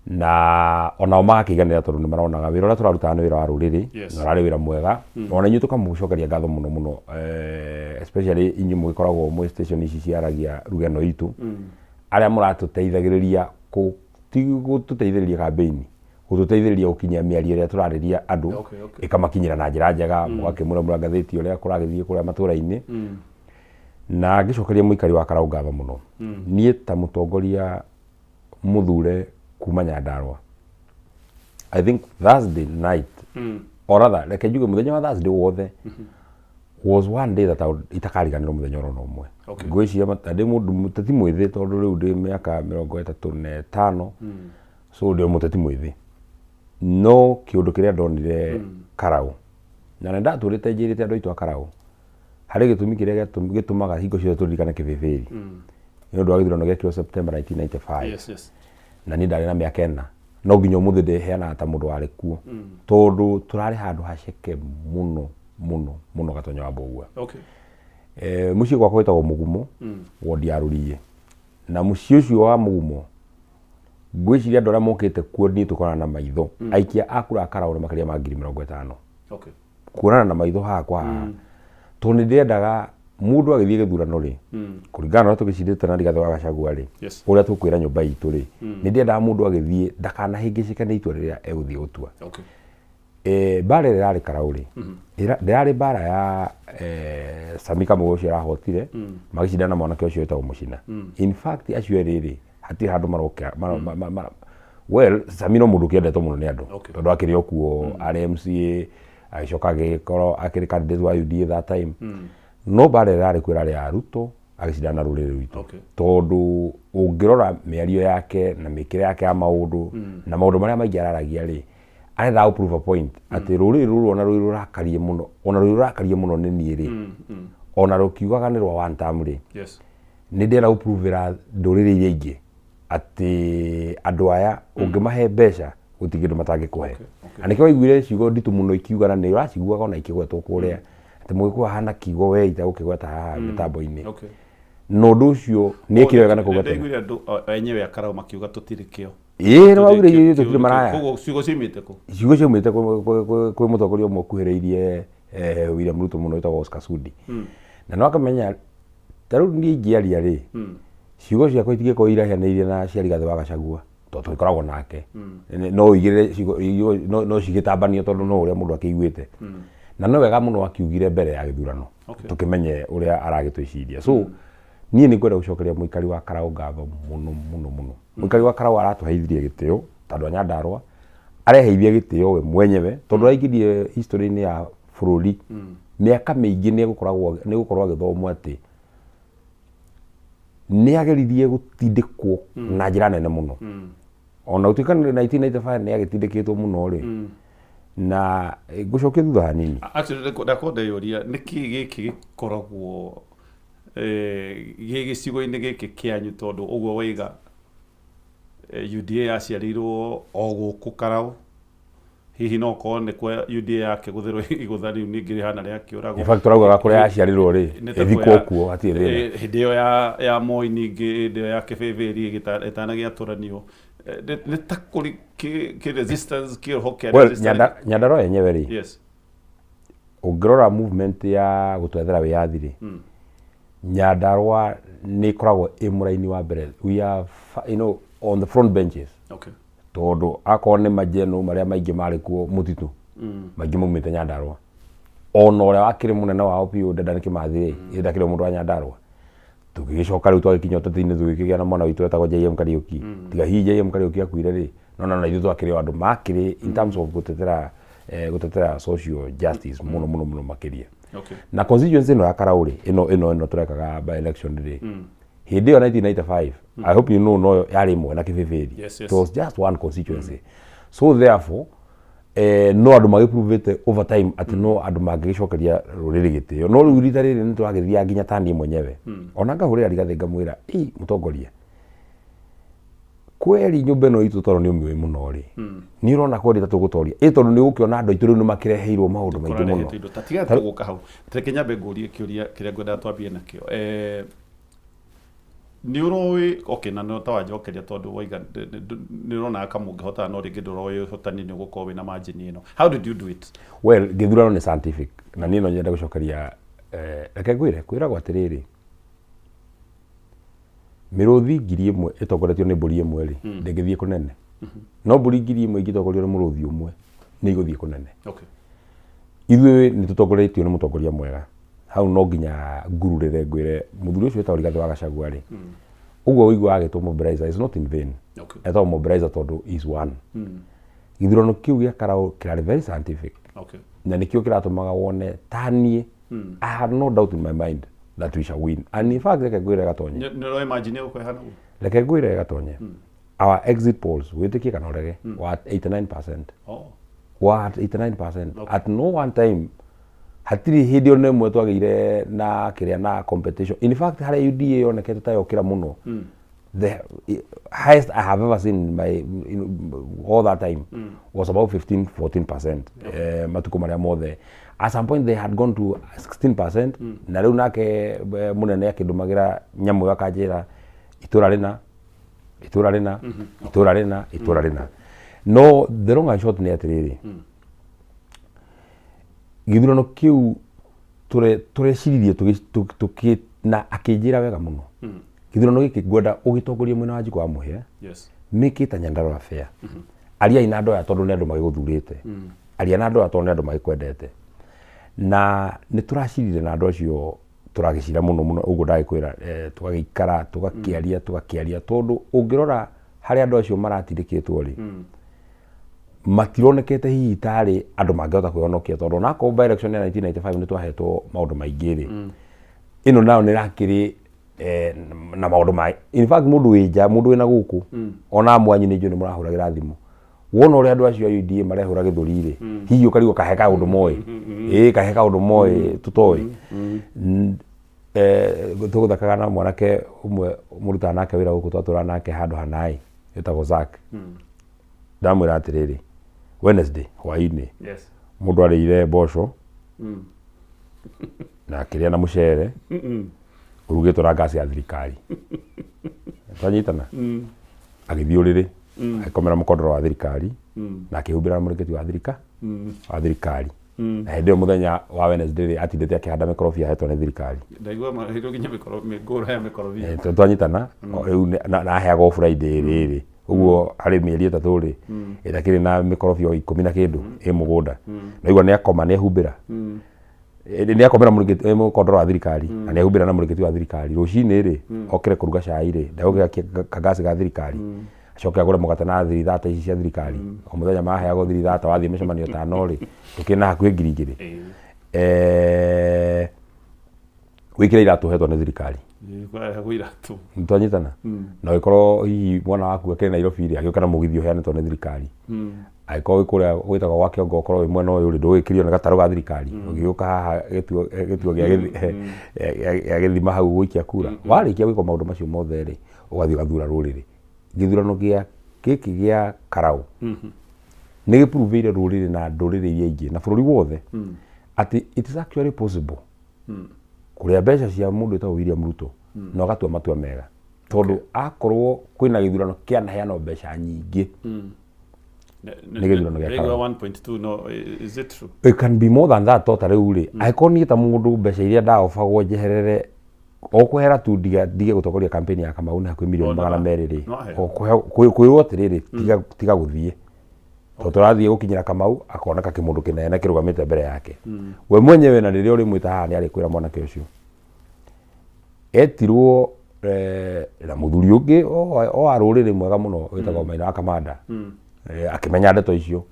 Na onao magakĩiganĩra tondũ nĩ maronaga wĩra ũrĩa tũrarutaga nĩ wĩra wa rũrĩrĩ na ũrarĩ wĩra mwega. Ona inyuĩ tũkamũcokeria ngatho mũno mũno, especially inyuĩ mũgĩkoragwo mwĩ station ici ciaragia ruga ĩno itũ, arĩa mũratũteithagĩrĩria kũ ti gũtũteithĩrĩria campaign, gũtũteithĩrĩria gũkinyia mĩario ĩrĩa tũrarĩria andũ ĩkamakinyĩra na njĩra njega, mũgakĩmũramũra ngathĩti ũrĩa kũragĩthiĩ kũrĩa matũra-inĩ. Na ngĩcokeria mũikari wa Karau ngatho mũno, niĩ ta mũtongoria mũthure kuma Nyandarua, I think Thursday night, or rather reke njuge mũthenya wa Thursday wothe was one day that I would, itakariganĩrwo mũthenya oro na ũmwe. Ngwĩciria ndĩ mũndũ mũteti mwĩthĩ, tondũ rĩu ndĩ mĩaka 35, so ndĩ o mũteti mwĩthĩ, no kĩũndũ kĩrĩa ndonire Karau, na nĩ ndatũrĩte njĩrĩte andũ aitũ a Karau, harĩ gĩtũmi kĩrĩa gĩtũmaga hingo ciothe tũririkane kĩbĩbĩri nĩ ũndũ wa gĩthurano gĩekirwo September 1995. Na niĩ ndarĩ na mĩaka 4, no nginya ũmũthĩ ndĩheanaga ta mũndũ warĩ kuo, tondũ tũrarĩ handũ haceke mũno mũno mũno, Gatonya wa Mbũgua. Mũciĩ gwakwa wĩtagwo Mũgumo, wondi ya Rũriĩ, na mũciĩ ũcio wa Mũgumo, ngwĩciria andũ arĩa mokĩte kuo niĩ tũkorana na maitho, aikia a kura a Karau nĩ makĩria ma 50,000. Kuonana na maitho haha kwa haha, tondũ nĩ ndĩrendaga mũndũ agĩthiĩ gĩthurano rĩ, kũringana na ũrĩa tũgĩcindĩte na Rigathĩ wa Gachagua rĩ, ũrĩa tũkwĩra nyũmba itũ rĩ, nĩ ndĩrendaga mũndũ agĩthiĩ ndakanahĩngĩcĩke nĩ itua rĩrĩa egũthiĩ gũtua. Mbara ĩrĩa ĩrarĩ Karau rĩ, ndĩrarĩ mbara ya Sami Kamau ũcio arahotire magĩcindana na mwanake ũcio wĩtagwo Mũcina. In fact, acio erĩ rĩ, hatirĩ handũ marokĩra well, Sami no mũndũ ũkĩendetwo mũno nĩ andũ, tondũ akĩrĩ o kuo arĩ MCA, agĩcoka agĩkorwo akĩrĩ candidate wa UDA that time. No mbara ĩrĩa ĩrarĩ kuo ĩrarĩ ya Ruto agĩcindana na rũrĩrĩ rwitũ, tondũ ũngĩrora mĩario yake na mĩkĩre yake ya maũndũ na maũndũ marĩa maingĩ araragia rĩ, arenda gũ prove a point atĩ rũrĩrĩ rũrũ ona rwĩ rũrakarie mũno, ona rwĩ rũrakarie mũno nĩ niĩ rĩ, ona rũkiugaga nĩ rwa one term rĩ, nĩ ndĩrenda gũpruvĩra ndũrĩrĩ iria ingĩ atĩ andũ aya ũngĩmahe mbeca gũtirĩ kĩndũ matangĩkũhe. Na nĩkĩo waiguire ciugo nditũ mũno ikiuga, na nĩ ũraciguaga ona ikĩgwetwo kũrĩa, atĩ Mũgĩkũyũ ahana kiugo we itagũkĩgweta haha mĩtambo-inĩ. Na ũndũ ũcio nĩ ĩkire wega na kũgweta. Ndaiguire andũ enyewe a Karau makiuga tũtirĩ kĩo. Ĩĩ, nĩ waugire ithuĩ tũtirĩ maraya. Koguo ciugo ciumĩte kũ? Ciugo ciaumĩte kwĩ mũtongoria ũmwe ũkuhĩrĩirie William Ruto mũno wĩtagwo Oscar Sudi. Na no akamenya ta rĩu niĩ ingĩaria rĩ, ciugo ciakwa itingĩkorwo irahianĩirie na cia Rigathĩ wa Gachagua, tondũ tũgĩkoragwo nake. No ũigĩrĩre ciugo no cigĩtambanio, tondũ no ũrĩa mũndũ akĩiguĩte. Na no wega mũno akiugire mbere ya gĩthurano tũkĩmenye ũrĩa aragĩtwĩciria. So niĩ nĩ ngwenda gũcokeria mũikari wa Karau ngatho mũno mũno mũno. Mũikari wa Karau aratũheithirie gĩtĩo ta andũ a Nyandarua, areheithia gĩtĩo we mwenyewe, tondũ araingĩrie history-inĩ ya bũrũri mĩaka mĩingĩ nĩ egũkoragwo nĩ egũkorwo agĩthomwo atĩ nĩ ageririe gũtindĩkwo na njĩra nene mũno. Ona gũtuĩka 1995 nĩ agĩtindĩkĩtwo mũno rĩ, na ngũcokia thutha hanini. Actually, ndakorwo ndeyũria nĩkĩ gĩkĩ gĩkoragwo gĩ gĩcigo-inĩ gĩkĩ kĩanyu, tondũ ũguo waiga UDA yaciarĩirwo o gũkũ Karau. Hihi no korwo nĩ kwa UDA yakĩgũthĩrwo igũtha rĩu ningĩ rĩhana rĩakĩũragwo? In fact, tũraugaga kũrĩa yaciarĩrwo rĩ, Nĩ ta ĩthikwo kuo hatirĩ thĩna. Hĩndĩ ĩyo ya Moi, ningĩ hĩndĩ ĩyo ya kĩbĩbĩri ĩtanagĩatũranio, nĩ ta kũrĩ kĩ resistance kĩroho kĩa Well, resistance. Nyandarua yenyewe rĩ, ũngĩrora movement ya gũtwethera wĩyathi rĩ, Nyandarua nĩ ĩkoragwo ĩ mũraini wa mbere. We are on the front benches, tondũ akorwo nĩ majeno marĩa maingĩ marĩ kuo mũtitũ, maingĩ maumĩte Nyandarua. Ona ũrĩa wakĩrĩ mũnene wao biũ, Dedan Kimathi rĩ, ndakĩrĩ mũndũ wa Nyandarua. Tũgĩgĩcoka rĩu twagĩkinya ũteti-inĩ, tũgĩkĩgĩa na mwana witũ wetagwo JM Kariuki. Tiga hihi JM Kariuki akuire rĩ, no na ithuĩ twakĩrĩ o andũ makĩrĩ in terms of gũtetera social justice mũno mũno mũno makĩria. Na constituency ĩno ya Karau rĩ, ĩno tũrekaga by election rĩ, hĩndĩ ĩyo 1995, I hope you know, no yarĩ ĩmwe na Kĩbĩbĩri. It was just one constituency, so therefore no andũ magĩpruvĩte over time atĩ no andũ mangĩgĩcokeria rũrĩrĩ gĩtĩo. No rĩu rita rĩrĩ nĩ tũragĩthiaga nginya ta niĩ mwenyewe ona ngahũrĩra Rigathĩ ngamwĩra, "Ĩ mũtongoria, kweri nyũmba ĩno itũ, tondũ nĩ ũmĩũĩ mũno rĩ, nĩ ũrona kweri ta tũgũtoria ĩ, tondũ nĩ ũgũkĩona andũ aitũ rĩu nĩ makĩreheirwo maũndũ maingĩ mũno." Kũrarehete indo. Ta tiga tũgũka hau, reke nyambe ngũrie kĩũria kĩrĩa ngwendaga twambie nakĩo. Nĩ ũroĩ, okay, na no tawanjokeria tondũ waiga nĩ ũronaga ka mũngĩhotana, no rĩngĩ ndũroĩ ũhotani nĩ ũgũkorwo wĩna margin ĩno. How did you do it? Well, gĩthurano nĩ scientific na niĩ no nyende gũcokeria, reke ngwĩre, kwĩragwo atĩrĩrĩ, mĩrũthi 1000 ĩtongoretio nĩ mbũri ĩmwe rĩ, ndĩngĩthiĩ kũnene, no mbũri 1000 ingĩtongorio nĩ mũrũthi ũmwe nĩ igũthiĩ kũnene. Ithuĩ nĩ tũtongoretio nĩ mũtongoria mwega. Hau no nginya ngururĩre ngwĩre mũthuri ũcio wĩtagwo Rigathĩ wa Gachagua rĩ, ũguo ũiguaga agĩtwo mobilizer is not in vain. Etagwo mobilizer tondũ is one. Gĩthurano kĩu gĩa Karau kĩrarĩ very scientific. Na nĩkĩo kĩratũmaga wone ta niĩ, I have no doubt in my mind that we shall win. And in fact, reke ngwĩre Gatonye. Nĩ ũroĩ margin ĩgũkorwo ĩhana ũguo? Reke ngwĩre Gatonye. Our exit polls, wĩtĩkie kana ũrege, were at 89%. Were at 89%. At no one time hatirĩ hĩndĩ ona ĩmwe twagĩire na kĩrĩa na competition. In fact, harĩa UDA yonekete ta yokĩra mũno, the highest I have ever seen in all that time was about 15 14%. Matukũ marĩa mothe, at some point they had gone to 16%. Na rĩu nake mũnene akĩndũmagĩra nyamũ ĩyo akanjĩra itũra rĩna, itũra rĩna, itũra rĩna, itũra rĩna. No the long and short nĩ atĩrĩrĩ, gĩthurano kĩu tũreciririe na akĩnjĩra wega mũno, gĩthurano gĩkĩ ngwenda ũgĩtongorie mwena wa Njikũ wa Mũhĩa. Make it a Nyandarua fair. Ariai na andũ aya tondũ nĩ andũ magĩgũthurĩte, aria na andũ aya tondũ nĩ andũ magĩkwendete. Na nĩ tũracirire na andũ acio, tũragĩcira mũno mũno ũguo ndagĩkwĩra, tũgagĩikara tũgakĩaria tũgakĩaria, tondũ ũngĩrora harĩa andũ acio maratindĩkĩtwo rĩ, matironekete hihi tarĩ andũ mangĩhota kwĩhonokia, tondũ onakorwo by election ya 1995 nĩ twahetwo maũndũ maingĩ rĩ, ĩno nayo nĩ ĩrakĩrĩ na maũndũ ma, in fact, mũndũ wĩ nja, mũndũ wĩna gũkũ, ona mwanyu nĩ njũĩ nĩ mũrahũragĩra thimũ, wona ũrĩa andũ acio a UDA marehũra gĩthũri rĩ, hihi ũkarigwo kahe kaũndũ moĩ, ĩĩ, kahe kaũndũ moĩ tũtoĩ. Tũgũthakaga na mwanake ũmwe mũrutaga nake wĩra gũkũ, twatũraga nake handũ hanaĩ, wĩtagwo Zack. Ndamwĩra atĩrĩrĩ, Wednesday hwaĩ-inĩ, mũndũ arĩire mboco na akĩrĩa na mũcere ũrugĩtwo na ngasi ya thirikari, twanyitana, agĩthiĩ ũrĩrĩ agĩkomera mũkondoro wa thirikari na akĩhumbĩra na mũrĩngĩti wa thirikari. Na hĩndĩ ĩyo mũthenya wa Wednesday rĩ, atindĩte akĩhanda mĩkorobia ahetwo nĩ thirikari. Ndaigua maheirwo nginya mĩkoro mĩngũrũ ya mĩkorobia. Twanyitana rĩu na aheagwo Friday rĩrĩ ũguo, harĩ mĩeri 3 rĩ ĩtakĩrĩ na mĩkorobia 10 na kĩndũ ĩ mũgũnda. Naigua nĩ akoma, nĩ ehumbĩra, nĩ akomera mũkondoro wa thirikari na nĩ ehumbĩra na mũrĩngĩti wa thirikari. Rũcinĩ rĩ, okĩre kũruga cai rĩ, ndegũkĩra kangasi ga thirikari, acoke agũre mũgate na 30 ici cia thirikari. O mũthenya maheagwo 30, wathiĩ mĩcemanio 5 rĩ, ndũkĩrĩ na hakuhĩ 2000. Wĩkĩre iratũ ũhetwo nĩ thirikari. Kũrehagwo iratũ. Nĩtwanyitana. Na ũgĩkorwo hihi mwana waku akĩrĩ Nairobi rĩ, agĩũka na mũgithi ũheanĩtwo nĩ thirikari. Angĩkorwo wĩ kũrĩa gwĩtagwo gwa Kĩongo, ũkorwo wĩ mwena ũyũ rĩ, ndũgĩkĩrio nĩ gatarũ ga thirikari ũgĩũka haha gĩtuo gĩa gĩthima hau gũikia kura. Warĩkia gwĩka maũndũ macio mothe rĩ, ũgathiĩ ũgathura rũrĩrĩ. Gĩthurano gĩa gĩkĩ gĩa Karau nĩ gĩpuruvĩire rũrĩrĩ na ndũrĩrĩ iria ingĩ na bũrũri wothe atĩ it is actually possible kũrĩa mbeca cia mũndũ wĩtagwo William Ruto na ũgatua matua mega, tondũ akorwo kwĩna gĩthurano kĩanaheanwo mbeca nyingĩ, nĩ gĩthurano gĩa Ndaigua Karau. 1.2, no is it true? It can be more than that. To ta rĩu rĩ, angĩkorwo niĩ ta mũndũ mbeca iria ndaobagwo njeherere o kwehera tu ndige gũtongoria campaign ya Kamau nĩ hakuhĩ mirioni Oh, 200 rĩ, no aheo. o kwĩrwo atĩrĩrĩ, tiga gũthiĩ tondũ tũrathiĩ gũkinyĩra Kamau, akoneka kĩmũndũ kĩnene kĩrũgamĩte mbere yake we mwenyewe. Na rĩrĩa ũrĩmwĩta haha, nĩ arĩkwĩra mwanake ũcio etirwo na mũthuri ũngĩ o wa rũrĩrĩ mwega mũno wĩtagwo Maina wa Kamanda. Akĩmenya ndeto icio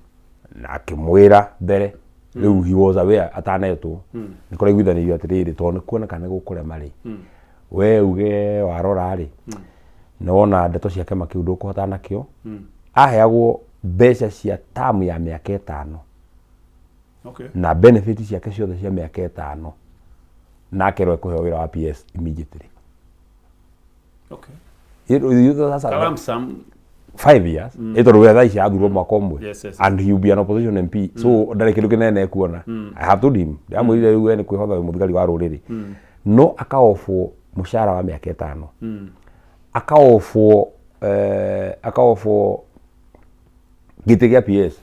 na akĩmwĩra mbere. Rĩu he was aware atanetwo nĩ kũraiguithanĩirio atĩrĩrĩ, tondũ nĩ kuoneka nĩ gũkũrema rĩ, we uge warora rĩ, nĩ wona ndeto cia kĩama kĩu ndũkũhotana nakĩo. Aheagwo mbeca cia tamu ya mĩaka 5 na benefit ciake ciothe cia mĩaka 5, na akerwo ekũheo wĩra wa PS immediately. Sasa Lump sum. 5 years, ĩ tondũ we thaa ici athurwo mwaka ũmwe and he will be an opposition MP, so ndarĩ kĩndũ kĩnene ekuona. I have told him, ndamwĩrire rĩu we nĩ kwĩhotha wĩ mũthigari wa rũrĩrĩ, no akaofwo mũcara wa mĩaka 5. Akaofwo akaofwo gĩtĩ gĩa PS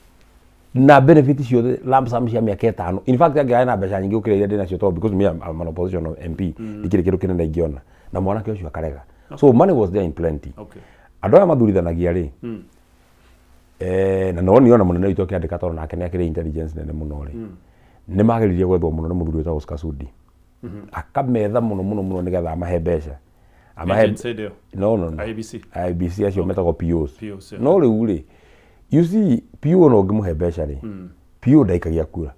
na benefit ciothe, lump sum cia mĩaka 5. In fact, angĩarĩ na mbeca nyingĩ gũkĩra iria ndĩ nacio, tondũ because me, I'm an opposition MP, ndikĩrĩ kĩndũ kĩnene ingĩona, na mwanake ũcio akarega. So money was there in plenty. Andũ aya mathuurithanagia rĩ, na no niona mũnene witũ akĩandĩka, tondũ nake nĩ akĩrĩ intelligence nene mũno rĩ, nĩ mageririe gwethwo mũno nĩ mũthuri wĩtagwo Oscar Sudi, akametha mũno mũno mũno nĩgetha amahe mbeca, amahe Agents hĩndĩ ĩyo? No. IEBC? IEBC acio metagwo POs. POs, yeah. No rĩu rĩ, you see, PO no ũngĩmũhe mbeca rĩ, PO ndaikagia kura,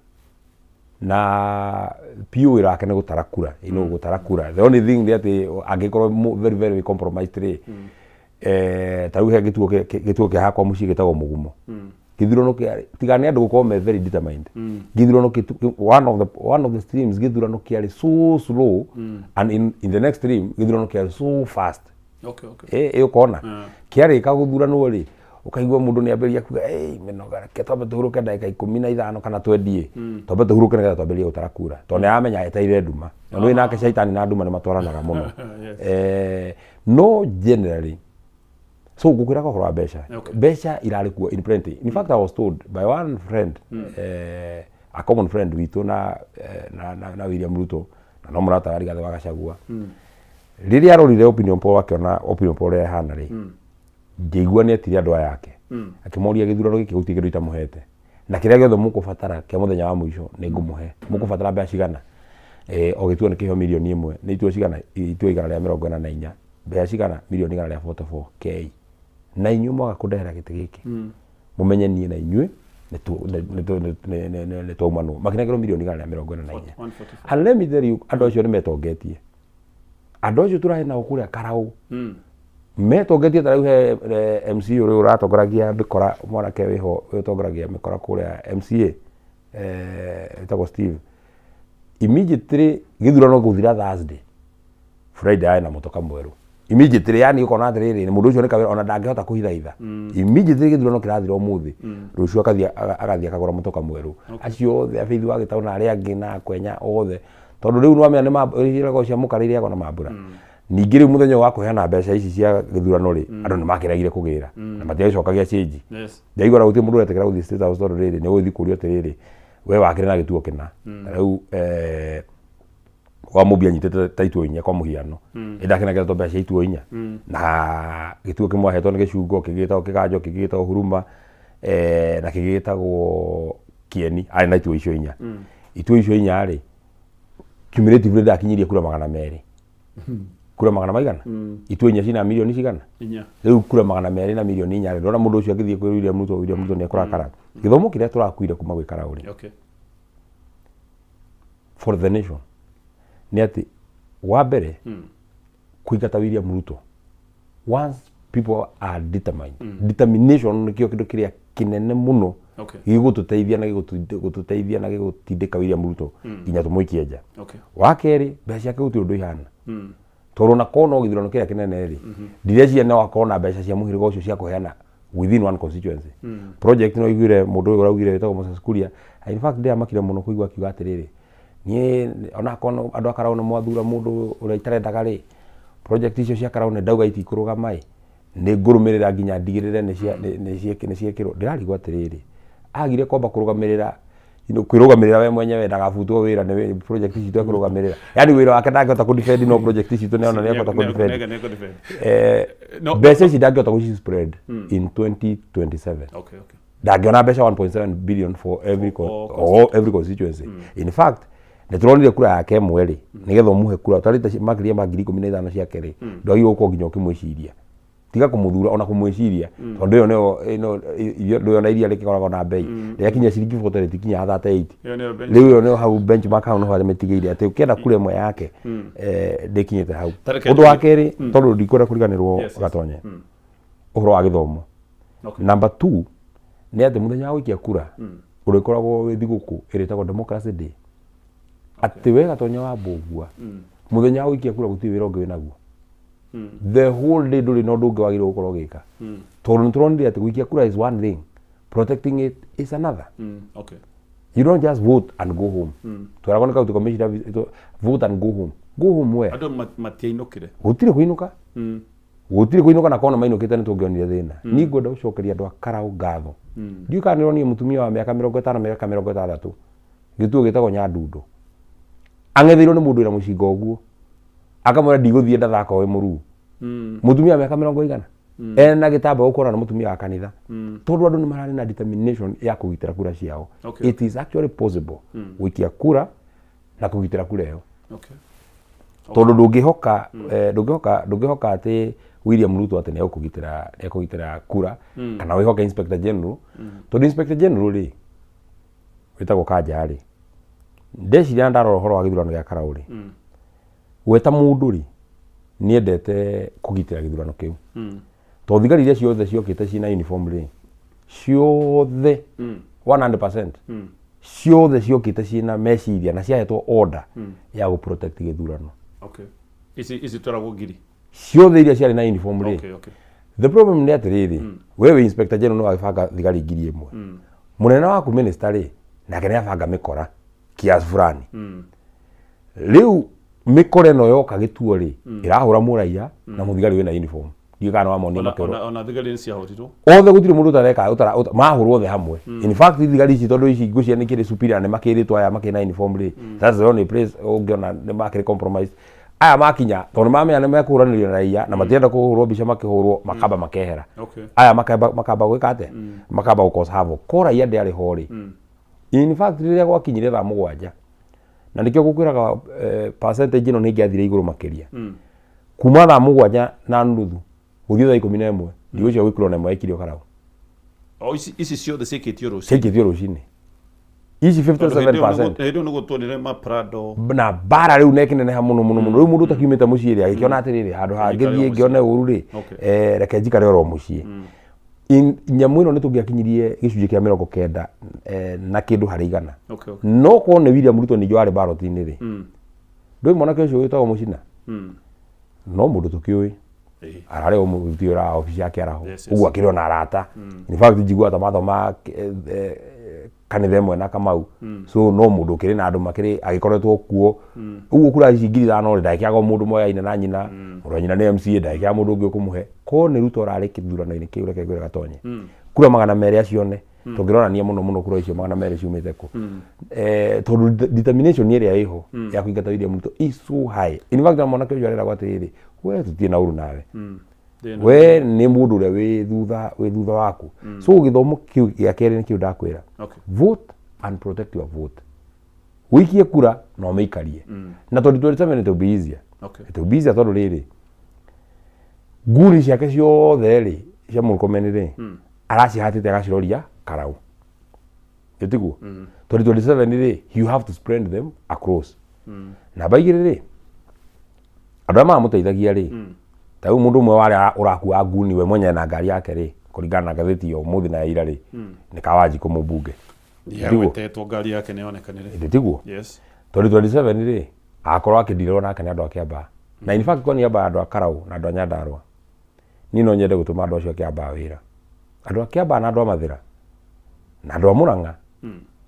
na PO wĩra wake nĩ gũtara kura, gũtara kura. The only thing nĩ atĩ angĩkorwo very very compromised rĩ, ta rĩu he gĩtuo kĩa hakwa mũciĩ gĩtagwo Mũgumo. Gĩthurano kĩarĩ, tiga nĩ andũ gũkorwo me very determined, gĩthurano one of the streams, gĩthurano kĩarĩ so slow, and in the next stream gĩthurano kĩarĩ so fast. Ĩ ũkona kĩarĩka gũthuranwo rĩ, ũkaigua mũndũ nĩ ambĩrĩria kuga, "Ĩ mĩnoga, reke twambe tũhurũke ndagĩka 15 kana twendie, twambe tũhurũke nĩgetha twambĩrĩrie gũtara kura," tondũ nĩ aramenya etereire nduma, na nĩ nake caitani na nduma nĩ matwaranaga mũno. No generally, so ngũkwĩraga ũhoro wa mbeca. Mbeca irarĩ kuo in plenty. In fact, I was told by one friend, a common friend witũ na William Ruto, na no mũrata wa Rigathĩ wa Gachagua, rĩrĩa arorire opinion poll, akĩona opinion poll ũrĩa ĩhana rĩ, ngĩigua nĩ etire andũ aya ake, akĩmoria, "Gĩthurano gĩkĩ gũtirĩ kĩndũ itamũhete, na kĩrĩa gĩothe mũkũbatara kĩa mũthenya wa mũico nĩ ngũmũhe. Mũkũbatara mbeca cigana?" O gĩtuo nĩ kĩheo mirioni 1. Nĩ ituo cigana? Ituo 144. Mbeca cigana? Mirioni 144 k. Na inyuĩ mwaga kũndehera gĩtĩ gĩkĩ, mũmenye niĩ na inyuĩ nĩ twaumanwo." Makĩnengerwo mirioni 144. 144. And let me tell you, andũ acio nĩ metongetie, andũ acio tũrarĩ nao kũrĩa Karau metongetie. Ta rĩu he MC ũrĩa ũratongoragia mĩkora, mwanake wĩho ũtongoragia mĩkora kũrĩa MCA, wĩtagwo Steve. Immediately gĩthurano gũthira Thursday, Friday arĩ na mũtoka mwerũ immediately. Yani ũkona atĩrĩrĩ, mũndũ ũcio nĩ kawĩra ona ndangĩhota kũhithahitha. Immediately gĩthurano kĩrathira ũmũthĩ, rũciũ agathiĩ akagũra mũtoka mwerũ. Acio othe abithi wa gĩtaũ na arĩa angĩ na kwenya othe, tondũ rĩu nĩwamenya nĩ iragwo cia mũkara irĩagwo na mambura. Ningĩ rĩu mũthenya ũyũ wa kũheana mbeca ici cia gĩthurano rĩ, andũ nĩ makĩregire kũgĩra na matiagĩcokagia change. Ndaigua na gũtirĩ mũndũ ũretĩkĩra gũthiĩ State House, tondũ rĩrĩ, nĩ ũgũthiĩ kũrio atĩrĩrĩ, we wakĩrĩ na gĩtuo kĩna. Ta rĩu wa mũmbi anyitĩte ta ituo inya kwa mũhiano, ĩ ndakĩnengeretwo mbeca cia ituo inya, na gĩtuo kĩmwe ahetwo nĩ gĩcungo, kĩngĩ gĩtagwo kĩganjo, kĩngĩ gĩtagwo huruma, na kĩngĩ gĩtagwo kĩeni. Arĩ na ituo icio inya. Ituo icio inya rĩ, cumulatively ndakinyirie kura 200. Kura magana maigana? Ituo inya cina mirioni cigana? 4. Rĩu kura 200 na mirioni 4 rĩ, ndona mũndũ ũcio angĩthiĩ kwĩ William Ruto, William Ruto nĩ ekũrakara. Gĩthomo kĩrĩa tũrakuire kuma gwĩ Karau rĩ, for the nation, nĩ atĩ wa mbere, kũingata William Ruto, once people are determined, determination nĩkĩo kĩndũ kĩrĩa kĩnene mũno gĩgũtũteithia na gĩgũtũteithia na gĩgũtindĩka William Ruto nginya tũmũikie nja. Wa kerĩ, mbeca ciake gũtirĩ ũndũ ihana, tondũ ona korwo no gĩthurano kĩrĩa kĩnene rĩ, ndireciria no akorwo na mbeca cia mũhĩrĩga ũcio cia kũheana within one constituency project. No iguire mũndũ ũyũ ũraugire wĩtagwo Moses Kuria. In fact, ndĩramakire mũno kũigua akiuga atĩrĩrĩ, "Niĩ onakorwo andũ a Karau nĩ mwathura mũndũ ũrĩa itarendaga rĩ, project icio cia Karau nĩ ndauga itikũrũgama ĩ, nĩ ngũrũmĩrĩra nginya ndigĩrĩre nĩ ciĩkĩrwo." Ndĩrarigwo atĩrĩrĩ, agire kwamba kũrũgamĩrĩra, kwĩrũgamĩrĩra we mwenyewe ndagabutwo wĩra nĩ project citũ ekũrũgamĩrĩra. Yani wĩra wake ndangĩhota kũ-defend, no project citũ nĩona nĩekũhota kũ-defend. Nĩ No- Mbeca ici ndangĩhota gũci spread in 2027. Ndangĩona mbeca 1.7 billion for every All all, every constituency. In fact, nĩ tũronire kura yake ĩmwe rĩ, nĩgetha ũmũhe kura ũtarĩte makĩria ma 15,000 ciake rĩ, ndwagĩrĩirwo gũkorwo nginya ũkĩmwĩciria, tiga kũmũthura, ona kũmwĩciria, tondũ ĩyo nĩyo ĩno ndũyona na iria rĩkĩkoragwo na bei rĩakinya ciringi 40 rĩtikinyaga 38. Ĩyo nĩyo bench. Rĩu ĩyo nĩyo hau benchmark, hau nĩho mĩtigĩire atĩ ũkĩenda kura ĩmwe yake, ndĩkinyĩte hau. Tareke Ũndũ wa kerĩ, tondũ ndikwenda kũriganĩrwo, gatonye ũhoro wa gĩthomo. Number two nĩ atĩ mũthenya wa gũikia kura ũrĩkoragwo wĩ thigũkũ ĩrĩa ĩtagwo Democracy Day, atĩ we Gatonya wa Mbũgua, mũthenya wa gũikia kura gũtirĩ wĩra ũngĩ wĩnaguo. The whole day ndũrĩ na ũndũ ũngĩ wagĩrĩirwo gũkorwo ũgĩka, tondũ nĩ tũronire atĩ gũikia kura is one thing, protecting it is another. You don't just vote and go home. Tweragwo nĩ county commissioner, vote and go home. Go home where? Andũ matiainũkire. Gũtirĩ kũinũka. Gũtirĩ kũinũka na kona mainũkĩte nĩ tũngĩonire thĩna. Niĩ ngwenda gũcokeria andũ a Karaũ ngatho. Ndiũĩ kana nĩũronire mũtumia wa mĩaka 50 mĩaka 60 gĩtuo gĩtagwo Nyandundo. Ang'etheirwo nĩ mũndũ wĩna mũcinga ũguo. Akamwĩra ndigũthiĩ ndathaka wĩ mũruu. Mũtumia wa mĩaka mĩrongo igana ena gĩtambaya ũkona nĩ mũtumia wa kanitha. Tondũ andũ nĩ mararĩ na determination ya kũgitĩra kura ciao. It is actually possible gũikia kura na kũgitĩra kura ĩyo. Tondũ ndũngĩhoka ndũngĩhoka ndũngĩhoka atĩ William Ruto atĩ nĩegũkũgitĩra nĩekũgitĩra kura kana wĩhoke Inspector General. Tondũ Inspector General rĩ wĩtagwo Kanja rĩ, ndeciria na ndarora ũhoro wa gĩthurano gĩa Karau rĩ, we ta mũndũ rĩ nĩendete kũgitĩra gĩthurano kĩu. Tondũ thigari iria ciothe ciokĩte ciĩna uniform rĩ, ciothe 100% ciothe ciokĩte ciĩna meciria na ciahetwo order ya gũ protect gĩthurano. Okay. Ici ici tweragwo ngiri. Ciothe iria ciarĩ na uniform rĩ. The problem nĩ atĩrĩrĩ, we wĩ Inspector General nĩ wagĩbanga thigari 1000. Mũnene waku minister rĩ, nake nĩ abanga mĩkora kiasi fulani. Rĩu mĩkora ĩno yoka gĩtuo rĩ, ĩrahũra mũraia na mũthigari wĩna uniform. Ndiũĩ kana nĩwamonire Ona, makĩhũrwo. ona thigari nĩ ciahũrirwo. Othe gũtirĩ mũndũ ũtareka mahũrwo othe hamwe. In fact thigari ici tondũ ici ngwĩciria nĩ kĩrĩ superior na nĩ makĩrĩtwo aya makĩrĩ na uniform rĩ, that's the only place ũngĩona nĩ makĩrĩ compromised. Aya makinya tondũ mamenya nĩ mekũhũranĩrio na raia na matirenda kũhũrwo mbica makĩhũrwo makamba makehera. Aya makamba gwĩka atĩa? Makamba gũ cause havoc. Ko raia ndĩarĩ ho rĩ. In fact rĩrĩa gwakinyire thaa 7 na nĩkĩo ngũkwĩraga percentage ĩno nĩ ĩngĩathire igũrũ makĩria. Kuma thaa 7:30 gũthiĩ thaa 11 ndigwĩciria gwĩ kura ona ĩmwe yaikirio Karau. O ici ici ciothe ciĩkĩtio rũcinĩ. Ciĩkĩtio rũcinĩ. Ici 57%. Hĩndĩ ĩyo nĩguo tuonire maprado. Na mbara rĩu na ĩkĩneneha mũno mũno mũno. Rĩu mũndũ ũtakiumĩte mũciĩ rĩ agĩkĩona atĩrĩrĩ handũ ha ngĩthiĩ ngĩone ũru rĩ, reke njikare oro mũciĩ. Nyamũ ĩno nĩ tũngĩakinyirie gĩcunjĩ kĩa 90 na kĩndũ harĩ igana. No korwo nĩ William Ruto ningĩ warĩ ballot-inĩ rĩ, ndũĩ mwanake ũcio wĩtagwo Mũcina? No mũndũ tũkĩũĩ. Ararĩ o mũruti wĩra wa obici ya kĩaraho. Ũguo akĩrĩ ona arata. In fact njiguaga ta mathoma kanitha ĩmwe na Kamau. So no mũndũ ũkĩrĩ na andũ makĩrĩ agĩkoretwo kuo. Ũguo kura ici 5000 rĩ, ndagĩkĩaga o mũndũ moyaine na nyina. Mũrũ wa nyina nĩ MCA, ndagĩkĩaga mũndũ ũngĩ ũkũmũhe. Korwo nĩ Ruto ũrarĩ kĩthurano-inĩ kĩu reke ngwĩre Gatonye. Kura 200 acione. Tũngĩrorania mũno mũno kura icio 200 ciumĩte kũ. Tondũ determination ĩrĩa ĩho ya kũingata William Ruto is so high. In fact ona mwanake ũcio areragwo atĩrĩrĩ, we tũtirĩ na ũru nawe. We nĩ mũndũ ũrĩa wĩ thutha waku. So gĩthomo kĩu gĩa kerĩ nĩkĩo ndakwĩra. Vote and protect your vote. Ũikie kura na ũmĩikarie. Na 2027 it will be easier. It will be easier tondũ rĩrĩ, nguni ciake ciothe rĩ, cia Murkomen rĩ, aracihatĩte agaciroria Karau. Ĩtiguo? 2027 rĩ, you have to spread them across. Namba igĩrĩ rĩ, andũ arĩa maramũteithagia rĩ, ta rĩu mũndũ ũmwe warĩa ũrakua nguni we mwenyewe na ngari yake rĩ, kũringana na ngathĩti ya ũmũthĩ na ya ira rĩ, nĩ Kawanjikũ mũmbunge. Nĩagwetetwo ngari yake nĩyonekanire. Ĩndĩ tiguo? 2027 rĩ, agakorwo akĩndirwo nake nĩ andũ a Kiambaa. Na in fact kwa niaba ya andũ a Karau na andũ a Nyandarua, niĩ no nyende gũtũma andũ acio a Kiambaa wĩra. Andũ a Kiambaa na andũ a Mathĩra na andũ a Mũrang'a,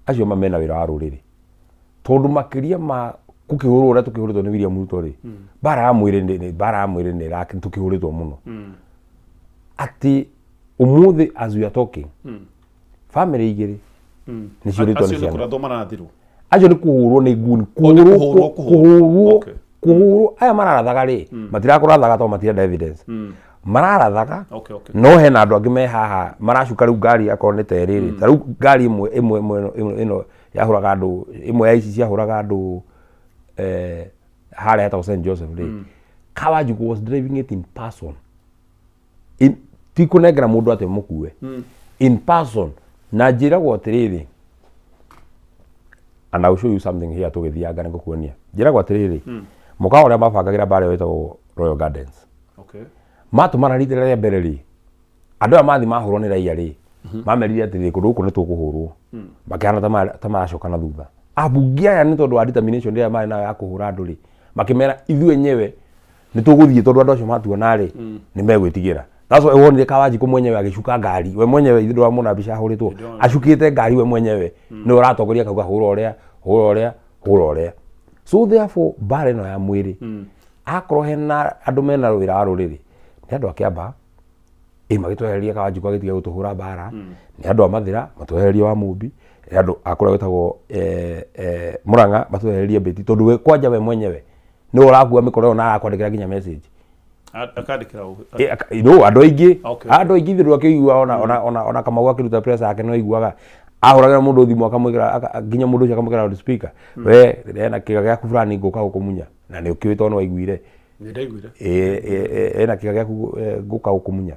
acio ma mena wĩra wa rũrĩrĩ. Tondũ makĩria ma gũkĩhũrwo ũrĩa tũkĩhũrĩtwo nĩ William Ruto rĩ, mbara ya mwĩrĩ nĩ mbara ya mwĩrĩ nĩ tũkĩhũrĩtwo mũno. Atĩ ũmũthĩ as we are talking, family igĩrĩ nĩ ciũrĩtwo nĩ Acio nĩ ciana. kũrathwo marathirwo. Acio nĩ kũhũrwo nĩ nguni, O, nĩ kũhũrwo, kũhũrwo, kũhũrwo. kũhũrwo, kũhũrwo. Aya mararathaga rĩ, matirakũrathaga tondũ matirenda evidence. Mararathaga, no hena andũ angĩ me haha maracuka rĩu ngari akorwo nĩ ta ĩrĩ rĩ, ta rĩu ngari ĩmwe ĩmwe ĩmwe ĩno ĩno yahũraga andũ, ĩmwe ya ici ciahũraga andũ harĩa hetagwo St Joseph rĩ, Kawanjikũ was driving it in person. In, ti kũnengera mũndũ atĩ mũkue. In person. Na njĩragwo atĩrĩrĩ, and I will show you something here tũgĩthianga nĩ ngũkuonia. Njĩragwo atĩrĩrĩ, mũkawa ũrĩa mabangagĩra mbara ĩyo wĩtagwo Royal Gardens. Matũmana rita rĩa mbere rĩ, andũ aya mathi mahũrwo nĩ raia rĩ, mamerire atĩrĩrĩ, kũndũ gũkũ nĩ tũkũhũrwo. Makĩhana ta maracoka na thutha. Ambunge aya nĩ tondũ wa determination ĩrĩa marĩ nayo ya kũhũra andũ rĩ, makĩmera ithuĩ enyewe nĩ tũgũthiĩ tondũ andũ acio matuona rĩ, nĩ megwĩtigĩra. That's why wonire Kawanjikũ mwenyewe agĩcuka ngari, we mwenyewe ithuĩ ndũramwona mbica ahũrĩtwo, acukĩte ngari we mwenyewe, nĩwe ũratongoria akauga hũra ũrĩa, hũra ũrĩa, hũra ũrĩa. So therefore mbara ĩno ya mwĩrĩ, akorwo hena andũ mena wĩra wa rũrĩrĩ, Nĩ andũ a Kĩambaa, ĩ magĩtwehereria Kawanjikũ agĩtiga gũtũhũra mbara. Nĩ andũ a Mathĩra matwehererie wa Mũmbi. Nĩ andũ a kũrĩa gwĩtagwo Mũrang'a matwehererie Mbĩti, tondũ we kwanja we mwenyewe nĩwe ũrakua mĩkora ĩyo na arakwandĩkĩra nginya message. Akandĩkĩra ũ? No andũ aingĩ. Okay. Andũ aingĩ ithuĩ ndwakĩigua ona Kamau akĩruta press yake no aiguaga ahũragĩra mũndũ thimũ akamwĩkĩra nginya mũndũ ũcio akamwĩkĩra loudspeaker, we ena kĩga gĩaku fulani ngũka gũkũmunya, na nĩ ũkĩũĩ tondũ nĩ waiguire. Nĩ ndaiguire. Ena kĩga gĩaku ngũka gũkũmunya.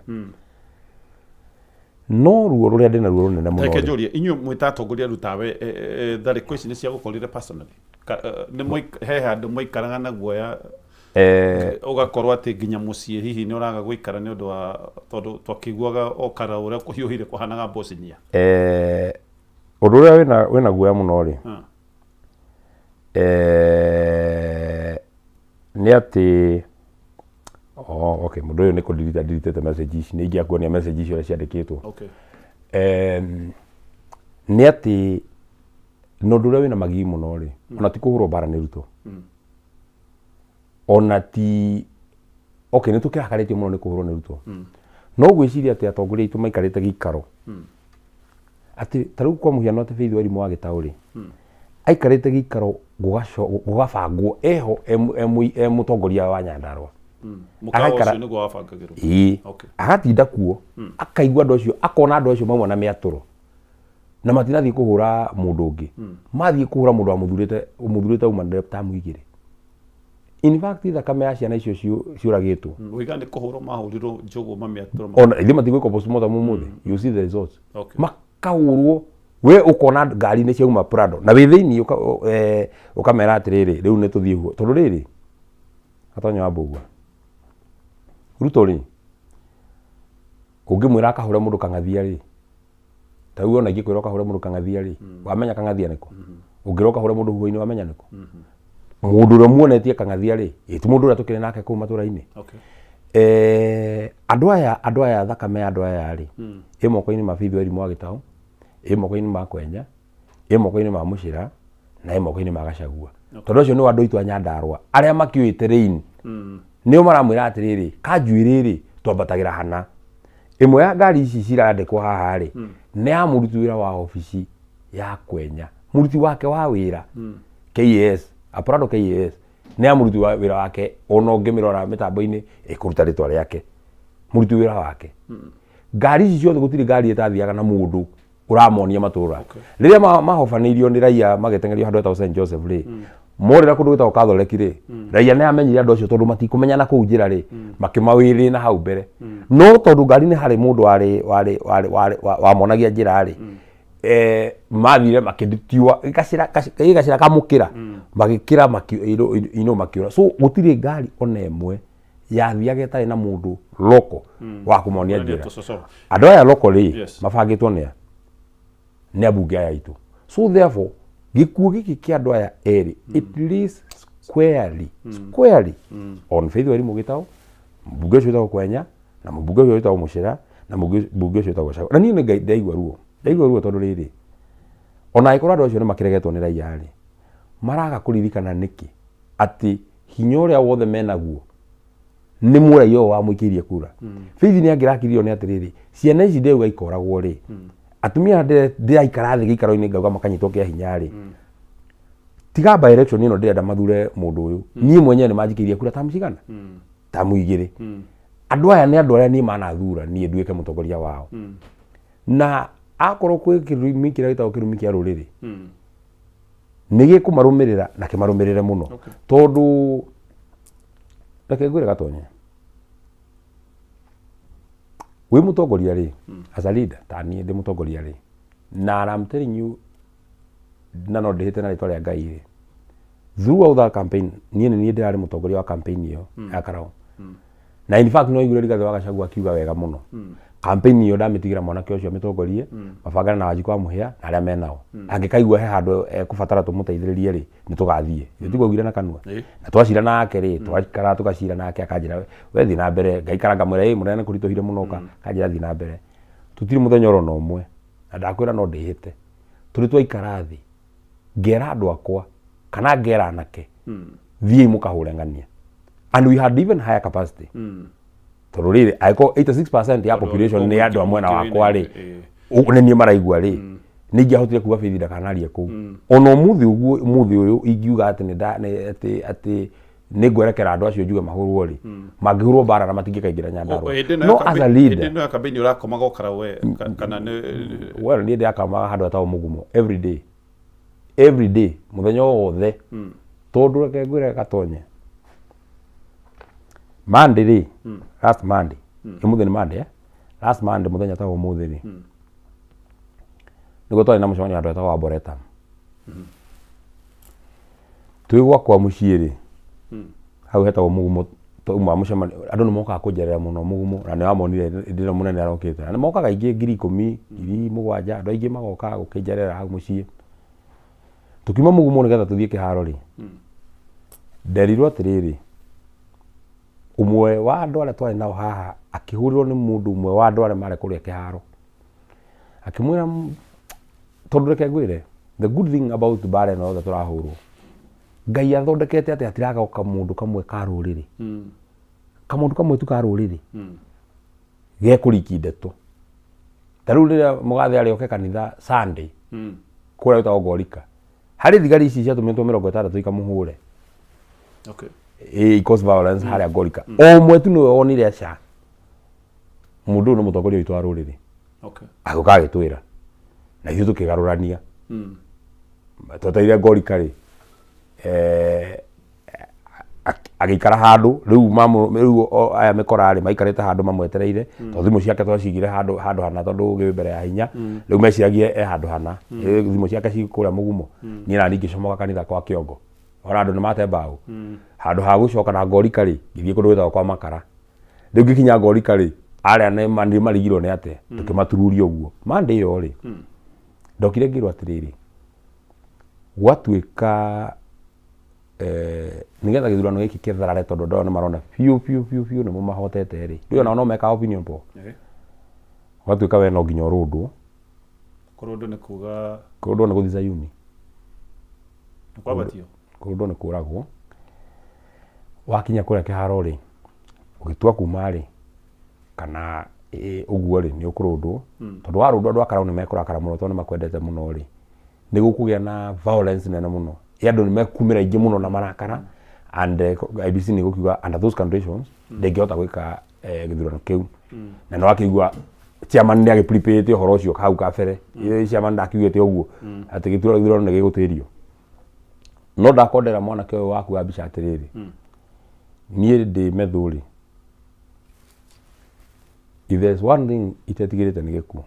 No ruo rũrĩa ndĩna ruo rũnene mũno Reke rĩ, njũrie, inyuĩ mwĩ ta atongoria rĩu tawe, tharĩko ici nĩ ciagũkorire personally? Nĩ he handũ mwaikaraga na guoya, ũgakorwo atĩ nginya mũciĩ hihi nĩ ũraga gũikara nĩ ũndũ wa tondũ twakĩiguaga o kara ũrĩa kũhiũhire kũhanaga mbocinia? Ũndũ ũrĩa wĩna guoya mũno rĩ, nĩ atĩ, oh, okay, mũndũ ũyũ nĩ kũndirita ndiritĩte message ici, nĩ ingĩakuonia message icio ũrĩa ciandĩkĩtwo. Nĩ atĩ na ũndũ ũrĩa wĩna magigi mũno rĩ, ona ti kũhũrwo mbara nĩ Ruto, ona ti okay, nĩ tũkĩrakarĩtio mũno nĩ kũhũrwo nĩ Ruto, no gwĩciria atĩ atongoria aitũ maikarĩte gĩikaro atĩ ta rĩu kwa mũhiano atĩ Faith Wairimu wa Gĩtaũ rĩ, aikarĩte gĩikaro gũgabangwo eho e mũtongoria wa Nyandarua. Mũkawa Agaikara- ũcio nĩguo wabangagĩrwo? Ĩĩ. Agatinda kuo, akaigua andũ acio, akona andũ acio mauma na mĩatũro na matinathiĩ kũhũra mũndũ ũngĩ, mathiĩ kũhũra mũndũ wamũthurĩte, ũmũthurĩte uma tamu igĩrĩ. In fact, thakame ya ciana icio ciũragĩtwo. Ũiga nĩ kũhũrwo mahũrirwo njũgũ mamĩatũro? Ona ithuĩ matigwĩkwo postmortem ũmũthĩ, you see the results. Makahũrwo, we ũkona ngari nĩ ciauma Prado na wĩ thĩinĩ, ũkamera atĩrĩrĩ, rĩu nĩ tũthiĩ guo, tondũ rĩrĩ Gatonya wa Mbũgua Ruto rĩ, ũngĩmwĩra akahũre mũndũ kang'athia rĩ, ta rĩu ona ingĩkwĩra ũkahũre mũndũ kang'athia rĩ, wamenya kang'athia nĩkũ? Ũngĩra ũkahũre mũndũ huho-inĩ, wamenya nĩkũ? Mũndũ ũrĩa muonetie kang'athia rĩ, ĩ ti mũndũ ũrĩa tũkĩrĩ nake kũu matũra-inĩ? Andũ aya thakame ya andũ aya rĩ, ĩ moko-inĩ ma Faith Wairimu wa Gĩtaũ, ĩ moko-inĩ ma Kwenya, ĩ moko-inĩ ma Mũcĩra, na ĩ moko-inĩ ma Gachagua, tondũ acio nĩo andũ aitũ a Nyandarua arĩa makĩũĩ terrain, nĩo maramwĩra atĩrĩrĩ, kanjuĩrĩ rĩ twambatagĩra hana. Ĩmwe ya ngari ici cirandĩkwo haha rĩ, nĩ ya mũruti wĩra wa obici ya Kwenya, mũruti wake wa wĩra KAS, a Prado KAS, nĩ ya mũruti wa wĩra wake. Ona ũngĩmĩrora mĩtambo-inĩ ĩkũruta rĩtwa rĩake, mũruti wĩra wake. Ngari ici ciothe, gũtirĩ ngari ĩtathiaga na mũndũ ũramonia matũra. Rĩrĩa mahobanĩirio nĩ raia magĩteng'erio handũ hetagwo St Joseph rĩ, morĩra kũndũ gwĩtagwo Catholic rĩ, raia nĩ amenyire andũ acio tondũ matikũmenyana kũu njĩra rĩ, makĩmawĩrĩ na hau mbere. No tondũ ngari nĩ harĩ mũndũ warĩ warĩ warĩ warĩ wamonagia njĩra rĩ, mathire makĩtiua gacĩra gacĩra kamũkĩra magĩkĩra ino makĩũra. So gũtirĩ ngari ona ĩmwe yathiaga ĩtarĩ na mũndũ loko wa kũmonia Kuonania njĩra. tũcocoro. Andũ aya loko rĩ, mabangĩtwo nĩ a nĩ ambunge aya aitũ. So therefore gĩkuũ gĩkĩ kĩa andũ aya erĩ, it lays squarely on Faith Wairimu Gĩtaũ, mbunge ũcio wĩtagwo Kwenya, na mũmbunge ũcio wĩtagwo Mũcera, na mũmbunge ũcio wĩtagwo Gachagua. Na niĩ nĩ ndaigua ruo, ndaigua ruo tondũ rĩrĩ, ona angĩkorwo andũ acio nĩ makĩregetwo nĩ raia rĩ, maraga kũririkana nĩkĩ atĩ hinya ũrĩa wothe menaguo nĩ mũraia ũyũ wamũikĩirie kura. Faith nĩ angĩrakiririo nĩ atĩrĩrĩ, ciana ici ndĩrauga ikoragwo rĩ, atumia aya ndĩraikara thĩ gĩikaro-inĩ ngauga makanyitwo kĩa hinya rĩ, tiga by election ĩno ndĩrenda mathure mũndũ ũyũ. Niĩ mwenyewe nĩ manjikĩirie kura tamu cigana? Tamu 2. Andũ aya nĩ andũ arĩa niĩ manathura niĩ nduĩke mũtongoria wao, na akorwo kwĩ kĩrumi kĩrĩa gĩtagwo kĩrumi kĩa rũrĩrĩ, nĩ gĩkũmarũmĩrĩra na kĩmarũmĩrĩre mũno. Tondũ reke ngwĩre Gatonye, wĩ mũtongoria rĩ, as a leader, ta niĩ ndĩ mũtongoria rĩ, na I'm telling you, na no ndĩhĩte na rĩtwa rĩa Ngai rĩ, throughout that campaign niĩ nĩ niĩ ndĩrarĩ mũtongoria wa campaign ĩyo ya Karau. Na in fact no iguire Rigathĩ wa Gachagua akiuga wega mũno, campaign ĩyo ndamĩtigĩra mwanake ũcio amĩtongorie, mabangane na Wanjikũ wa Mũhĩa na arĩa menao. Angĩkaigua he handũ ekũbatara tũmũteithĩrĩrie rĩ, nĩ tũgathiĩ. Ĩ tiguo augire na kanua? Na twacira nake rĩ, twaikara tũgacira nake, akanjĩra, we thiĩ na mbere. Ngaikara ngamwĩra, ĩ mũnene kũritũhire mũno ka, akanjĩra thiĩ na mbere. Tũtirĩ mũthenya oro na ũmwe, na ndakwĩra no ndĩhĩte, tũrĩ twaikara thĩ ngera andũ akwa kana ngera anake, thiĩi mũkahũre ng'ania, and we had even higher capacity. Tondũ rĩrĩ, angĩkorwo 86% ya population nĩ andũ a mwena wakwa rĩ, nĩ niĩ maraigua rĩ, nĩ ingĩahotire kuga Faith ndakanarie kũu. Ona ũmũthĩ ũguo, ũmũthĩ ũyũ ingiuga atĩ nĩ nda- nĩ- atĩ atĩ nĩ ngwerekera andũ acio njuge mahũrwo rĩ, mangĩhũrwo mbara na matingĩkaingĩra Nyandarũa. Hĩndĩ ĩno No ya as a campaign- leader, hĩndĩ ĩno ya campaign ũrakomaga ũkara we kana nĩ well, niĩ ndĩrakamaga handũ hatagwo Mũgumo every day, every day, mũthenya wothe, tondũ reke ngwĩre gatonye, Monday rĩ, last Monday, ũmũthĩ nĩ Monday, eh? Last Monday, mũthenya ta ũmũthĩ rĩ, nĩguo twarĩ na mũcemanio handũ hetagwo Arboretum. Twĩ gwakwa mũciĩ rĩ, hau hetagwo Mũgumo, twauma mũcemanio, andũ nĩ mokaga kũnjerera mũno Mũgumo, na nĩ wamonire hĩndĩ ĩrĩa mũnene arokĩte, na nĩ mokaga aingĩ, 10,000, 7,000, andũ aingĩ magoka gũkĩnjerera hau mũciĩ. Tũkiuma Mũgumo nĩgetha tũthiĩ kĩharo rĩ, nderirwo atĩrĩrĩ, ũmwe wa andũ arĩa twarĩ nao haha akĩhũrĩrwo nĩ mũndũ ũmwe wa andũ arĩa marĩ kũrĩa kĩharo, akĩmwĩra, tondũ reke ngwĩre, the good thing about mbara ĩno yothe tũrahũrwo, Ngai athondekete atĩ hatiragoka mũndũ kamwe ka rũrĩrĩ, kamũndũ kamwe tu ka rũrĩrĩ gekũriki ndeto. Ta rĩu rĩrĩa mũgathe arĩ oke kanitha Sunday, kũrĩa gwĩtagwo Ngorika, harĩ thigari ici ciatũmĩtwo 60 ikamũhũre. Ĩ cause violence harĩa Ngorika. O ũmwe tu nĩwe wonire aca mũndũ ũyũ nĩ mũtongoria witũ wa rũrĩrĩ. Agĩũka agĩtwĩra na ithuĩ tũkĩgarũrania. Twetereire Ngorika rĩ, agĩikara handũ rĩu rĩu aya mĩkora rĩ, maikarĩte handũ mamwetereire, tondũ thimũ ciake twacigire handũ handũ hana, tondũ ũgĩ wĩ mbere ya hinya. Rĩu meciragie e handũ hana. Thimũ ciake ci kũrĩa Mũgumo. Niĩ nani ngĩcomoka kanitha kwa Kĩongo, ona andũ nĩ mate mbaũ. Handũ ha gũcoka na Ngorika rĩ, ngĩthiĩ kũndũ gwĩtagwo kwa Makara. Rĩu ngĩkinya Ngorika rĩ, arĩa nĩ marigirwo nĩ atĩa, tũkĩmatururia ũguo. Monday ĩyo rĩ, ndokire ngĩrwo atĩrĩrĩ, gwatuĩka nĩgetha gĩthurano gĩkĩ kĩtharare, tondũ andũ aya nĩ marona biũ biũ biũ biũ nĩmo mahotete rĩ, rĩu onao no mekaga opinion poll. Gwatuĩka we no nginya ũrũndwo. Kũrũndwo nĩ kuga? Kũrũndwo nĩ gũthiĩ Zayuni. Nĩ kwambatio. Kũrũndwo nĩ kũragwo. Wakinya kũrĩa kĩharo rĩ, ũgĩtua kuma rĩ, kana ũguo rĩ, nĩ ũkũrũndwo. Tondũ warũndwo andũ a Karau nĩ mekũrakara mũno, tondũ nĩ makwendete mũno rĩ, nĩ gũkũgĩa na violence nene mũno. Ĩ andũ nĩ mekumĩra aingĩ mũno na marakara, and IEBC nĩ gũkiuga under those conditions ndĩngĩhota gwĩka gĩthurano kĩu. Na nĩ wakĩigua chairman nĩ agĩprepare ũhoro ũcio hau kabere. Chairman ndakiugĩte ũguo atĩ gĩthurano nĩ gĩgũtĩrio. No ndakondera mwanake ũyũ waku wa mbica atĩrĩrĩ, niĩ ndĩ methũ rĩ, if there's one thing itetigĩrĩte nĩ gĩkuũ.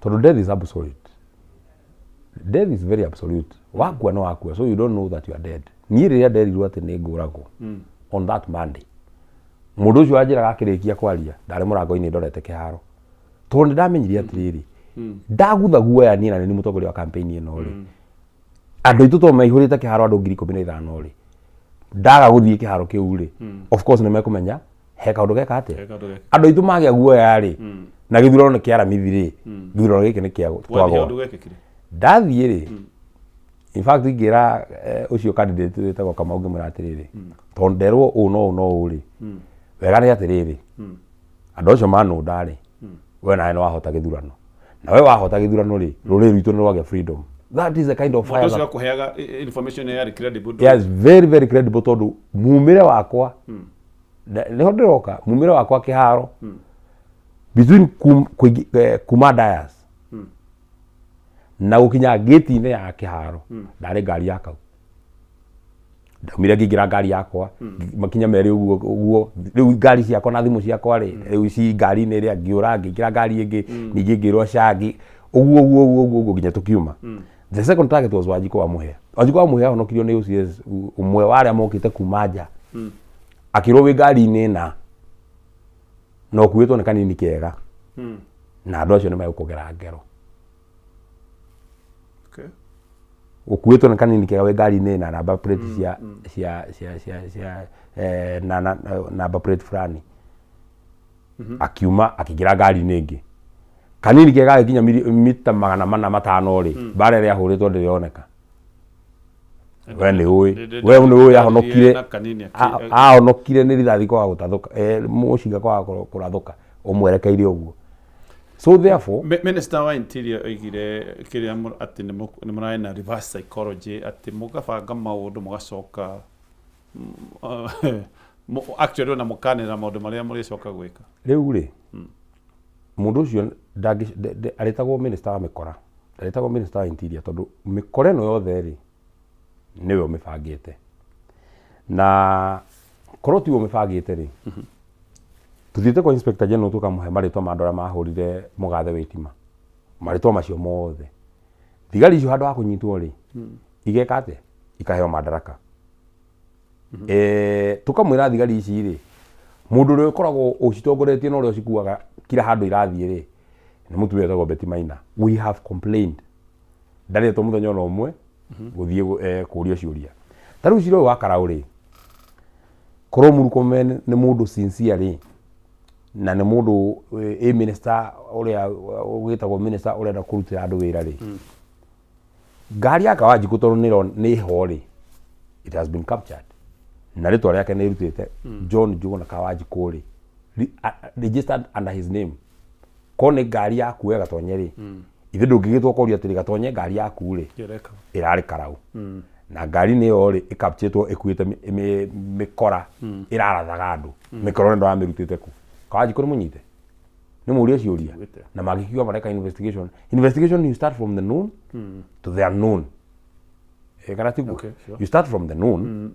Tondũ death is absolute. Death is very absolute. Wakua nĩ wakua, so you don't know that you are dead. Niĩ rĩrĩa nderirwo atĩ nĩ ngũragwo on that Monday, mũndũ ũcio wanjĩraga akĩrĩkia kwaria, ndarĩ mũrango-inĩ ndorete kĩharo. Tondũ nĩ ndamenyire atĩrĩrĩ, ndagutha guoya niĩ na nĩ niĩ mũtongoria wa campaign ĩno rĩ, andũ aitũ to maihũrĩte kĩharo andũ 15,000 rĩ, ndaga gũthiĩ kĩharo kĩu rĩ, of course nĩ mekũmenya he kaũndũ geka atĩa. He kaũndũ geka. Andũ aitũ magĩa guoya rĩ, na gĩthurano nĩ kĩa Aramithi rĩ, gĩthurano gĩkĩ nĩ kĩa Wathiĩ twagwa. ũndũ gwekĩkire? Ndathiĩ rĩ, in fact ngĩra ũcio candidate wĩtagwo Kamau, ngĩmwĩra atĩrĩrĩ, tondũ nderwo ũũ no ũũ no ũũ rĩ, wega nĩ atĩrĩrĩ, andũ acio manũnda rĩ, we nawe nĩ wahota gĩthurano, na we wahota gĩthurano rĩ, rũrĩrĩ rwitũ nĩ rwagĩa freedom. That is the kind of Mũndũ fire ũcio that akũheaga information yarĩ credible? Yes, very very credible, tondũ mumĩre wakwa nĩho ndĩroka, mumĩre wakwa kĩharo between kuma dais na gũkinya gĩti-inĩ ya kĩharo, ndarĩ ngari ya kau ndaumire ngĩingĩra ngari yakwa, makinya merĩ ũguo ũguo. Rĩu ngari ciakwa na thimũ ciakwa rĩ, rĩu ci ngari-inĩ ĩrĩa, ngĩũra ngĩingĩra ngari ĩngĩ, ningĩ ngĩrwo cangi ũguo ũguo ũguo ũguo ũguo nginya tũkiuma. The second target was Wanjikũ wa Mũhĩa. Wanjikũ wa Mũhĩa ahonokirio nĩ OCS ũmwe wa arĩa mokĩte kuma nja, akĩrwo wĩ ngari-inĩ na ũkuĩtwo nĩ kanini kega na andũ acio nĩ megũkũgera ngero. Ũkuĩtwo nĩ kanini kega wĩ ngari-inĩ na number plate cia cia cia cia cia na number plate fulani. Akiuma akĩingĩra ngari-inĩ ĩngĩ, kanini kega gagĩkinya mita 405 rĩ, mbara ĩrĩa ahũrĩtwo ndĩrĩ yoneka. We nĩ ũĩ. We nĩ ũĩ ahonokire. Na kanini Ahonokire nĩ rithathi kwaga gũtathũka, mũcinga kwaga kũrathũka ũmwerekeire ũguo. So therefore Minister wa Interior oigire kĩrĩa atĩ nĩ mũrarĩ na reverse psychology, atĩ mũgabanga maũndũ mũgacoka actually ona mũkanĩra maũndũ marĩa mũrĩcoka gwĩka. Rĩu rĩ, mũndũ ũcio arĩtagwo minister wa mĩkora, ndarĩtagwo minister wa Interior, tondũ mĩkora ĩno yothe rĩ, nĩwe ũmĩbangĩte. Na korwo tiwe ũmĩbangĩte rĩ, tũthiĩte kwa Inspector General tũkamũhe marĩtwa ma andũ arĩa mahũrire mũgathe Wĩtima, marĩtwa macio mothe. Thigari icio handũ ha kũnyitwo rĩ, igeka atĩa? Ikaheo madaraka. Tũkamwĩra thigari ici rĩ, mũndũ ũrĩa ũkoragwo ũcitongoretie na ũrĩa ũcikuaga kila handũ irathiĩ rĩ, nĩ mũtumia wĩtagwo Betty Maina. We have complained. Ndarĩtwo mũthenya ona ũmwe gũthiĩ kũrio ciũria. Ta rĩu cira ũyũ wa Karau rĩ, korwo Murkomen nĩ mũndũ sincere rĩ, na nĩ mũndũ ĩ minister ũrĩa ũgĩtagwo minister ũrenda kũrutĩra andũ wĩra rĩ, ngari ya Kawanjikũ tondũ nĩ ho rĩ, it has been captured na rĩtwa rĩake nĩ rutĩte John Njuguna Kawanjikũ rĩ, registered under his name. Korwo nĩ ngari yaku we Gatonye rĩ, ithe ndũngĩgĩtwo ũkorio atĩrĩ, Gatonye, ngari yaku rĩ Kĩreka. ĩrarĩ Karau na ngari nĩyo rĩ ĩkapchĩtwo ĩkuĩte mĩkora ĩrarathaga andũ, mĩkora ĩno ndũramĩrutĩte kũ? Kawanjikũ nĩ mũnyite, nĩ mũrie ciũria. Njiguĩte. Na mangĩkiuga mareka investigation, investigation, you start from the known to the unknown. Kana tiguo? Okay, sure. You start from the known.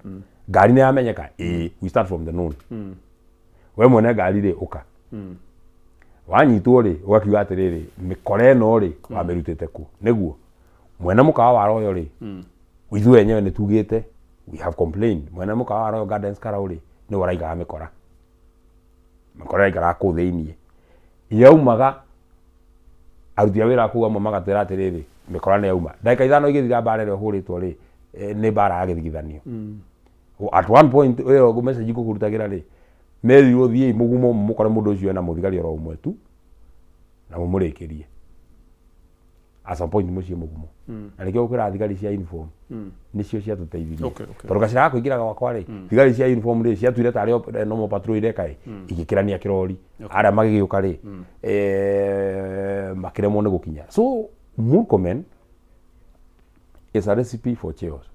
Ngari nĩ yamenyeka ĩĩ, we start from the known. We mwene ngari rĩ, ũka wanyitwo rĩ, ũgakiuga atĩrĩrĩ, mĩkora ĩno rĩ wamĩrutĩte kũ? Nĩguo mwene mũkawa wa Royal rĩ, ithuĩ enyewe nĩ tugĩte, we have complained, mwene mũkawa wa Royal Gardens Karau rĩ, nĩwe ũraigaga mĩkora. Mĩkora ĩraikaraga kũu thĩiniĩ, yaumaga aruti a wĩra kũu amwe magatwĩra atĩrĩrĩ, mĩkora nĩ yauma ndagĩka 5 igĩthira. Mbara ĩrĩa ũhũrĩtwo rĩ, nĩ mbara ya gĩthigithanio. At one point ĩyo message ngũkũrutagĩra rĩ, merirwo thiĩi mũgumo mũkore mũndũ ũcio ena mũthigari oro ũmwe tu na mũmũrĩkĩrie. At some point mũciĩ mũgumo, na nĩkĩo gũkwĩra thigari cia uniform nĩcio ciatũteithirie, tondũ gacĩra ga kũingĩra gwakwa rĩ, thigari cia uniform rĩ ciatuire tarĩ normal patrol ireka ĩ, igĩkĩrania kĩrori arĩa magĩgĩũka rĩ, makĩremwo nĩ gũkinya. So Murkomen is a recipe for chaos.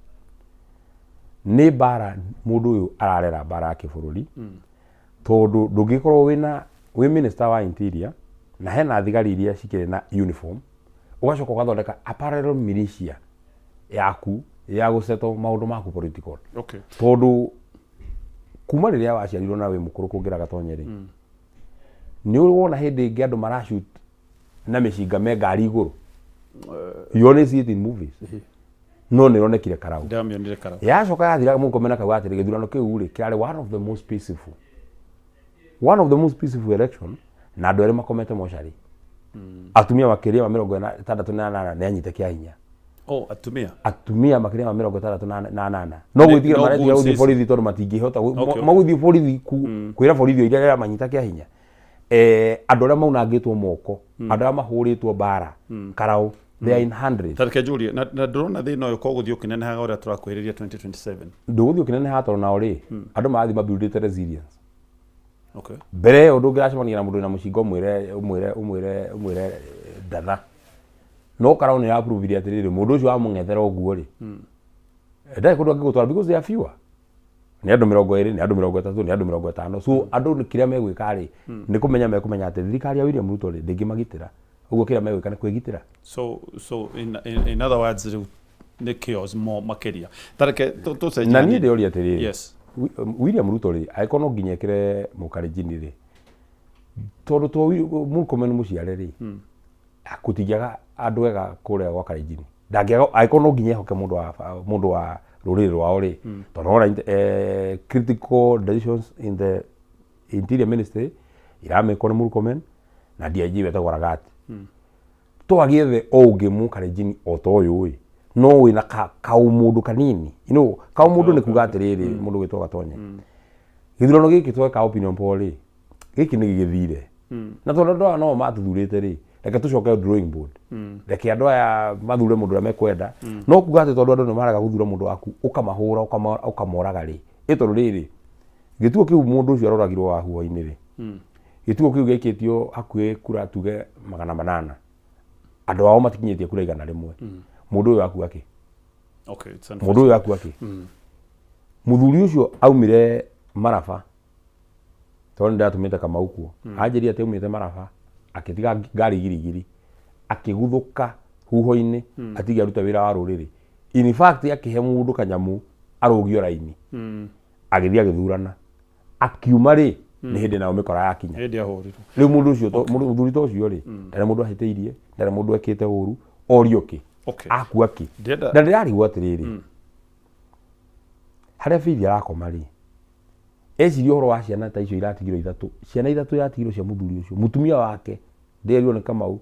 Nĩ mbara mũndũ ũyũ ararera, mbara ya kĩbũrũri, tondũ ndũngĩkorwo wĩna wĩ minister wa Interior na hena thigari iria cikĩrĩ na uniform, ũgacoka ũgathondeka a parallel militia yaku ya gũsettle maũndũ maku political, tondũ kuma rĩrĩa waciarirwo na wĩ mũkũrũ kũngĩra Gatonye rĩ, nĩ ũrĩ wona hĩndĩ ĩngĩ andũ marashoot na mĩcinga me ngari igũrũ? You only see it in movies, no nĩ ĩronekire Karau. Ndamĩonire Karau. Yacoka yathira, Murkomen akauga atĩrĩ, gĩthurano kĩu rĩ kĩarĩ one of the most peaceful election, na andũ erĩ makomete mocarĩ, atumia makĩria ma 68 nĩ anyite kĩa hinya. Oh, atumia. Atumia makĩria ma 68 no gwĩtigĩra no maretigĩra goons gũthiĩ ici. Borithi tondũ matingĩhota magũthiĩ borithi kwĩra borithi o iria rĩramanyita kĩa hinya. Andũ arĩa maunangĩtwo moko, andũ arĩa mahũrĩtwo mbara Karau, they are in hundreds. Ta reke njũrie, na ndũrona thĩna ũyũ ko gũthiĩ ũkĩnenehaga ũrĩa tũrakuhĩrĩria 2027? Ndũgũthiĩ ũkĩneneha, tondũ nao rĩ, andũ marathiĩ mabuildĩte resilience. Mbere ĩyo ndũngĩracemania na mũndũ wĩna mũcinga ũmwĩre ũmwĩre ũmwĩre ũmwĩre ndatha, no Karau nĩ yaprovire atĩrĩrĩ, mũndũ ũcio wamũng'ethera ũguo rĩ, ndarĩ kũndũ angĩgũtwara, because they are fewer. Nĩ andũ 20, nĩ andũ 30, nĩ andũ 50. So andũ nĩ kĩrĩa megwĩka rĩ, nĩ kũmenya mekũmenya atĩ thirikari ya William Ruto rĩ ndĩngĩmagitĩra. Ũguo kĩrĩa megwĩka nĩ kwĩgitĩra. So in other words, rĩu nĩ chaos mo makĩria. Ta reke tũcenjie Na niĩ hanini. ndĩroria atĩrĩrĩ, William Ruto rĩ, angĩkorwo no nginya ekĩre mũkarenjini rĩ, tondũ to Murkomen mũciare rĩ, gũtingĩaga andũ ega kũrĩa gwa Kalenjin. Ndangĩaga angĩkorwo no nginya ehoke mũndũ wa rũrĩrĩ rwao rĩ, tondũ wona critical decisions in the Interior Ministry iramĩkwo nĩ Murkomen na DIG wetagwo Lagat. Twagĩethe o ũngĩ mũkarenjini o ta ũyũ ĩ, no wĩna kaũmũndũ kanini, kaũmũndũ nĩ kuga atĩrĩrĩ, mũndũ gwĩtwo Gatonye, gĩthurano gĩkĩ tweka opinion poll rĩ, gĩkĩ nĩ gĩgĩthire, na tondũ andũ aya no matũthurĩte rĩ, Reke tũcoke drawing board, reke andũ aya mathure mũndũ ũrĩa mekwenda. No kuga atĩ tondũ andũ nĩ marega gũthura mũndũ waku, ũkamahũra, ũkamoraga rĩ, ĩ tondũ rĩrĩ gĩtuo kĩu mũndũ ũcio aroragirwo wa huho-inĩ rĩ, gĩtuo kĩu gĩaikĩtio hakuhĩ kura tuge 800, andũ ao matikinyĩtie kura 100. Mũndũ ũyũ akua kĩ? Okay, it's Mũndũ ũyũ akua kĩ? Mũthuri ũcio aumire Maraba, tondũ nĩ ndatũmĩte Kamau kuo, anjĩrire atĩ aumĩte Maraba, akĩtiga ngari girigiri, akĩguthũka huho-inĩ, atige arute wĩra wa rũrĩrĩ. In fact, akĩhe mũndũ kanyamũ arũgio raini, agĩthiĩ agĩthurana, akiuma rĩ, nĩ hĩndĩ nayo mĩkora yakinya. Hĩndĩ ahũrirwo. Rĩu mũndũ ũcio mũthuri ta ũcio rĩ, ndarĩ mũndũ ahĩtĩirie, ndarĩ mũndũ ekĩte ũru, orio kĩ? Akua kĩ? Na ndĩrarigwo atĩrĩrĩ, harĩa Faith arakoma rĩ, eciria ũhoro wa ciana ta icio iratigirwo ithatũ, ciana ithatũ iratigirwo cia mũthuri ũcio, mũtumia wake ndĩerirwo nĩ Kamau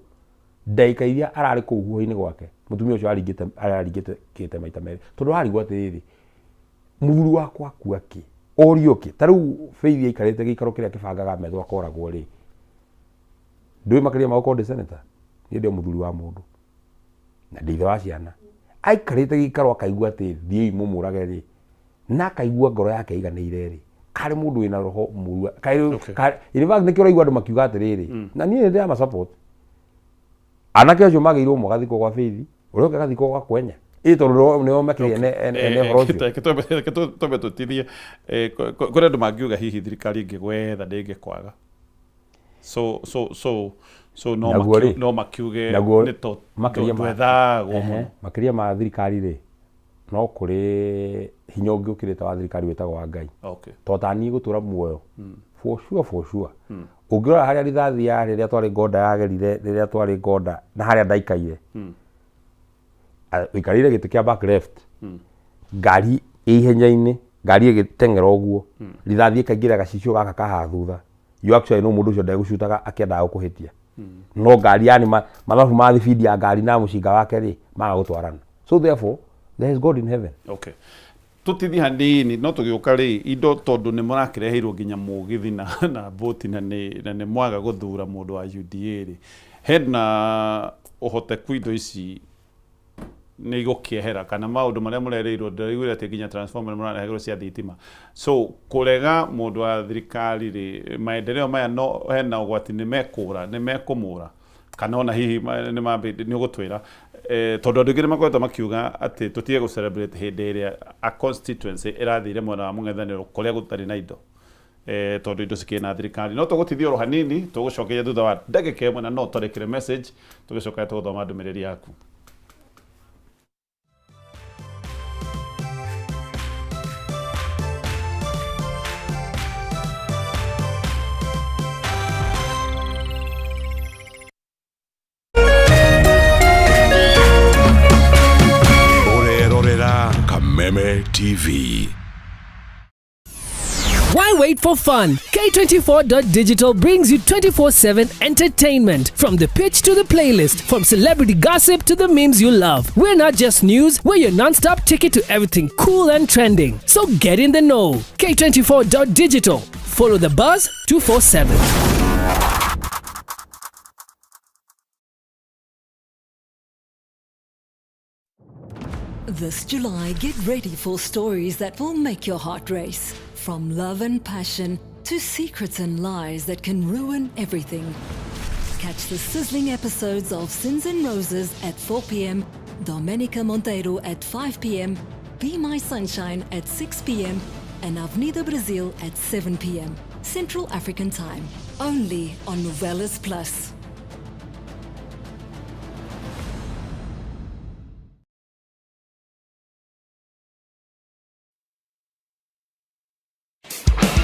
ndagĩka iria ararĩ kũu huho-inĩ gwake, mũtumia ũcio aringĩte araringĩte kĩte maita merĩ, tondũ ararigwo atĩrĩrĩ, mũthuri wakwa akua kĩ, orio kĩ? Ta rĩu Faith aikarĩte gĩikaro kĩrĩa kĩbangaga metho akoragwo rĩ, ndũĩ makĩria ma gũkorwo ndĩ senator, niĩ ndĩ o mũthuri wa mũndũ na ndĩ ithe wa ciana, aikarĩte gĩikaro akaigua atĩ thiĩi mũmũrage rĩ, na akaigua ngoro yake ĩiganĩire rĩ, karĩ mũndũ wĩna roho mũru karĩ? In fact, nĩkĩo ũraigua andũ makiuga atĩrĩrĩ, na niĩ nĩ ndĩrama support anake acio magĩirwo, ũmwe agathikwo gwa Faith, ũrĩa ũngĩ agathikwo gwa Kwenya, ĩ tondũ nĩo makĩria ene ũhoro ũcio. Reke twambe tũtithie. Kũrĩ andũ mangiuga hihi thirikari ĩngĩgwetha ndĩngĩkwaga, so no Naguo rĩ, no makiuge naguo nĩ to makĩria twethagwo mũno. Makĩria ma thirikari rĩ, no kũrĩ hinya ũngĩ ũkĩrĩte wa thirikari wĩtagwo wa Ngai. To ta niĩ gũtũra muoyo, for sure, for sure, ũngĩrora harĩa rithathi ya rĩrĩa twarĩ ngonda yagerire, rĩrĩa twarĩ ngonda na harĩa ndaikaire, ũikarĩire gĩtĩ kĩa back left, ngari ĩ ihenya-inĩ, ngari ĩgĩteng'era ũguo, rithathi ĩkaingĩra gacicio gaka ka haha thutha. You actually know mũndũ ũcio ndegũcutaga akĩendaga gũkũhĩtia, no ngari yani mathabu ma thibindi ya ngari na mũcinga wake rĩ, maga gũtwarana. So therefore there is God in heaven. Okay, tũtithie hanini, no tũgĩũka rĩ, indo tondũ nĩ mũrakĩreheirwo nginya mũgithi na boti, na nĩ mwaga gũthura mũndũ wa UDA rĩ, hena ũhoteku indo ici nĩ igũkĩehera kana maũndũ marĩa mũrerĩirwo? Ndĩraiguire atĩ nginya transformer nĩ mũrareherwo cia thitima. So kũrega mũndũ wa thirikari rĩ, maendeleo maya no hena ũgwati nĩ mekũra, nĩ mekũmũra, kana ona hihi nĩ nĩ ũgũtwĩra, tondũ andũ aingĩ nĩ makoretwo makiuga atĩ tũtige gũ celebrate hĩndĩ ĩrĩa a constituency ĩrathire mwena wa mũng'ethanĩro kũrĩa gũtarĩ na indo, tondũ indo cikĩrĩ na thirikari. No tũgũtithia oro hanini, tũgũcokeria thutha wa ndagĩka 1, na no tũrĩkĩre message, tũgĩcoka tũgũthoma ndũmĩrĩri yaku. Ũrerorera Kameme TV. Why wait for fun? K24.digital brings you 24/7 entertainment. From the pitch to the playlist, from celebrity gossip to the memes you love. We're not just news, we're your non stop ticket to everything cool and trending. So get in the know. K24.digital. Follow the buzz 247. This July, get ready for stories that will make your heart race. From love and passion to secrets and lies that can ruin everything. Catch the sizzling episodes of Sins and Roses at 4 p.m., Domenica Monteiro at 5 p.m., Be My Sunshine at 6 p.m., and Avenida Brasil at 7 p.m. Central African Time. Only on Novelas Plus.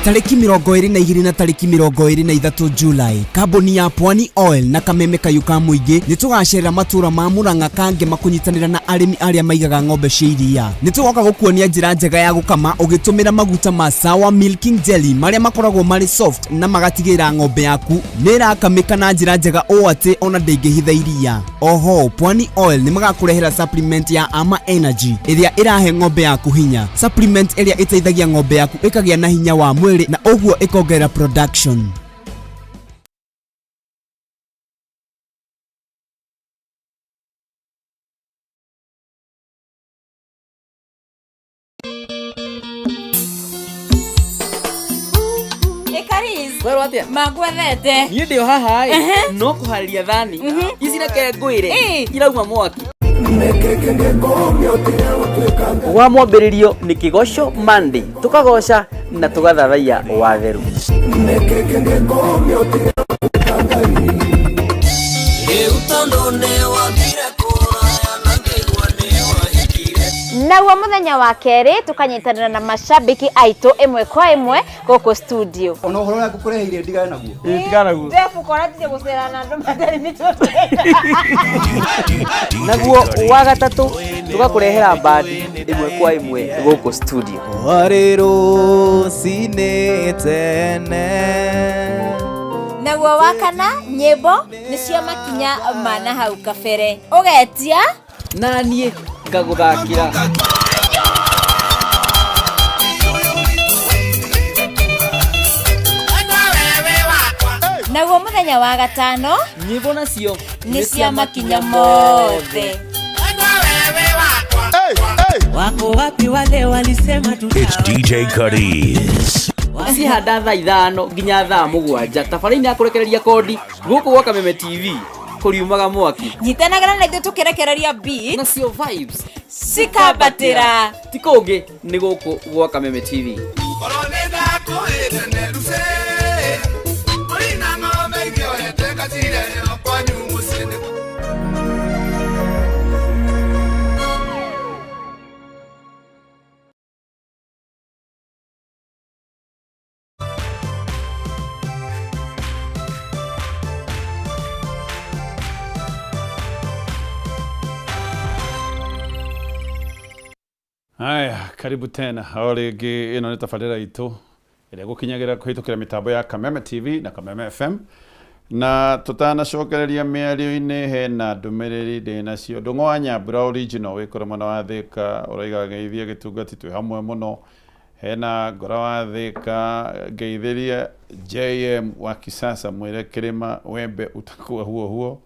Tarĩki 22 na tarĩki 23 Julai, kambuni ya Pwani Oil na Kameme Kayũ ka mũingĩ nĩ tũgacerera matũra ma Murang'a Kangema kũnyitanĩra na arĩmi arĩa maigaga ng'ombe cia iria. Nĩ tũgoka gũkuonia njĩra njega ya gũkama ũgĩtũmĩra maguta ma Sawa Milking Jelly marĩa makoragwo marĩ soft na magatigĩrĩra ng'ombe yaku nĩ ĩrakamĩka na njĩra njega ũũ atĩ ona ndĩngĩhitha iria. Oho Pwani Oil nĩ magakũrehera supplement ya Ama Energy ĩrĩa ĩrahe ng'ombe yaku hinya, supplement ĩrĩa ĩteithagia ng'ombe yaku ĩkagĩa na hinya wa mwĩrĩ na ũguo ĩkongerera production. Werwo atĩa? Mangwethete. Niĩ ndĩ o haha ĩ, no kũharĩria thani ici reke ngwĩre irauma mwaki. Wa mwambĩrĩrio nĩ Kĩgoco Monday, tũkagoca na tũgathathaiya watheru. Naguo muthenya wa kerĩ tũkanyitanĩra na mashabiki aitũ ĩmwe kwa ĩmwe gũkũ studio. Ona ũhoro ũrĩa ngũkũreheire ndigane naguo. Tigana naguo. Jeff ũkora tiga gũcera na andũ matarĩ mĩtwe. Naguo wa gatatũ tũgakũrehera mbandi ĩmwe kwa ĩmwe gũkũ studio. Warĩ rũcinĩ tene. Naguo wa kana nyĩmbo nĩcio makinya ma na hau kabere ũgetia na niĩ ngagũthakĩra. Naguo mũthenya wa gatano nyĩmbo nacio nĩ cia makinya mothe. Wako wapi wale walisema It's DJ Cuddies. Cihanda thaa 5 nginya thaa 7 tabarĩinĩ ya kũrekereria kondi gũkũ gwa Kameme TV kũriumaga mwaki. Nyitanagĩra na ithuĩ tũkĩrekereria beat nacio vibes cikambatĩra. Ti kũngĩ nĩ gũkũ gwa Kameme TV. Haya, karibu tena o rĩngĩ. Ĩno nĩ tabarĩra itũ ĩrĩa gũkinyagĩra kũhĩtũkĩra mĩtambo ya Kameme TV na Kameme FM. Na tũtanacokereria mĩario-inĩ, hena ndũmĩrĩri ndĩ nacio. Ndũng'ũ wa Nyambura original wĩ kũrĩa mwena wa Thĩka ũraiga geithie gĩtungati, twĩ hamwe mũno. Hena Ngora wa Thĩka, ngeithĩria JM wa Kisasa, mwĩre kĩrĩma wembe utakuwa huo huo.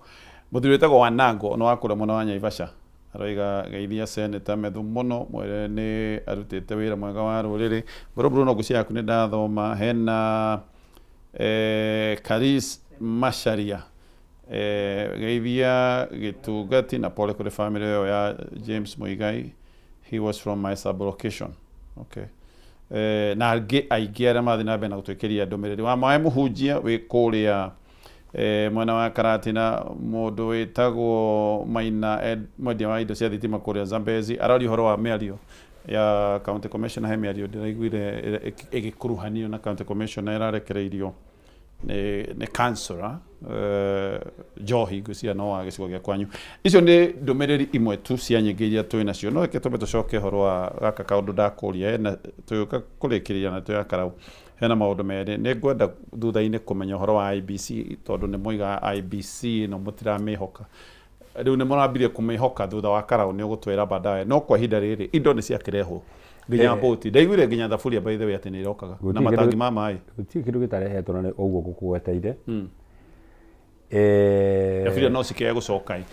Mũthuri wĩtagwo Wanango no wa kũrĩa mwena wa Naivasha aroiga geithia Senator Methu mũno, mwĩre nĩ arutĩte wĩra mwega wa rũrĩrĩ. Ngoro Bruno, ngũcia yaku nĩ ndathoma. Hena Karis Macharia, geithia gĩtungati na pole kũrĩ family ĩyo ya James Muigai, he was from my sub-location. Okay. Na angĩ aingĩ arĩa marathiĩ na mbere na gũtwĩkĩria ndũmĩrĩri wa maĩ. Mũhunjia wĩ kũrĩa mwena wa Karatina, mũndũ wĩtagwo Maina Ed, mwendia wa indo cia thitima kũrĩa Zambezi, araria ũhoro wa mĩario ya county commissioner. He mĩario ndĩraiguire ĩgĩkuruhanio na county commissioner ĩrarekereirio nĩ councillor Njohi, ngwĩciria no wa gĩcigo gĩa kwanyu. Icio nĩ ndũmĩrĩri imwe tu cia nyingĩ iria twĩ nacio, no reke twambe tũcoke ũhoro wa gaka kaũndũ ndakũria. Hena tũgĩũka kũrĩkĩrĩria na twĩ Karau, hena maũndũ merĩ nĩ ngwenda thutha-inĩ kũmenya ũhoro wa IEBC, tondũ nĩ moigaga IEBC ĩno mũtiramĩhoka. Rĩu nĩ mũrambirie kũmĩhoka thutha wa Karau, nĩ ũgũtwĩra baadaye. No kwa ihinda rĩrĩ indo nĩ ciakĩrehwo nginya mbũti, ndaiguire nginya thaburia, by the way, atĩ nĩ irokaga na matangi ma maĩ. Gũtirĩ kĩndũ gĩtarehetwo na nĩ ũguo ngũkũgweteire. Thaburia no cikĩage gũcoka ĩ.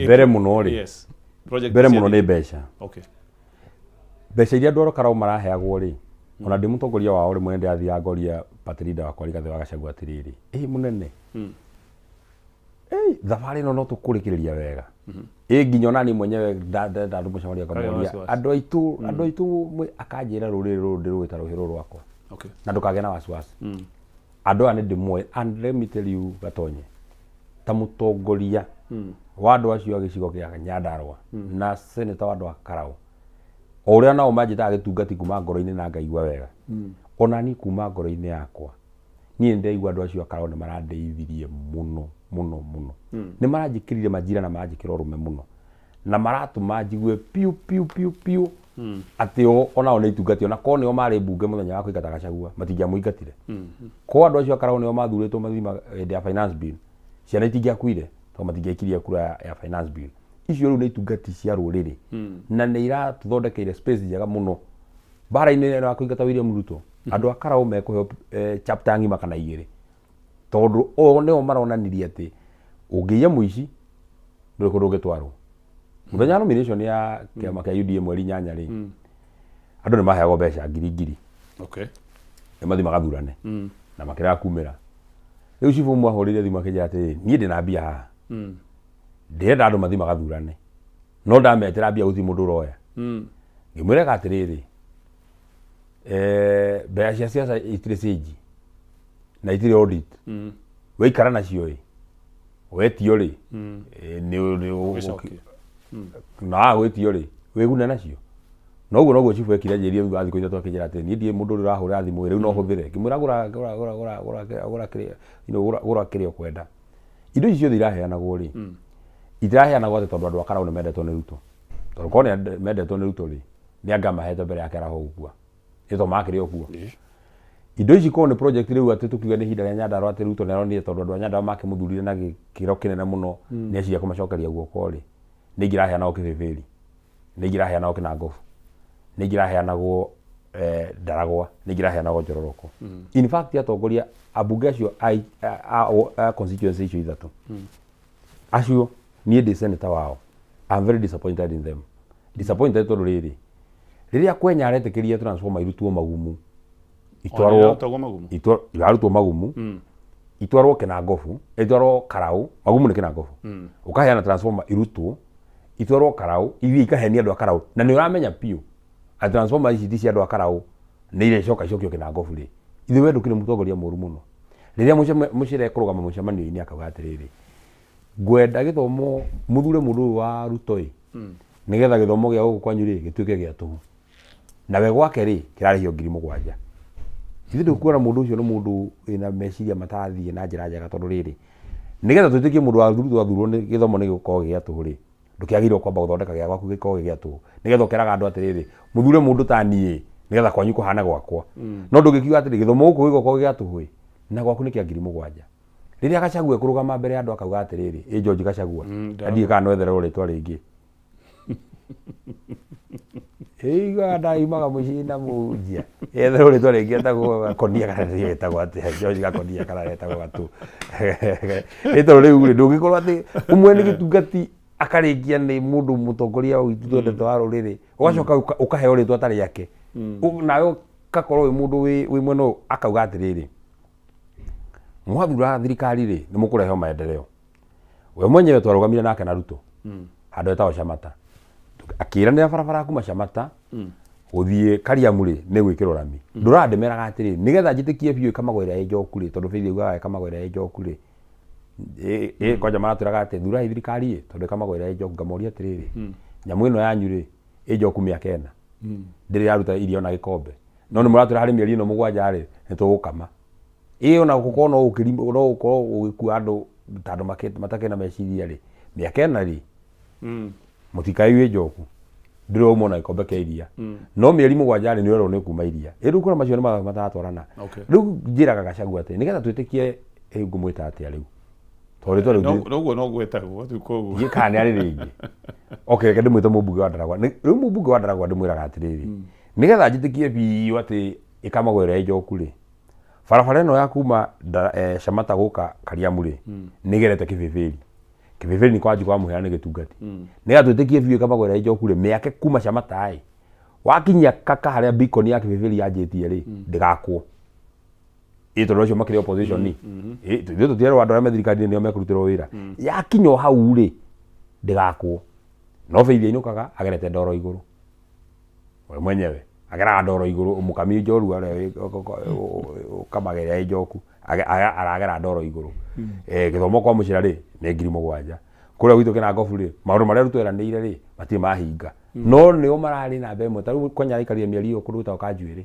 Mbere mũno rĩ, Project mbere cia mũno nĩ mbeca. Mbeca iria andũ a Karau maraheagwo rĩ, ona ndĩ mũtongoria wao rĩmwe nĩndĩrathiaga ngoria party leader wakwa Rigathĩ wa Gachagua atĩrĩrĩ, ĩ mũnene, ĩ thabarĩ ĩno no tũkũrĩkĩrĩria wega, ĩ nginya ona niĩ mwenyewe ndenda andũ mũcemanio Kagĩa ngamoria wasiwasi. Andũ aitũ akanjĩra rũrĩrĩ rũrũ ndĩrũĩ ta rũhĩ rũrũ rwakwa na ndũkagĩe na wasiwasi, andũ aya nĩ ndĩmoĩ. And let me tell you, Gatonye, ta mũtongoria wa andũ acio a gĩcigo kĩa Nyandarua na senator wa andũ a Karau, o ũrĩa nao manjĩtaga gĩtungati kuma ngoro-inĩ na ngaigua wega, ona niĩ kuma ngoro-inĩ yakwa niĩ nĩ ndĩraigua andũ acio a Karau nĩ marandeithirie mũno mũno mũno. Nĩ maranjĩkĩrire majira na maranjĩkĩra ũrũme mũno na maratũma njigue piũ piũ piũ piũ atĩ o onao nĩ itungati, ona korwo nĩo marĩ mbunge mũthenya wa kũingata Gachagua matingĩamũingatire. Korwo andũ acio a Karau nĩo mathurĩtwo mathima hĩndĩ ya finance bill, ciana itingĩakuire tondũ matingĩaikirie kura ya finance bill. Icio rĩu nĩ itungati cia rũrĩrĩ na nĩ iratũthondekeire space njega mũno mbara-inĩ ĩno ya kũingata William Ruto. Andũ a Karau mekũheo chapter ng'ima kana igĩrĩ, tondũ o nĩo maronanirie atĩ ũngĩiya mũici ndũrĩ kũndũ ũngĩtwarwo. Mũthenya wa nomination ya kĩama kĩa UDA mweri 8 rĩ, andũ nĩ maheagwo mbeca ngiri ngiri nĩ mathiĩ magathurane. Na makĩrega kumĩra. Rĩu cibũ ũmwe ahũrĩire thimũ akĩnjĩra atĩrĩrĩ, niĩ ndĩna mbia haha. Ndĩrenda andũ mathiĩ magathurane. No ndametĩra mbia gũtirĩ mũndũ ũroya. Ngĩmwĩra ĩka atĩrĩrĩ, mbeca cia siasa itirĩ cĩnji na itirĩ audit. Waikara nacio ĩ, wetio rĩ, Ũgĩcokia. Na waga gwĩtio rĩ, wĩgune nacio. Na ũguo noguo cibũ ekire anjĩrire thutha wa thikũ ithatũ akĩnjĩra atĩ niĩ ndiĩ mũndũ ũrĩa ũrahũra thimũ rĩu no hũthĩre. Ngĩmwĩra gũra gũra gũra gũra gũra gũra kĩrĩa you know, gũra gũra kĩrĩa ũkwenda. Indo ici ciothe iraheanagwo rĩ, itiraheanagwo atĩ tondũ andũ a Karau nĩ mendetwo nĩ Ruto. Tondũ korwo nĩ mendetwo nĩ Ruto rĩ, nĩ angamahete mbere ya Kĩaraho gũkua. Nĩ tondũ makĩrĩ o kuo. Indo ici korwo nĩ project rĩu atĩ tũkiuge nĩ ihinda rĩa Nyandarua atĩ Ruto nĩ aronire tondũ andũ a Nyandarua makĩmũthurire na gĩkĩro kĩnene mũno nĩ eciria kũmacokeria guoko rĩ, nĩ ingĩraheanagwo Kĩbĩbĩri, nĩ ingĩraheanagwo Kĩnangobu, nĩ ingĩraheanagwo Ndaragwa, nĩ ingĩraheanagwo Njororoko. In fact atongoria ambunge acio a constituency icio ithatũ acio niĩ ndĩ senator wao, I'm very disappointed in them. Disappointed tondũ rĩrĩ, rĩrĩa Kwenya aretĩkĩria transformer irutwo magumu itwarwo Irarutagwo magumu? Irarutwo magumu itwarwo Kĩnangobu, itwarwo Karau, magumu nĩ Kĩnangobu, ũkaheana transformer irutwo itwarwo Karau, ithiĩ ikahenie andũ a Karau, na nĩ ũramenya biũ atĩ transformer ici ti cia andũ a Karau, nĩ irĩcoka icokio Kĩnangobu rĩ, ithuĩ we ndũkĩrĩ mũtongoria mũru mũno. Rĩrĩa mũcere ekũrũgama mũcemanio-inĩ akauga atĩrĩrĩ, ngwenda gĩthomo mũthure mũndũ ũyũ wa Ruto ĩ, nĩgetha gĩthomo gĩa gũkũ kwanyu rĩ gĩtuĩke gĩa tũhũ. Nawe gwake rĩ kĩrarĩhio 7,000. Ithuĩ ndũkuona mũndũ ũcio nĩ mũndũ wĩna meciria matarathiĩ na njĩra njega tondũ rĩrĩ, nĩgetha twĩtĩkie mũndũ wa Ruto athurwo nĩ gĩthomo nĩ gĩgũkorwo gĩ gĩa tũhũ rĩ, ndũkĩagĩrĩirwo kwamba gũthondeka gĩa gwaku gĩkorwo gĩ gĩa tũhũ. Nĩgetha ũkeraga andũ atĩrĩrĩ, mũthure mũndũ ta niĩ nĩgetha kwanyu kũhane gwakwa. No ndũngĩkiuga atĩrĩ, gĩthomo gũkũ gĩgũkorwo gĩ gĩa tũhũ ĩ, na gwaku nĩ kĩa 7,000. Rĩrĩa Gachagua ekũrũgama mbere ya andũ akauga atĩrĩrĩ, ĩ George Gachagua, na ndiũĩ kana no ethererwo rĩtwa rĩngĩ. Ĩiguaga ndaimaga mũciĩ na mũhunjia. Etherwo rĩtwa rĩngĩ etagwo Gakonia kana ndiũĩ etagwo atĩa, George Gakonia kana etagwo Gatũ. Ĩ tondũ rĩu rĩ, ndũngĩkorwo atĩ ũmwe nĩ gĩtungati akarĩkia nĩ mũndũ mũtongoria witũ twendete wa rũrĩrĩ, ũgacoka ũkaheo rĩtwa ta rĩake. Nawe ũgakorwo wĩ mũndũ wĩ mwena ũyũ akauga atĩrĩrĩ, mwathura thirikari rĩ, nĩ mũkũrehwo maendeleo. We mwenyewe twarũgamire nake na Ruto handũ hetagwo Shamata, akĩranĩra barabara kuma Shamata gũthiĩ Kariamu rĩ nĩ gwĩkĩrwo rami. Ndũraga ndĩmeraga atĩrĩ, nĩgetha njĩtĩkie biũ ĩkamagwo ĩrĩa ĩ njoku rĩ, tondũ Faith augaga ĩkamagwo ĩrĩa ĩ njoku rĩ, kwanja maratwĩraga atĩ thurai thirikari ĩ tondũ ĩkamagwo ĩrĩa ĩ njoku. Ngamoria atĩrĩrĩ, nyamũ ĩno yanyu rĩ ĩ njoku mĩaka ĩna, ndĩrĩ yaruta iria ona gĩkombe, no nĩ mũratwĩra harĩ mĩeri ĩno 7 rĩ nĩ tũgũkama. Ĩ ona gũkorwo no ũkĩri no ũkorwo ũgĩkua andũ ta andũ matakĩrĩ na meciria rĩ, mĩaka ĩna rĩ mũtikaigue njoku, ndĩrĩ wauma ona gĩkombe kĩa iria, no mĩeri 7 rĩ nĩ ũrerwo nĩ ũkuma iria. Ĩ rĩu kũrĩa macio nĩ mathabu mataratwarana. Rĩu njĩraga Gachagua atĩ nĩgetha twĩtĩkie, ĩ ngũmwĩta atĩa rĩu, tondũ rĩtwa rĩu Noguo no gwetagwo rĩu koguo. Ndiũĩ kana nĩ arĩ rĩngĩ. Okay, reke ndĩmwĩte mũmbunge wa Ndaragwa. Rĩu mũmbunge wa Ndaragwa ndĩmwĩraga atĩrĩrĩ, nĩgetha njĩtĩkie biũ atĩ ĩkamagwo ĩrĩa ĩ njoku rĩ, barabara ĩno ya kuma Shamata gũka Kariamu rĩ, nĩ ĩgerete Kĩbĩbĩri. Kĩbĩbĩri nĩ kwa Njukũ wa Mũhĩa nĩ gĩtungati. Nĩgetha twĩtĩkie biũ ĩkamagwo ĩrĩa ĩ njoku rĩ, mĩake kuma Shamata ĩ, wakinyia kaka harĩa beacon ya Kĩbĩbĩri yanjĩtie rĩ, ndĩgakwo. Ĩ tondũ acio makĩrĩ opposition ĩ, ithuĩ tũtirerwo andũ arĩa me thirikari-inĩ nĩo mekũrutĩrwo wĩra. Yakinya o hau rĩ, ndĩgakwo. No Faith ainũkaga agerete ndoro igũrũ. We mwenyewe ageraga ndoro igũrũ, mũkami njorua ũrĩa ũkamaga ĩrĩa ĩ njoku, aragera ndoro igũrũ. Gĩthomo kwa mũcira rĩ, nĩ 7,000. Kũrĩa gwitũ Kĩnangobu rĩ, maũndũ marĩa Ruto eranĩire rĩ, matirĩ mahinga. No nĩo mararĩ namba ĩmwe. Ta rĩu Kwenya araikarire mĩeri ĩyo kũndũ gwĩtagwo Kanjuĩrĩ.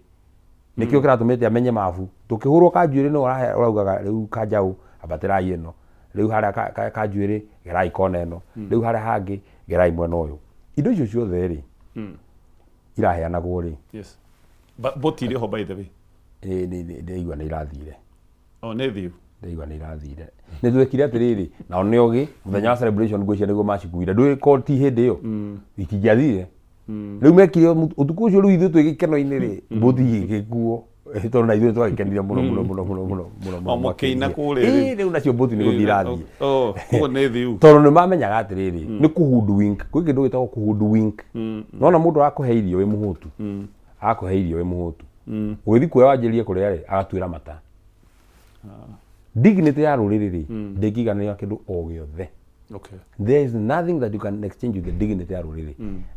Nĩkĩo kĩratũmĩte amenye mabu. Tũkĩhũrwo Kanjuĩrĩ nĩwe ũraugaga rĩu Kanjaũ ambatĩrai ĩno, rĩu harĩa Kanjuĩrĩ gerai kona ĩno, rĩu harĩa hangĩ gerai mwena ũyũ. Indo icio ciothe rĩ, iraheanagwo rĩ. Yes. Boti irĩ ho by the way. Ĩ, ndĩraigua nĩ irathire. Oh, nĩ thiu. Ndĩraigua nĩ irathire. Nĩ twekire atĩrĩrĩ, nao nĩ ogĩ, mũthenya wa celebration ngwĩciria nĩguo macikuire. Ndũĩ ko ti hĩndĩ ĩyo? Itingĩathire. Rĩu mekire ũtukũ ũcio rĩu ithuĩ twĩ gĩkeno-inĩ rĩ, mbũti igĩkuo. Tondũ na ithuĩ twagĩkenire mũno mũno mũno mũno mũno mũno mũno O mũkĩina makĩria. kũrĩa rĩu. Ĩ, rĩu nacio mbũti nĩ gũthiĩ irathiĩ. Oh, koguo nĩ thiu. Tondũ nĩ mamenyaga atĩrĩrĩ, nĩ kũhoodwink. Kwĩ kĩndũ gĩtagwo kũhoodwink. Nona mũndũ akũhe irio wĩ mũhũtu, akũhe irio wĩ mũhũtu, ũgĩthiĩ kuoya wanjĩrĩrie kũrĩa rĩ, agatuĩra mata. Dignity ya rũrĩrĩ rĩ, ndĩngĩiganĩra kĩndũ o gĩothe. There is nothing that you can exchange with the dignity ya rũrĩrĩ.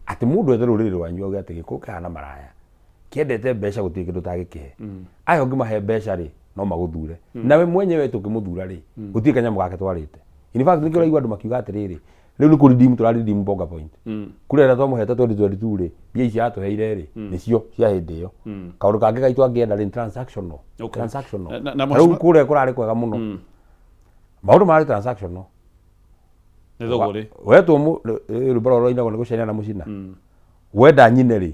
Atĩ mũndũ ete rũrĩrĩ rwanyu auge atĩ gĩkũyũ kĩhana maraya, kĩendete mbeca gũtirĩ kĩndũ ũtagĩkĩhe. Aya ũngĩmahe mbeca rĩ, no magũthure. Nawe mwenyewe tũngĩmũthura rĩ, gũtirĩ kanyamũ gake twarĩte. In fact nĩkĩo ũraigua andũ makiuga atĩrĩrĩ, rĩu nĩ kũ redeem tũra redeem Bonga Point. Kura ĩrĩa twamũhete 2022 rĩ, mbia ici atũheire rĩ, nĩcio cia hĩndĩ ĩyo. Kaũndũ kangĩ gaitũ angĩenda rĩ, nĩ transactional. Transactional. Na Na rĩu mheshimiwa- kũrĩa kũrarĩ kwega mũno. Maũndũ mararĩ transactional. Nĩ thũgũrĩ. Wetwo rwĩmbo rũrĩa rũinagwo nĩ gũcenia na mũcina. Wenda nyine rĩ,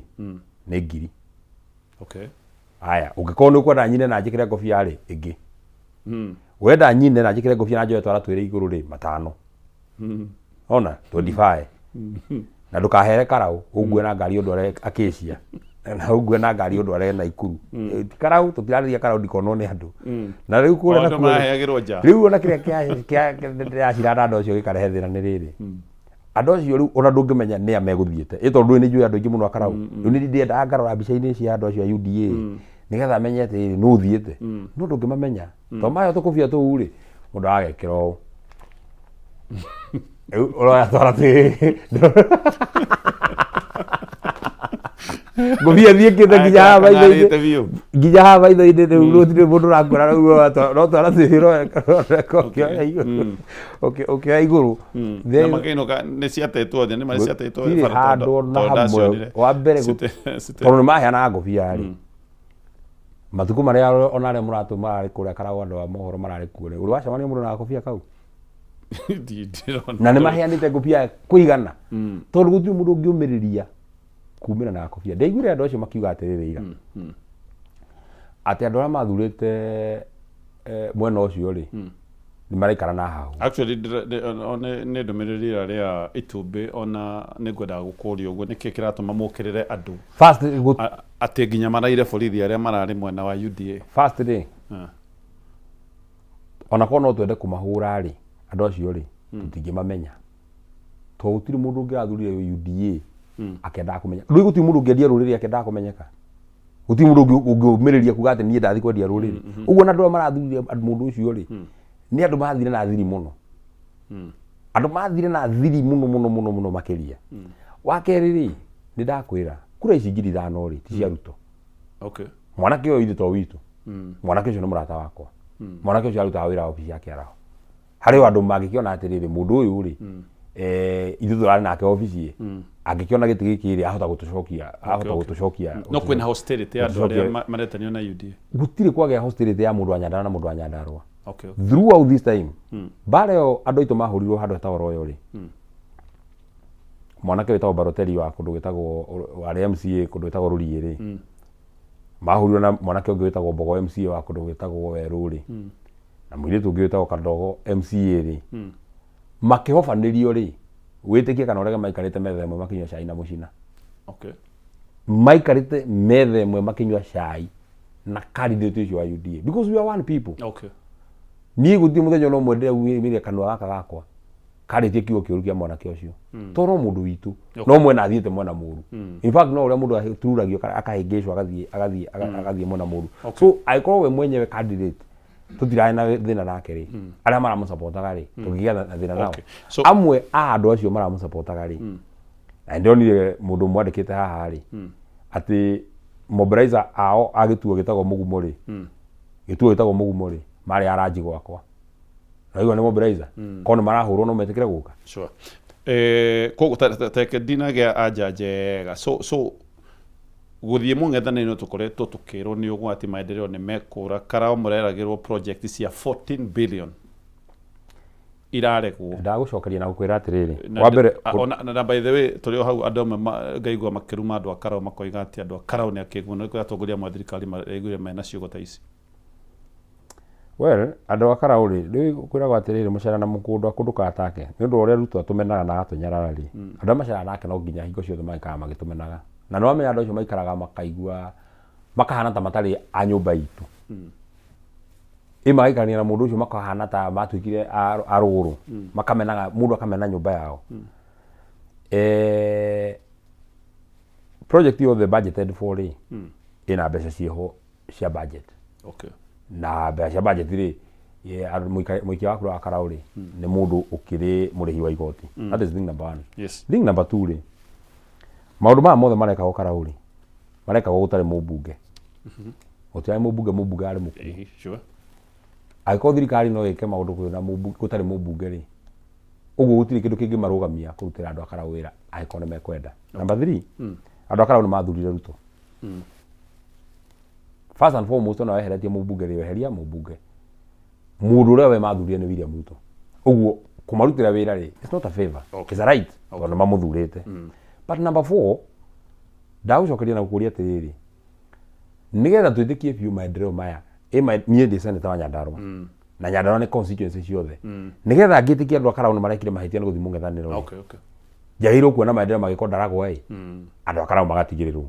nĩ ngiri. Aya, ũngĩkorwo nĩ ũkwenda nyine na njĩkĩre ngobia rĩ, ĩngĩ. Wenda nyine na njĩkĩre ngobia na njoe twara twĩrĩ igũrũ rĩ, matano. Ona, 25. Na ndũkahere karaũ, ũngue na ngari ũndware Acacia. Na ũngue na ngari ũndware Naikuru. Ti karaũ, tũtirarĩria karaũ ndikonwo nĩ andũ. Na rĩu kũrĩa Maũndũ nakuo rĩ, maraheagĩrwo nja. rĩu ona kĩrĩa kĩracira na andũ acio gĩkarehe thĩna nĩ rĩrĩ. Andũ acio rĩu ona ndũngĩmenya nĩa megũthiĩte. Ĩ tondũ nĩ njũĩ andũ aingĩ mũno a karaũ. Rĩu nĩ ndĩendaga ngarora mbica-inĩ cia andũ acio a UDA. Nĩgetha menye atĩrĩrĩ, nũ ũthiĩte. No ndũngĩmamenya. Tondũ mayo tũkũbia tũu rĩ, mũndũ aragekĩra ũũ. Rĩu ũroya twara twĩ ngũbia thiĩkĩte nginya haha maitho-inĩ Akang'arĩte biũ. nginya haha maitho-inĩ rĩu gũtirĩ mũndũ ũrakuona rĩu no twara twĩrĩ ũkĩoya igũrũ ũkĩoya igũrũ Na Then- makĩinũka nĩ ciatetwo thĩ, nĩ marĩ ciatetwo gũtirĩ bara handũ tondũ- ona tondũ hamwe ndacionire. wa mbere tondũ nĩ maheanaga ngũbia rĩ, matukũ marĩa ona arĩa mũratũ mararĩ kũrĩa Karagũ andũ a mohoro mararĩ kuo rĩ, ũrĩ wacemania mũndũ na gakobia kau? Ndirona. Na nĩ maheanĩte ngũbia kũigana, tondũ gũtirĩ mũndũ ũngĩũmĩrĩria kumĩra na gakobia. Ndaiguire andũ acio makiuga atĩrĩrĩ ira, atĩ andũ arĩa mathurĩte mwena ũcio rĩ, nĩ maraikara na hahu. Actually nĩ ndũmĩrĩri ĩrĩa rĩa itumbĩ ona nĩ ngwendaga gũkũria ũguo, nĩkĩ kĩratũma mũkĩrĩre andũ First, atĩ nginya maraire borithi arĩa mararĩ mwena wa UDA? First rĩ, ona korwo no twende kũmahũra rĩ, andũ acio rĩ, tũtingĩmamenya, tondũ gũtirĩ mũndũ ũngĩrathurire UDA akĩendaga kũmenya. Rĩu gũtirĩ mũndũ ũngĩendia rũrĩrĩ akĩendaga kũmenyeka. Gũtirĩ mũndũ ũngĩũmĩrĩria kuga atĩ niĩ ndathiĩ kwendia rũrĩrĩ. Ũguo na andũ arĩa marathurire mũndũ ũcio rĩ, nĩ andũ mathire na thiri mũno. Andũ mathire na thiri mũno mũno mũno mũno makĩria. Wa kerĩ rĩ, nĩ ndakwĩra, kura ici 5,000 rĩ, ti cia Ruto. Mwanake ũyũ ithe to witũ. Mwanake ũcio nĩ mũrata wakwa. Mwanake ũcio arutaga wĩra obici ya kĩaraho. Harĩ o andũ mangĩkĩona atĩrĩrĩ, mũndũ ũyũ rĩ, ithuĩ tũrarĩ nake obici ĩ, angĩkĩona gĩtĩ gĩkĩ rĩ, ahota gũtũcokia, ahota gũtũcokia. No kwĩna hostility ya andũ arĩa gũtũcokia. maretanio na UDA? Gũtirĩ kwagĩa hostility ya mũndũ wa Nyandarua na mũndũ wa Nyandarua. Throughout this time, mbara ĩyo andũ aitũ mahũrirwo handũ hetagwo Royal rĩ, mwanake wĩtagwo Baroteri wa kũndũ gwĩtagwo, warĩ MCA kũndũ gwĩtagwo Rũriĩ rĩ, mahũrirwo na mwanake ũngĩ wĩtagwo Mbogo MCA wa kũndũ gwĩtagwo Werũ rĩ, na mũirĩtu ũngĩ wĩtagwo Kadogo MCA rĩ, makĩhobanĩrio rĩ, wĩtĩkie kana ũrege, maikarĩte metha ĩmwe makĩnyua cai na mũcina. Maikarĩte metha ĩmwe makĩnyua cai na candidate ũcio wa UDA, because we are one people. Niĩ gũtirĩ mũthenya ona ũmwe ndĩraumĩria kanua gaka gakwa karĩtie kiugo kĩũru kĩa mwanake ũcio, tondũ no mũndũ witũ, no mwena athiĩte mwena mũru. In fact, no ũrĩa mũndũ atururagio akahĩngĩcwo agathiĩ mwena mũru. So angĩkorwo we mwenyewe candidate tũtirarĩ na thĩna nake rĩ, arĩa maramũcapotaga rĩ, tũngĩgĩa na thĩna nao? So- Amwe a andũ acio maramũcapotaga rĩ, na nĩndĩronire mũndũ ũmwe andĩkĩte haha rĩ, atĩ mobilizer ao a gĩtuo gĩtagwo Mũgumo rĩ, gĩtuo gĩtagwo Mũgumo rĩ, marĩ aranji gwakwa. Naigua nĩ mobilizer korwo nĩ marahũrwo no metĩkĩre gũka. Sure. Koguo teke ndinagĩa anja njega. So gũthiĩ mũng'ethanĩro tũkoretwo tũkĩrwo nĩ ũgwati, maendeleo nĩ mekũra, Karao mũreragĩrwo project cia 14 billion iraregwo. Ndagũcokeria na gũkwĩra atĩrĩrĩ, Na wa mbere ona na by the way, tũrĩ o hau, andũ amwe ngaigua makĩruma andũ a Karao, makoiga atĩ andũ a Karao nĩ akĩgu na nĩ atongoria amwe a thirikari maraiguire mena ciugo ta ici. Well, andũ a Karau rĩ, rĩu kwĩragwo atĩrĩrĩ, mũcera na mũkũndũ kũndũ katake nĩ ũndũ wa ũrĩa Ruto atũmenaga na agatũnyarara rĩ, andũ arĩa maceraga nake no nginya hingo ciothe maikaraga magĩtũmenaga. Na nĩ wamenya andũ acio maikaraga makaigua makahana ta matarĩ a nyũmba itũ. Ĩ magaikarania na mũndũ ũcio makahana ta matuĩkire a rũgũrũ, makamenaga mũndũ akamena nyũmba yao. Project yothe budgeted for rĩ, ĩna mbeca ciĩho cia budget. Na mbeca cia budget rĩ, mũikia wa kura wa Karau rĩ, nĩ mũndũ ũkĩrĩ mũrĩhi wa igoti. That is thing number one. Thing number two rĩ, maũndũ maya mothe marekagwo Karau rĩ, marekagwo gũtarĩ mũmbunge. Gũtirarĩ mũmbunge, mũmbunge arĩ mũkuũ. Ĩĩ, sure. Angĩkorwo thirikari no ĩke maũndũ kwĩna mũmbunge, gũtarĩ mũmbunge rĩ, ũguo gũtirĩ kĩndũ kĩngĩmarũgamia kũrutĩra andũ a Karau wĩra angĩkorwo nĩ mekwenda. Number three, andũ a Karau nĩ mathurire Ruto. First and foremost, ona weheretie mũmbunge rĩ, weheria mũmbunge. Mũndũ ũrĩa we mathurire nĩ William Ruto. Ũguo kũmarutĩra wĩra rĩ, it's not a favor. It's a right. Tondũ nĩ mamũthurĩte. But number four, ndagũcokeria na gũkũria atĩrĩrĩ, nĩgetha twĩtĩkie biũ maendeleo maya, niĩ ndĩ senator wa Nyandarua. Na Nyandarua nĩ constituency ciothe. Nĩgetha ngĩtĩkie andũ a Karau nĩ marekire mahĩtia nĩ gũthiĩ mũng'ethanĩro rĩ, njagĩrĩirwo kuona maendeleo magĩkwo Ndaragwa ĩ, andũ a Karau magatigĩrĩrwo.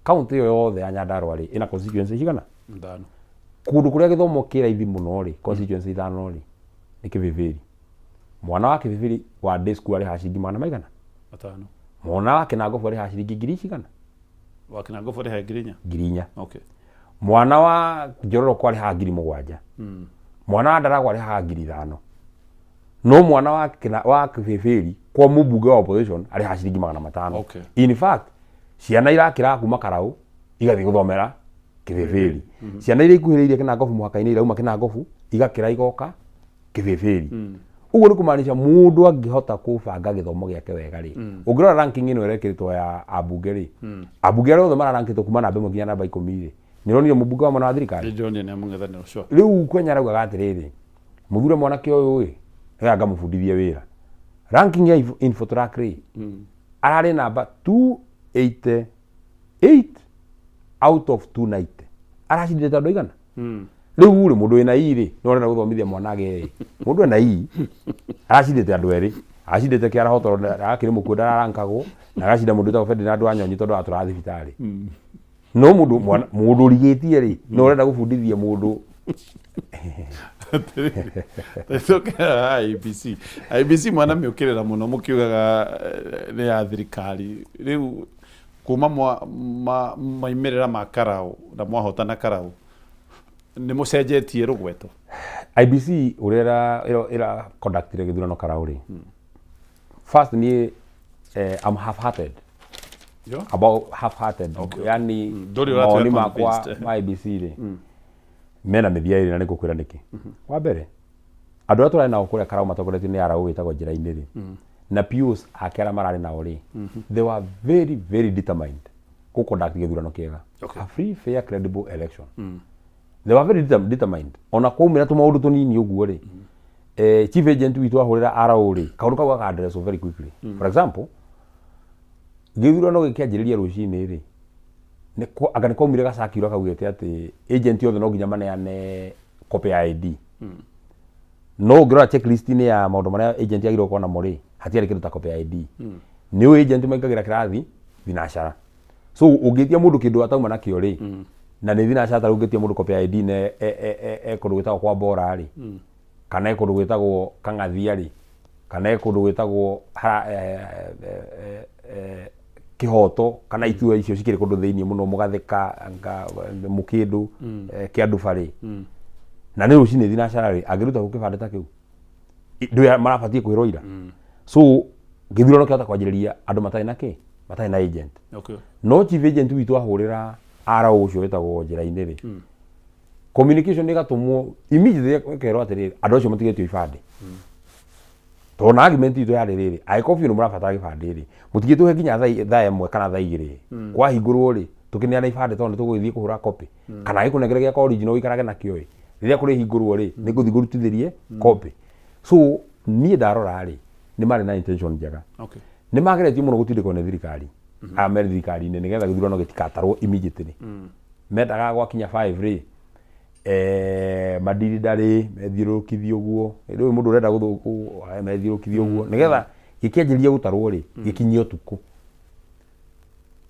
Kaunti ĩyo yothe ya Nyandarua rĩ, ĩna constituency cigana? Ithano. Kũndũ kũrĩa gĩthomo kĩ raithi mũno rĩ, constituency ithano rĩ, nĩ Kĩbĩbĩri. Mwana wa Kĩbĩbĩri wa day school arĩhaga ciringi magana maigana? Matano. Mwana wa Kĩnangobu arĩhaga ciringi ngiri cigana? Wa Kĩnangobu arĩhaga 4,000. 4,000. Mwana wa Njororoko arĩhaga 7,000. Mwana wa Ndaragwa arĩhaga 5,000. No mwana wa wa Kĩbĩbĩri kwa mũmbunge wa opposition arĩhaga ciringi 500. In fact, ciana irakĩra kuma Karau igathiĩ gũthomera Kĩbĩbĩri. Ciana iria ikuhĩrĩirie Kĩnangobu mũhaka-inĩ irauma Kĩnangobu igakĩra igoka Kĩbĩbĩri. Ũguo nĩ kũmaanisha mũndũ angĩhota kũbanga gĩthomo gĩake wega rĩ, ũngĩrora ranking ĩno ĩrekĩrĩtwo ya ambunge rĩ, ambunge arĩa othe mararankĩtwo kuma namba 1 nginya namba 10 rĩ, nĩ ũronire mũmbunge wa mwena wa thirikari? Nĩ ndĩronire nĩ a mũng'ethanĩro, sure. Rĩu Kwenya araugaga atĩrĩrĩ, mũthure mwanake ũyũ ĩ, nĩgetha ngamũbundithie wĩra. Ranking ya Infotrack rĩ, ararĩ namba 288 out of 290. Aracindĩte andũ aigana? Rĩu rĩ, mũndũ wĩna I rĩ, no arenda gũthomithia mwana agĩe A. Mũndũ ena I, aracindĩte andũ erĩ. Acindĩte Kĩaraho tondũ arakĩrĩ mũkuũ ndararankagwo, na agacinda mũndũ wĩtagwo Ferdinand Wanyonyi tondũ aratũraga thibitarĩ. No mũndũ mwana mũndũ ũrigĩtie rĩ, no ũrenda gũbundithia mũndũ. Tũcoke haha IEBC. IEBC mwanamĩũkĩrĩra mũno mũkiugaga nĩ ya thirikari. Rĩu kuma maumĩrĩra ma Karau na mwahotana Karau, nĩ mũcenjetie rũgweto? IEBC ũrĩa ĩra conductire gĩthurano Karau rĩ, first niĩ I'm half-hearted. About half-hearted. Yani Ndũrĩ ũratuĩka mawoni makwa convinced. ma IEBC rĩ, mena mĩthia ĩrĩ na nĩngũkwĩra nĩkĩ. Wa mbere, andũ arĩa tũrarĩ nao kũrĩa Karau matongoretio nĩ RO wĩtagwo njĩra-inĩ rĩ, na POs ake arĩa mararĩ nao rĩ, they were very very determined gũ conduct gĩthurano kĩega. A free, fair, credible election. They were very determined. Ona kwaumĩra tũmaũndũ tũnini ũguo rĩ, chief agent witũ ahũrĩra RO rĩ, kaũndũ kau gaka address very quickly. For example, gĩthurano gĩkĩanjĩrĩria rũcinĩ rĩ, anga nĩ kwaumire gacakira kaugĩte atĩ agent othe no nginya maneane copy ya ID. No ũngĩrora checklist-inĩ ya maũndũ marĩa agent agĩrĩirwo gũkorwo namo rĩ, hatiarĩ kĩndũ ta copy ya ID. Nĩ ũĩ agent maingagĩra kĩrathi thinacara. So ũngĩtia mũndũ kĩndũ atauma nakĩo rĩ, na nĩ thinacara ta rĩu ũngĩtia mũndũ copy ya ID na e kũndũ gwĩtagwo kwa Bora rĩ, kana e kũndũ gwĩtagwo Kang'athia rĩ, kana e kũndũ gwĩtagwo Kĩhoto, kana itua icio cikĩrĩ kũndũ thĩinĩ mũno Mũgathĩka, Mũkĩndũ, Kĩanduba rĩ, na nĩ rũcinĩ thinacara rĩ, angĩruta kũ kĩbandĩ ta kĩu? Ndũĩ marabatiĩ kwĩrwo ira. So gĩthurano kĩahota kwanjĩrĩria andũ matarĩ na kĩ? Matarĩ na agent. No chief agent witũ ahũrĩra RO ũcio wĩtagwo njĩra-inĩ rĩ, communication ĩgatũmwo immediately ĩkerwo atĩrĩrĩ, andũ acio matigĩtio ibandĩ. Tondũ na argument itũ yarĩ rĩrĩ, angĩkorwo biũ nĩ mũrabatara gĩbandĩ rĩ, mũtingĩtũhe nginya thaa 1 kana thaa 2 kwahingũrwo rĩ, tũkĩneana ibandĩ tondũ nĩ tũgũgĩthiĩ kũhũra copy. Kana gĩkũnengere gĩakwa original ũikarage nakĩo ĩ, rĩrĩa kũrĩhingũrwo rĩ, nĩ ngũthiĩ ngũrutithĩrie copy. So niĩ ndarora rĩ, nĩ marĩ na intention njega. Nĩ mageretie mũno gũtindĩkwo nĩ thirikari. Aya me thirikari-inĩ nĩgetha gĩthurano gĩtikatarwo immediately. Mendaga gwakinya 5 rĩ, madiri ndarĩ, methiũrũrũkithie ũguo. Rĩu mũndũ ũrenda methiũrũrũkithie ũguo. Nĩgetha gĩkĩanjĩrĩria gũtarwo rĩ, gĩkinye ũtukũ.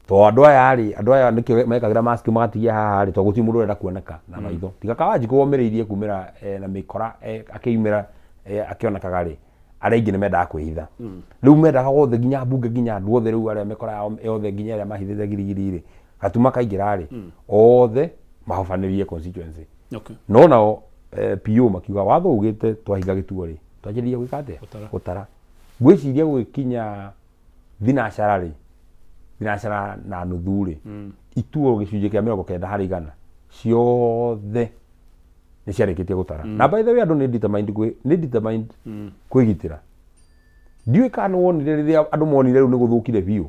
To andũ aya rĩ, andũ aya nĩkĩo mekagĩra mask magatigia haha rĩ, tondũ gũtirĩ mũndũ ũrenda kuoneka na maitho. Tiga Kawanjikũ womĩrĩirie kumĩra na mĩkora akĩumĩra akĩonekaga rĩ, arĩa aingĩ nĩ mendaga kwĩhitha. Rĩu mendaga othe nginya mbunge nginya andũ othe rĩu arĩa mĩkora yao yothe nginya arĩa mahithĩte girigiri rĩ, gatuma kaingĩra rĩ, othe mahobanĩrie constituency. No nao PO makiuga watho ugĩte twahinga gĩtuo rĩ, twanjĩrĩrie gwĩka atĩa? Gũtara. Gũtara. Ngwĩciria gũgĩkinya thinacara rĩ, thinacara na nuthu rĩ, ituo gĩcunjĩ kĩa 90% ciothe nĩ ciarĩkĩtie gũtara. Na by the way, andũ nĩ determined nĩ determined kwĩgitĩra. Ndiũĩ kana nĩ wonire rĩrĩa andũ monire rĩu nĩ gũthũkire biũ,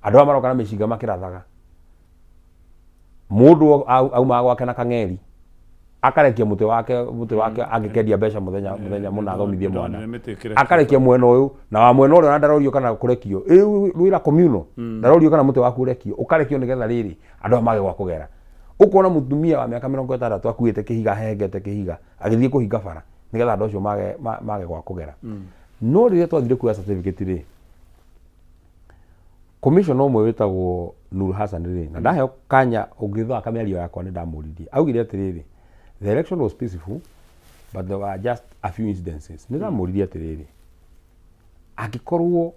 andũ aya maroka na mĩcinga makĩrathaga. Mũndũ aumaga gwake na kang'eri akarekia mũtĩ wake angĩkendia mbeca mũthenya mũna athomithie mwana. Ndonire mĩtĩ ĩkĩrekio. Akarekia mwena ũyũ na wa mwena ũrĩa, ona ndarorio kana kũrekio. Ĩ wĩra communal, ndarorio kana mũtĩ waku ũrekio, ũkarekio nĩgetha rĩrĩ andũ aya mage gwa kũgera. Ũkona mũtumia wa mĩaka 60 akuĩte kĩhiga, ahengete kĩhiga, agĩthiĩ kũhinga bara nĩgetha andũ acio mage gwa kũgera. No rĩrĩa twathire kuoya certificate rĩ, commissioner ũmwe wĩtagwo Nur Hassan rĩ, na ndaheo kanya ũngĩthaka mĩario yakwa, nĩ ndamũririe, augire atĩrĩrĩ, "The election was peaceful, but there were just a few incidences." Nĩ ndamũririe atĩrĩrĩ, angĩkorwo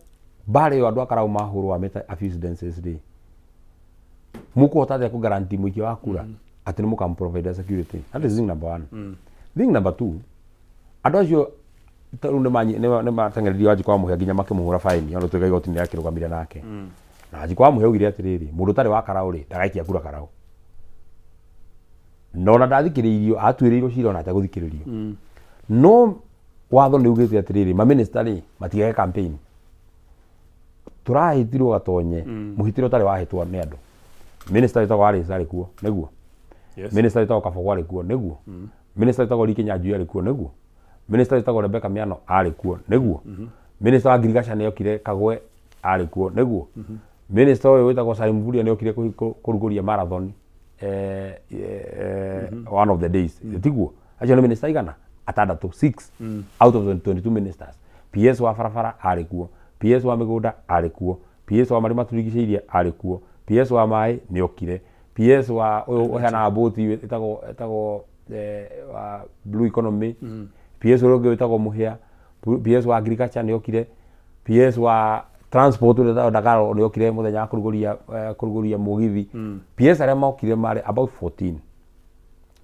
mbara ĩyo andũ a Karau mahũrwo amĩta a few incidences rĩ, mũkũhota atĩa kũ-guarantee mũikia wa kura atĩ nĩ mũkamũ-provide security? That is thing number one. Thing number two, andũ acio ta rĩu nĩ mateng'eririe Wanjikũ wa Mũhĩa nginya makĩmũhũra faini, ona tuĩka igoti nĩ rĩakĩrũgamire nake. Na Wanjikũ wa Mũhĩa augire atĩrĩrĩ, mũndũ ũtarĩ wa Karau rĩ, ndagaikia kura Karau. Na ona ndathikĩrĩirio, atuĩrĩirwo cira ona ategũthikĩrĩrio. No watho nĩ ugĩte atĩrĩrĩ, maminista rĩ, matigeke campaign. Tũrahĩtirwo gatonye mũhĩtĩre ũtarĩ wahĩtwo nĩ andũ. Minister wĩtagwo Alice arĩ kuo nĩguo? Yes. Minister wĩtagwo Kabogo arĩ kuo nĩguo? Minister wĩtagwo Lee Kinyanjui arĩ kuo nĩguo? Minister wĩtagwo Rebecca Miano arĩ kuo nĩguo? Minister wa ngirigaca nĩ okire Kagwe arĩ kuo nĩguo? Minister ũyũ wĩtagwo Salim Mvurya nĩ okire kũrugũria marathon one of the days, tiguo? Acio nĩ minister igana atandatũ, six out of the 22 ministers. PS wa barabara arĩ kuo, PS wa mĩgũnda arĩ kuo, PS wa marĩa matũrigicĩirie arĩ kuo, PS wa maĩ nĩ okire, PS wa ũyũ ũheanaga bũti ĩtagwo wa blue economy, PS ũrĩa ũngĩ wĩtagwo Mũhĩa, PS wa agriculture nĩ okire, PS wa transport ũrĩa wĩtagwo Ndagaro nĩ okire mũthenya wa kũrugũria mũgithi. PS arĩa mokire marĩ about 14,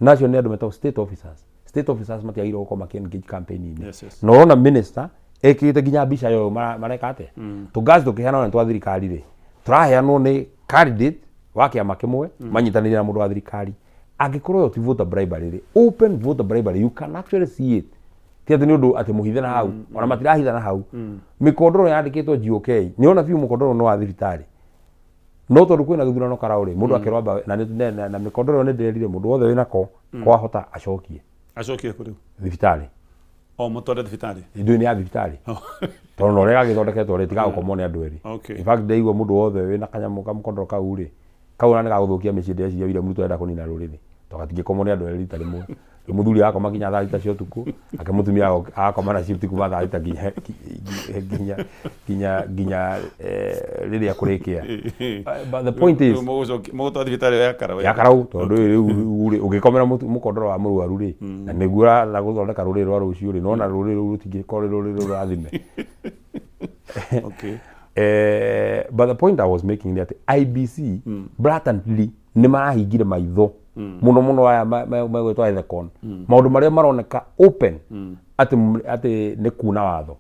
nacio nĩ andũ metagwo state officers. State officers matiagĩrĩirwo gũkorwo makĩ engage campaign-inĩ. Na ũrona minister ekĩrĩte nginya mbica ĩyo mareka atĩa? Tũngasi tũkĩheanwo nĩ twa thirikari rĩ, tũraheanwo nĩ candidate wa kĩama kĩmwe manyitanĩire na mũndũ wa thirikari. Angĩkorwo ĩyo ti voter bribery rĩ, open voter bribery, you can actually see it. Ti atĩ nĩ ũndũ atĩ mũhithe na hau, ona matirahitha na hau. Mĩkondoro yandĩkĩtwo GOK, nĩ ona biũ mũkondoro nĩ wa thibitarĩ, no tondũ kwĩna gĩthurano Karau rĩ, mũndũ akerwo amba na mĩkondoro ĩyo nĩ ndĩrerire mũndũ wothe wĩnako kwahota acokie. Acokie kũ rĩu? Thibitarĩ. O mũtware thibitarĩ? Ithuĩ nĩ ya thibitarĩ, tondũ na ũrĩa gagĩthondeketwo rĩ, tiga gũkomwo nĩ andũ erĩ. In fact, ndaigua mũndũ wothe wĩna kanyamũ kamũkondoro kau rĩ, kau ona nĩ gagũthũkia mĩciĩ. Ndĩreciria William Ruto arenda kũnina rũrĩrĩ, tondũ gatingĩkomwo nĩ andũ erĩ rita rĩmwe. Rĩu mũthuri agakoma nginya thaa 6 cia ũtukũ, ake mũtumia agakoma na shift kuma thaa 6 nginya rĩrĩa kũrĩkĩa. But the point is Mũgũtwara thibitarĩ ya Karau? Ya Karau, tondũ rĩu rĩ, ũngĩkomera mũkondoro wa mũrwaru rĩ, na nĩguo ũratha gũthondeka rũrĩrĩ rwa rũciũ rĩ, nona rũrĩrĩ rũu rũtingĩkorwo rĩ rũrĩrĩ rũrathime. But the point I was making nĩ atĩ IEBC blatantly nĩ marahingire maitho mũno mũno aya megwĩtwo Ethekon, maũndũ marĩa maroneka open atĩ nĩ kuna watho.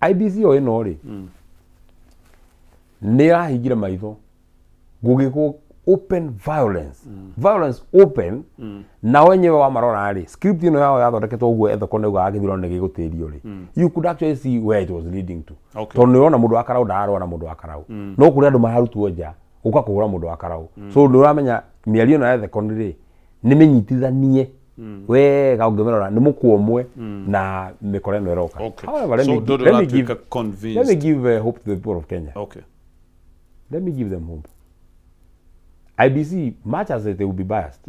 IEBC o ĩno rĩ, nĩ ĩrahingire maitho gũgĩkwo open violence, violence open. Nao enyewe wamarora rĩ, script ĩno yao yathondeketwo ũguo Ethekon augaga gĩthurano nĩ gĩgũtĩrio rĩ, you could actually see where it was leading to. Tondũ nĩ ũrona mũndũ wa Karau ndararũa na mũndũ wa Karau, no kũrĩ andũ mararutwo nja gũka kũhũra mũndũ wa Karau. So nĩ ũramenya mĩario ĩno ya Ethekon rĩ, nĩ mĩnyitithanie wega, ũngĩmĩrora nĩ mũkwa ũmwe na mĩkora ĩno ĩroka. However, So ndũrĩ let me ũratuĩka give, let me convinced. give hope to the people of Kenya. Let me give them hope. IEBC, much as they will be biased,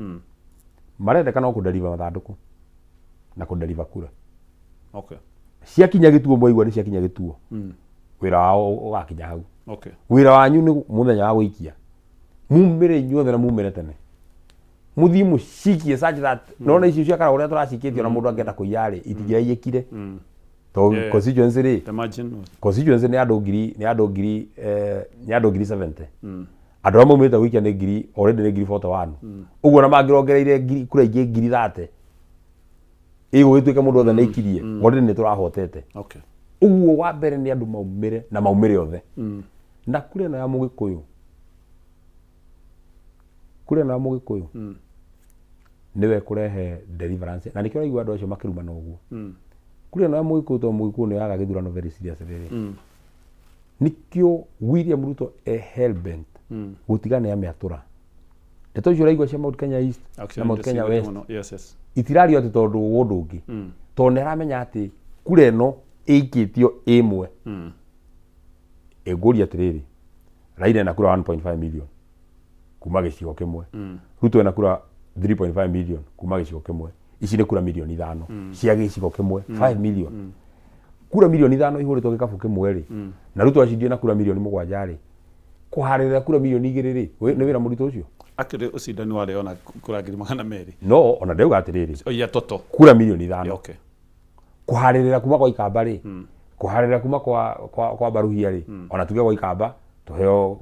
marendekana no kũdeliver mathandũkũ na kũdeliver kura. Ciakinya gĩtuo, mwaigua nĩ ciakinya gĩtuo, wĩra wao ũgakinya hau. Wĩra wanyu nĩ mũthenya wa gũikia mumĩre inyuothe na mumĩre tene, mũthiĩ mũcikie such that nona icio cia Karau ũrĩa tũracikĩtie, ona mũndũ angĩenda kũiya rĩ, itingĩraiyĩkire, tondũ constituency rĩ, The margin was constituency nĩ andũ ngiri 70. Andũ arĩa maumĩte gũikia nĩ ngiri already nĩ ngiri 41. Ũguo na mangĩrongereire ngiri kura ingĩ ngiri 30 ĩgũgĩtuĩka mũndũ othe nĩ aikirie, already nĩ tũrahotete. Ũguo wa mbere nĩ andũ maumĩre na maumĩre othe. Na kura ĩno ya Mũgĩkũyũ, kura ĩno ya Mũgĩkũyũ nĩwe ĩkũrehe deliverance, na nĩkĩo ũraigua andũ acio makĩrumana ũguo. Kura ĩno ya Mũgĩkũyũ, tondũ Mũgĩkũyũ nĩ oyaga gĩthurano very seriously rĩ, nĩkĩo William Ruto e hell bent gũtiga nĩ amĩatũra. Ndeto icio ũraigua cia Mount Kenya East na Actually, Mount Kenya ndĩciguĩte West mũno. Yes, yes. itirario atĩ tondũ wa ũndũ ũngĩ, tondũ nĩ aramenya atĩ kura ĩno ĩikĩtio ĩmwe. Ĩngũria atĩrĩrĩ, Raila ena kura 1.5 million kuma gĩcigo kĩmwe, Ruto ena kura 3.5 million kuma gĩcigo kĩmwe. Ici nĩ kura mirioni 5 cia gĩcigo kĩmwe, 5 million. Kura mirioni 5 ihũrĩtwo gĩkabũ kĩmwe rĩ, na Ruto acindio na kura mirioni 7 rĩ, kũharĩrĩra kura mirioni 2 rĩ, nĩ wĩra mũritũ ũcio? Actually, ũcindani warĩ ona kura 200,000. No ona ndauga atĩrĩrĩ, Oia toto. kura mirioni 5. Kũharĩrĩra kuma kwa Ikamba rĩ, kũharĩrĩra kuma kwa Baruhia rĩ, ona tuge kwa Ikamba tũheo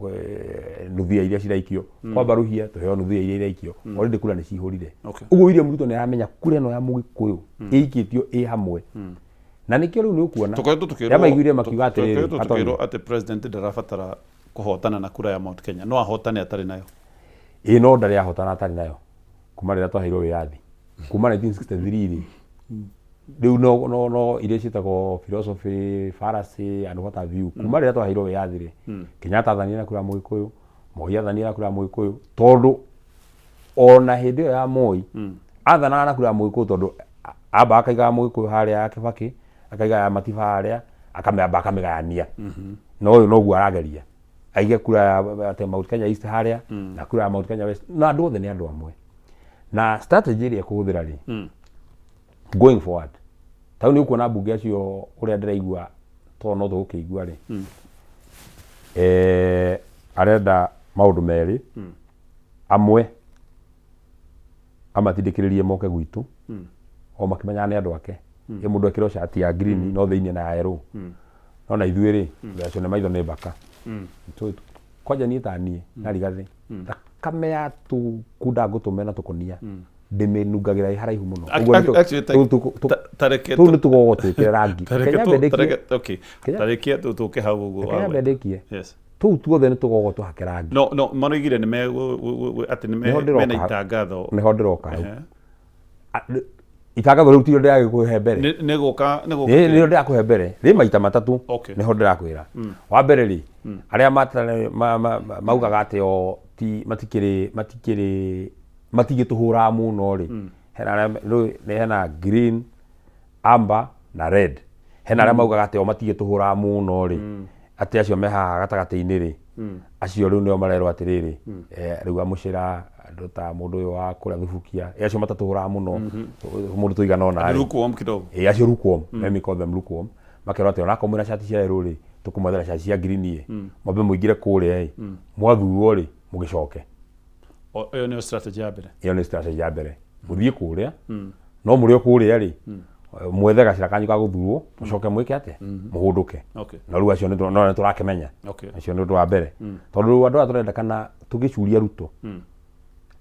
nuthu ya iria ciraikio, kwa Baruhia tũheo nuthu ya iria iraikio, already kura nĩ cihũrire. Ũguo William Ruto nĩ aramenya kura ĩno ya Mũgĩkũyũ ĩikĩtio ĩ hamwe, na nĩkĩo rĩu nĩ ũkuona Tũkoretwo tukĩrwo arĩa maiguire makiuga atĩrĩrĩ, tũkoretwo Atoni, tukĩrwo atĩ president ndarabatara kũhotana na kura ya Mount Kenya, no ahotane atarĩ nayo. Ĩ, no ndarĩ ahotana atarĩ nayo kuma rĩrĩa twaheirwo wĩyathi, kuma 1963 rĩ. Rĩu no iria ciĩtagwo philosophy fallacy and what have you. Kuma rĩrĩa twaheirwo wĩyathi rĩ, Kenyatta athanire na kura ya Mũgĩkũyũ, Moi athanire na kura ya Mũgĩkũyũ, tondũ ona hĩndĩ ĩyo ya Moi athanaga na kura ya Mũgĩkũyũ, tondũ amba akaigaga Mũgĩkũyũ harĩa ya Kibaki, akaiga ya Matiba harĩa, akamĩamba akamĩgayania. Na ũyũ noguo arageria aige kura ya atĩ Mount Kenya East harĩa na kura ya Mount Kenya West, na andũ othe nĩ andũ amwe. Na strategy ĩrĩa ĩkũhũthĩra rĩ, going forward, ta rĩu nĩ ũkuona mbunge acio ũrĩa ndĩraigua, tondũ no tũgũkĩigua rĩ, arenda maũndũ merĩ amwe amatindĩkĩrĩrie moke gwitũ, o makĩmenyaga nĩ andũ ake. Ĩ mũndũ ekĩrwo cati ya green no thĩinĩ na ya yellow, no na ithuĩ rĩ, acio nĩ maitho nĩ mbaka. Kwanja niĩ ta niĩ na Rigathĩ, thakame ya tũkunda ngũtũme na tũkũnia ndĩmĩnungagĩra ĩ haraihu mũno. Ũguo nĩ Actually, tareke tũu nĩ tũgogo twĩkĩre rangi. Tareke Kenya mbendĩkie. Okay. Tarekia tũke hau ũguo. Kenya mbendĩkie. Yes. Tũu tuothe nĩ tũgogo tũhake rangi. No maroigire nĩ me atĩ nĩ Nĩho ndĩroka mena hau. itangatho. Nĩho ndĩroka hau. Itangatho rĩu tirio ndĩragĩkũhe mbere. Nĩ gũka nĩ gũka. Nĩrĩo ndĩrakũhe mbere rĩ maita matatũ. Nĩho ndĩrakwĩra. Wa mbere rĩ, arĩa maugaga atĩ o ti matikĩrĩ matikĩrĩ matingĩtũhũraga mũno rĩ, hena arĩa rĩu nĩ hena green, amber na red. Hena arĩa maugaga atĩ o matingĩtũhũraga mũno rĩ, atĩ acio me haha gatagatĩ-inĩ rĩ, acio rĩu nĩo marerwo atĩrĩrĩ, rĩu amũcĩra andũ ta mũndũ ũyũ wa kũrĩa Thubukia, acio matatũhũraga mũno, mũndũ tũigana ũna rĩ. Lukewarm kidogo. Ĩ, acio lukewarm, let me call them lukewarm, makerwo atĩ onakorwo mwĩna cati cia yellow rĩ, tũkũmwethera cati cia green ĩ, mwambe mũingĩre kũrĩa ĩ, mwathurwo rĩ, mũgĩcoke. Ĩyo nĩyo strategy ya mbere. Ĩyo nĩ strategy ya mbere, mũthiĩ kũrĩa, no mũrĩ o kũrĩa rĩ, mwethe gacĩra kanyu ga gũthurwo, mũcoke mwĩke atĩa, mũhũndũke. Na rĩu acio no nĩ tũrakĩmenya. Acio nĩ ũndũ wa mbere, tondũ rĩu andũ aya tũrendekana tũgĩcuria Ruto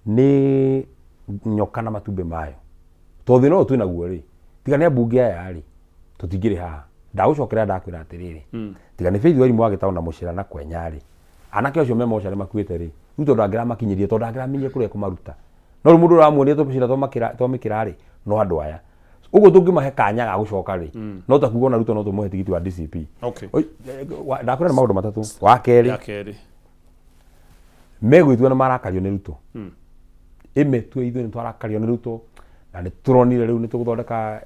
nĩ nyoka na matumbĩ mayo, tondũ thĩna ũyũ twĩnaguo rĩ, tiga nĩ ambunge aya rĩ, tũtingĩrĩ haha. Ndagũcokerera ndakwĩra atĩrĩrĩ, tiga nĩ Faith Wairimu wa Gĩtaũ na Mũcĩra na Kwenya rĩ, anake acio me mocarĩ makuĩte rĩ, Ruto ndangĩramakinyĩria, tondũ ndangĩramenyire kũrĩa ekũmaruta. No rĩu mũndũ ũramuonia tũmĩcĩra twamĩkĩra rĩ, no andũ aya. Ũguo tũngĩmahe kanya ga gũcoka rĩ, no ta kuga ona Ruto no tũmũhe tigiti wa DCP. Ndakwĩra nĩ maũndũ matatũ. Wa kerĩ, Ya kerĩ. Megwĩtua nĩ marakario nĩ Ruto. Ĩmetue ithuĩ nĩ twarakario nĩ Ruto, na nĩ tũronire rĩu nĩ tũgũthondeka,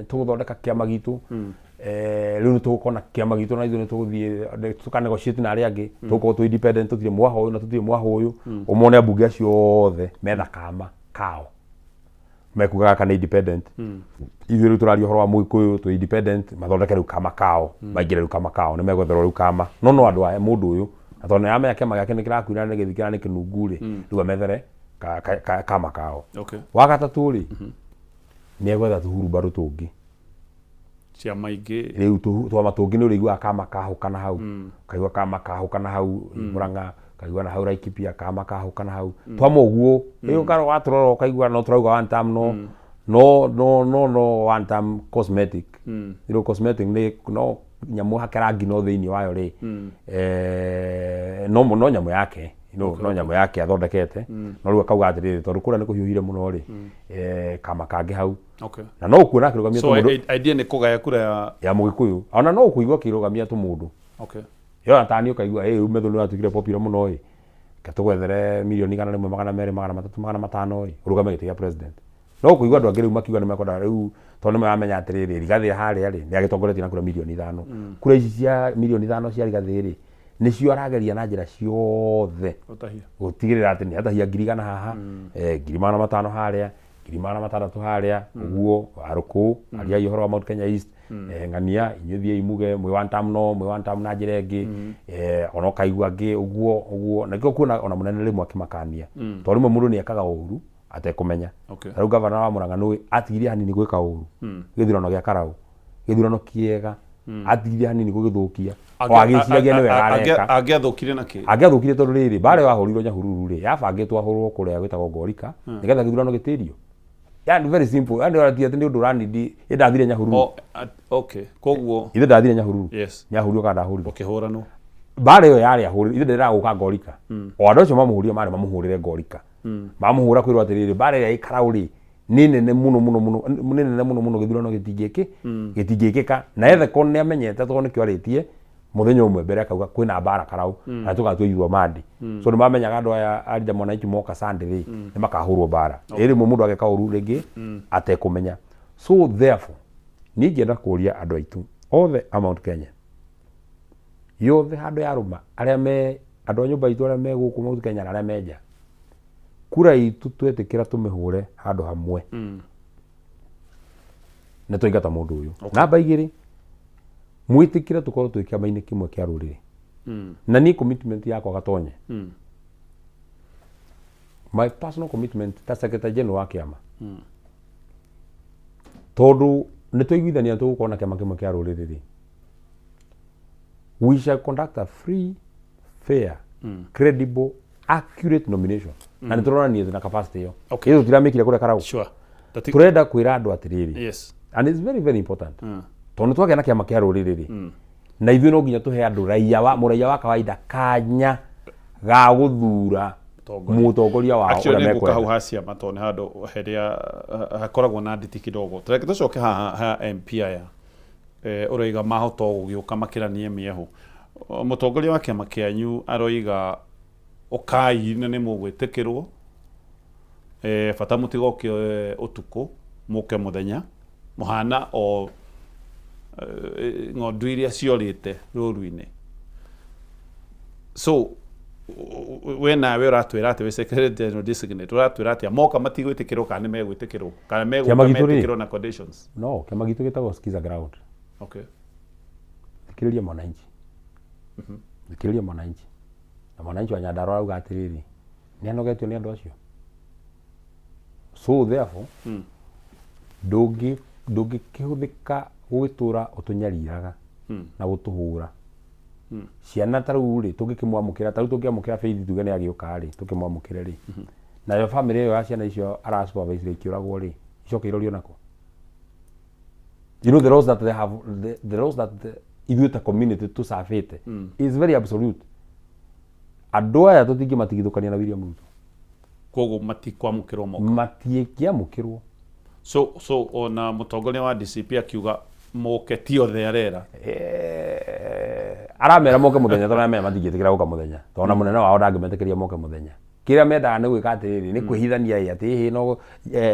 tũgũthondeka kĩama gitũ. Rĩu nĩ tũgũkorwo na kĩama gitũ, na ithuĩ nĩ tũgũthiĩ tũka negotiate na arĩa angĩ, tũgũkorwo twĩ independent, tũtirĩ mwaha ũyũ na tũtirĩ mwaha ũyũ. Ũmone ambunge acio othe metha kama kao mekugaga kana independent. Ithuĩ rĩu tũraria ũhoro wa Mũgĩkũyũ, twĩ independent, mathondeke rĩu kama kao, maingĩre rĩu kama kao, nĩ megwetherwo rĩu kama. No andũ aya, mũndũ ũyũ na tondũ nĩ aramenya kĩama gĩake nĩ kĩrakuire na nĩ gĩthikĩra nĩ kĩnungu rĩ, rĩu amethere kama kao. Wa gatatũ rĩ, nĩ egwetha tũhurumbarũ tũngĩ. Ciama ingĩ. Rĩu twama tũngĩ nĩ ũrĩiguaga kama kahũkana hau, ũkaigua kama kahũkana hau, Murang'a. Kaigua na hau Laikipia kama kahũka na hau twama ũguo ĩyo karo watũrora ũkaigua no tũrauga one term no no no no no one term cosmetic. You cosmetic nĩ no nyamũ hake rangi no thĩinĩ wayo rĩ, no no nyamũ yake no no nyamũ yake athondekete, no rĩu akauga atĩrĩrĩ, tondũ kũrĩa nĩ kũhiũhire mũno rĩ, kama kangĩ hau na no ũkuona akĩrũgamia So tũmũndũ idea nĩ kũgaya kura ya ya mũgĩkũyũ, ona no ũkũigua akĩrũgamia tũmũndũ yo atani ũkaigua ĩ ume nĩ watuĩkire popular mũno ĩ, reke tũgwethere mirioni 100, 200, 300, 500 ĩ, ũrũgame gĩtĩ gĩa president. No ũkũigua andũ angĩ rĩu makiuga nĩ mekwenda rĩu, tondũ nĩ maramenya atĩrĩrĩ, Rigathĩ harĩa rĩ nĩ agĩtongoretie na kura mirioni 5. Kura ici cia mirioni 5 cia Rigathĩ rĩ, nĩcio arageria na njĩra ciothe Gũtahia. gũtigĩrĩra atĩ nĩ atahia 100,000 haha, 500,000 harĩa, 600,000 harĩa ũguo. Arũkũ ariai ũhoro wa Mount Kenya East, ng'ania inyuĩ thiĩi muge mwĩ one term, no mwĩ one term na njĩra ĩngĩ, ona ũkaigua angĩ ũguo ũguo, na nĩkĩo kuona ona mũnene rĩmwe akĩmakania, tondũ rĩmwe mũndũ nĩ ekaga ũru atekũmenya. Ta rĩu gavana wa Murang'a nũĩ atigirie hanini gwĩka ũru gĩthurano gĩa Karau, gĩthurano kĩega, atigirie hanini gũgĩthũkia o agĩciragia nĩ wega areka. Angĩathũkire na kĩ? Angĩathũkire tondũ rĩrĩ mbara ĩyo yahũrirwo Nyahururu rĩ, yabangĩtwo ahũrwo kũrĩa gwĩtagwo Ngorika nĩgetha gĩthurano gĩtĩrio. Yani very simple, yani ti atĩ nĩ ũndũ ũranindi ĩ ndathire Nyahururu. Oh, okay, koguo Ithe ndathire Nyahururu. Yes. Nyahururu kana ndahũrirwo? Ũkĩhũranwo. Mbara ĩyo yarĩ ahũrĩrwo, ithe ndĩraga gũka Ngorika, o andũ acio mamũhũrire marĩ mamũhũrĩre Ngorika, mamũhũra kwĩrwo atĩrĩrĩ, mbara ĩrĩa ĩ Karau rĩ nĩ nene mũno mũno mũno, nĩ nene mũno mũno, gĩthurano gĩtingĩkĩ gĩtingĩkĩka. Na Ethekon nĩ amenyete, tondũ nĩkĩo arĩtie mũthenya ũmwe mbere akauga kwĩna mbara Karau na tũgatua itua mandi. So nĩ mamenyaga andũ aya a Linda Mwananchi moka Sunday rĩ, nĩ makahũrwo mbara ĩ rĩmwe mũndũ ageka ũru rĩngĩ atekũmenya. So therefore niĩ ingĩenda kũria andũ aitũ othe a Mount Kenya yothe handũ yarũma, arĩa me andũ a nyũmba itũ, arĩa me gũkũ Mount Kenya na arĩa me nja, kura itũ twetĩkĩra tũmĩhũre handũ hamwe nĩ twaingata mũndũ ũyũ. Namba igĩrĩ, mwĩtĩkĩre tũkorwo twĩ kĩama-inĩ kĩmwe kĩa rũrĩrĩ. Na niĩ commitment yakwa gatonye, my personal commitment ta secretary general wa kĩama, tondũ nĩ twaiguithania tũgũkorwo na kĩama kĩmwe kĩa rũrĩrĩ rĩ, we shall conduct a free, fair, credible, accurate nomination, na nĩ tũronania na capacity ĩyo. Ĩyo tũtiramĩkire kũrĩa Karau. Tũrenda kwĩra andũ atĩrĩrĩ, and it's very very important, tondũ nĩ twagĩa na kĩama kĩa rũrĩrĩ rĩ, na ithuĩ no nginya tũhe andũ raia wa mũraia wa kawaida kanya ga gũthura mũtongoria wao Actually, ũrĩa nĩ ngũka hau mekwenda. ha ciama, tondũ nĩ handũ harĩa hakoragwo na nditi kidogo. Tũreke tũcoke haha ha MP aya. Ũroiga mahota o gũgĩũka makĩranie mĩehu. O, mũtongoria wa kĩama kĩanyu aroiga ũkai na nĩ mũgwĩtĩkĩrwo, bata mũtigoke ũtukũ, mũke mũthenya, mũhana o ng'ondu iria ciorĩte rũru-inĩ. So we nawe ũratwĩra atĩ wĩ secretary general designate, ũratwĩra atĩa? Moka matigwĩtĩkĩrwo kana nĩ megwĩtĩkĩrwo, kana megũka Kĩama gitũ rĩ- metĩkĩrwo na conditions? No kĩama gitũ gĩtagwo Skiza Ground. Thikĩrĩria mwananchi, thikĩrĩria mwananchi, na mwananchi wa Nyandarua arauga atĩrĩrĩ, nĩ anogetio nĩ andũ acio. So therefore ndũngĩkĩhũthĩka gũgĩtũra ũtũnyariraga na gũtũhũra ciana. Ta rĩu rĩ, tũngĩkĩmwamũkĩra, ta rĩu tũngĩamũkĩra Faith, tuge nĩ agĩũka rĩ, tũkĩmwamũkĩre rĩ, nayo family ĩyo ya ciana icio ara supervise ikĩũragwo rĩ, icoke irorio nako? You know the laws that they have, the laws that ithuĩ ta community tũcabĩte is very absolute. Andũ aya tũtingĩmatigithũkania na William Ruto. Koguo matikwamũkĩrwo moka? Matiĩkĩamũkĩrwo. So ona mũtongoria wa DCP akiuga moke, ti othe arera? Aramera moke mũthenya tondũ aramenya matingĩtĩkĩra gũka mũthenya, tondũ ona mũnene wao ndangĩmetĩkĩria moke mũthenya. Kĩrĩa mendaga nĩ gwĩka atĩrĩrĩ, nĩ kwĩhithania ĩ atĩ ĩhĩ no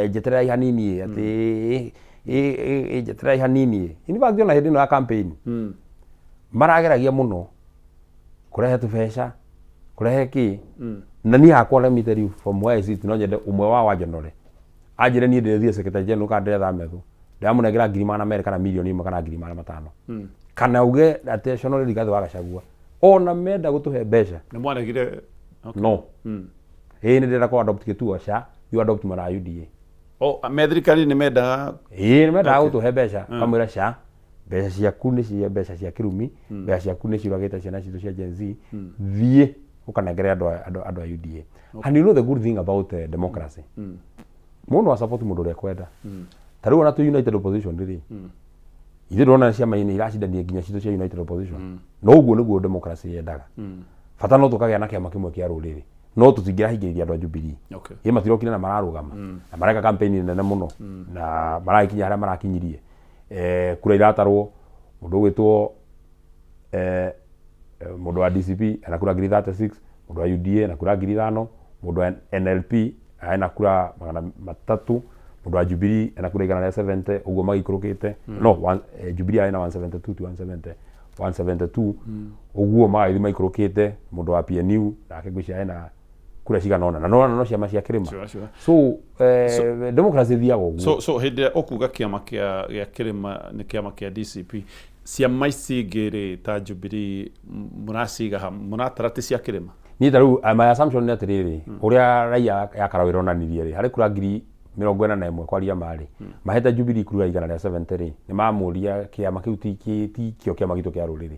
njetererai hanini ĩ atĩ ĩ ĩ ĩ njetererai hanini ĩ. In fact, ona hĩndĩ ĩno ya campaign marageragia mũno kũrehe tũbeca, kũrehe kĩ. Na niĩ hakwa, let me tell you from where I sit, no nyende ũmwe wao anjonore anjĩre niĩ ndĩrethiĩ secretary general kana ndĩretha metho, ndĩramũnengera 200,000 kana 1,000,000 kana 500,000, kana uge atĩ aconore Rigathĩ wa Gachagua. Ona menda gũtũhe mbeca, Nĩ mwaregire? Okay. No ĩĩ, nĩ ndĩrenda kũ adopt gĩtuo ca you adopt mwena wa UDA. Oh, me thirikari nĩ mendaga? Ĩĩ, nĩ mendaga gũtũhe mbeca. Kamwĩra ca mbeca ciaku nĩ cia mbeca cia kĩrumi, mbeca ciaku nĩ ciũragĩte ciana citũ cia Gen Z, thiĩ Ũkanengere andũ a- andũ andũ a UDA. And you know the good thing about democracy, mũndũ no support mũndũ ũrĩa ekwenda. Ta rĩu ona twĩ united opposition rĩ, ithuĩ ndĩrona ciama-inĩ iracindania nginya citũ cia united opposition. No ũguo nĩguo democracy yendaga. Bata no tũkagĩa na kĩama kĩmwe kĩa rũrĩrĩ, no tũtingĩrahingĩrĩria andũ a Jubilee. Ĩ matirokire na mararũgama na mareka campaign nene mũno na maragĩkinya harĩa marakinyirie. Kura iratarwo, mũndũ ũgwĩtwo mũndũ wa DCP ena kura 36,000, mũndũ wa UDA ena kura 5,000, mũndũ wa NLP ena kura 300, mũndũ wa Jubilee ena kura 170, ũguo magĩikũrũkĩte. No Jubilee ena 172 to 170, 172, ũguo magagĩthiĩ maikũrũkĩte. Mũndũ wa PNU nake ngwĩciria ena kura cigana ũna, na no ciama cia kĩrĩma. So democracy ĩthiaga ũguo. So hĩndĩ ĩrĩa ũkuga kĩama gĩa kĩrĩma nĩ kĩama kĩa DCP, ciama ici ingĩ rĩ, ta Jubilee, mũraciga ha? Mũratara ti cia kĩrĩma? Niĩ ta rĩu my assumption nĩ atĩrĩrĩ, ũrĩa raia ya Karau ĩronanirie rĩ, harĩ kura 41,000, kwaria marĩ mahete Jubilee kura 170 rĩ, nĩ mamũria kĩama kĩu ti kĩo kĩama gitũ kĩa rũrĩrĩ.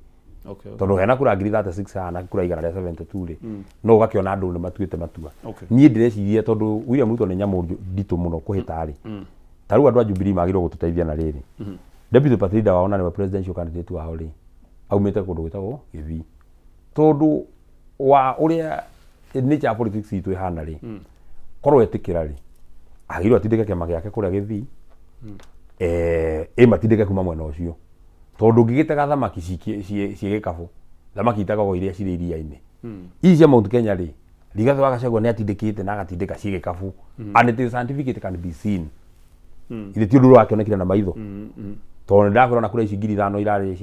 Tondũ hena kura 36,000 haha na kura 172 rĩ, no ũgakĩona andũ nĩ matuĩte matua. Niĩ ndĩreciria tondũ William Ruto nĩ nyamũ nditũ mũno kũhĩta rĩ, ta rĩu andũ a Jubilee magĩrĩirwo gũtũteithia na rĩrĩ, deputy party leader wao na nĩwe presidential candidate wao rĩ, aumĩte kũndũ gwĩtagwo Gĩthii. Tondũ wa ũrĩa nature ya politics itũ ĩhana rĩ, korwo etĩkĩra rĩ, agĩrĩirwo atindĩke kĩama gĩake kũrĩa Gĩthii, ĩ matindĩke kuma mwena ũcio, tondũ ũngĩgĩtega thamaki ciĩ gĩkabũ, thamaki itegagwo iria cirĩ iria-inĩ. Ici cia Mount Kenya rĩ, Rigathĩ wa Gachagua nĩ atindĩkĩte na agatindĩka ciĩ gĩkabũ, and it is scientific, it can be seen. Ithe ti ũndũ ũrakĩonekire na maitho, tondũ nĩ ndakwĩra ona kura ici 5,000 irarĩ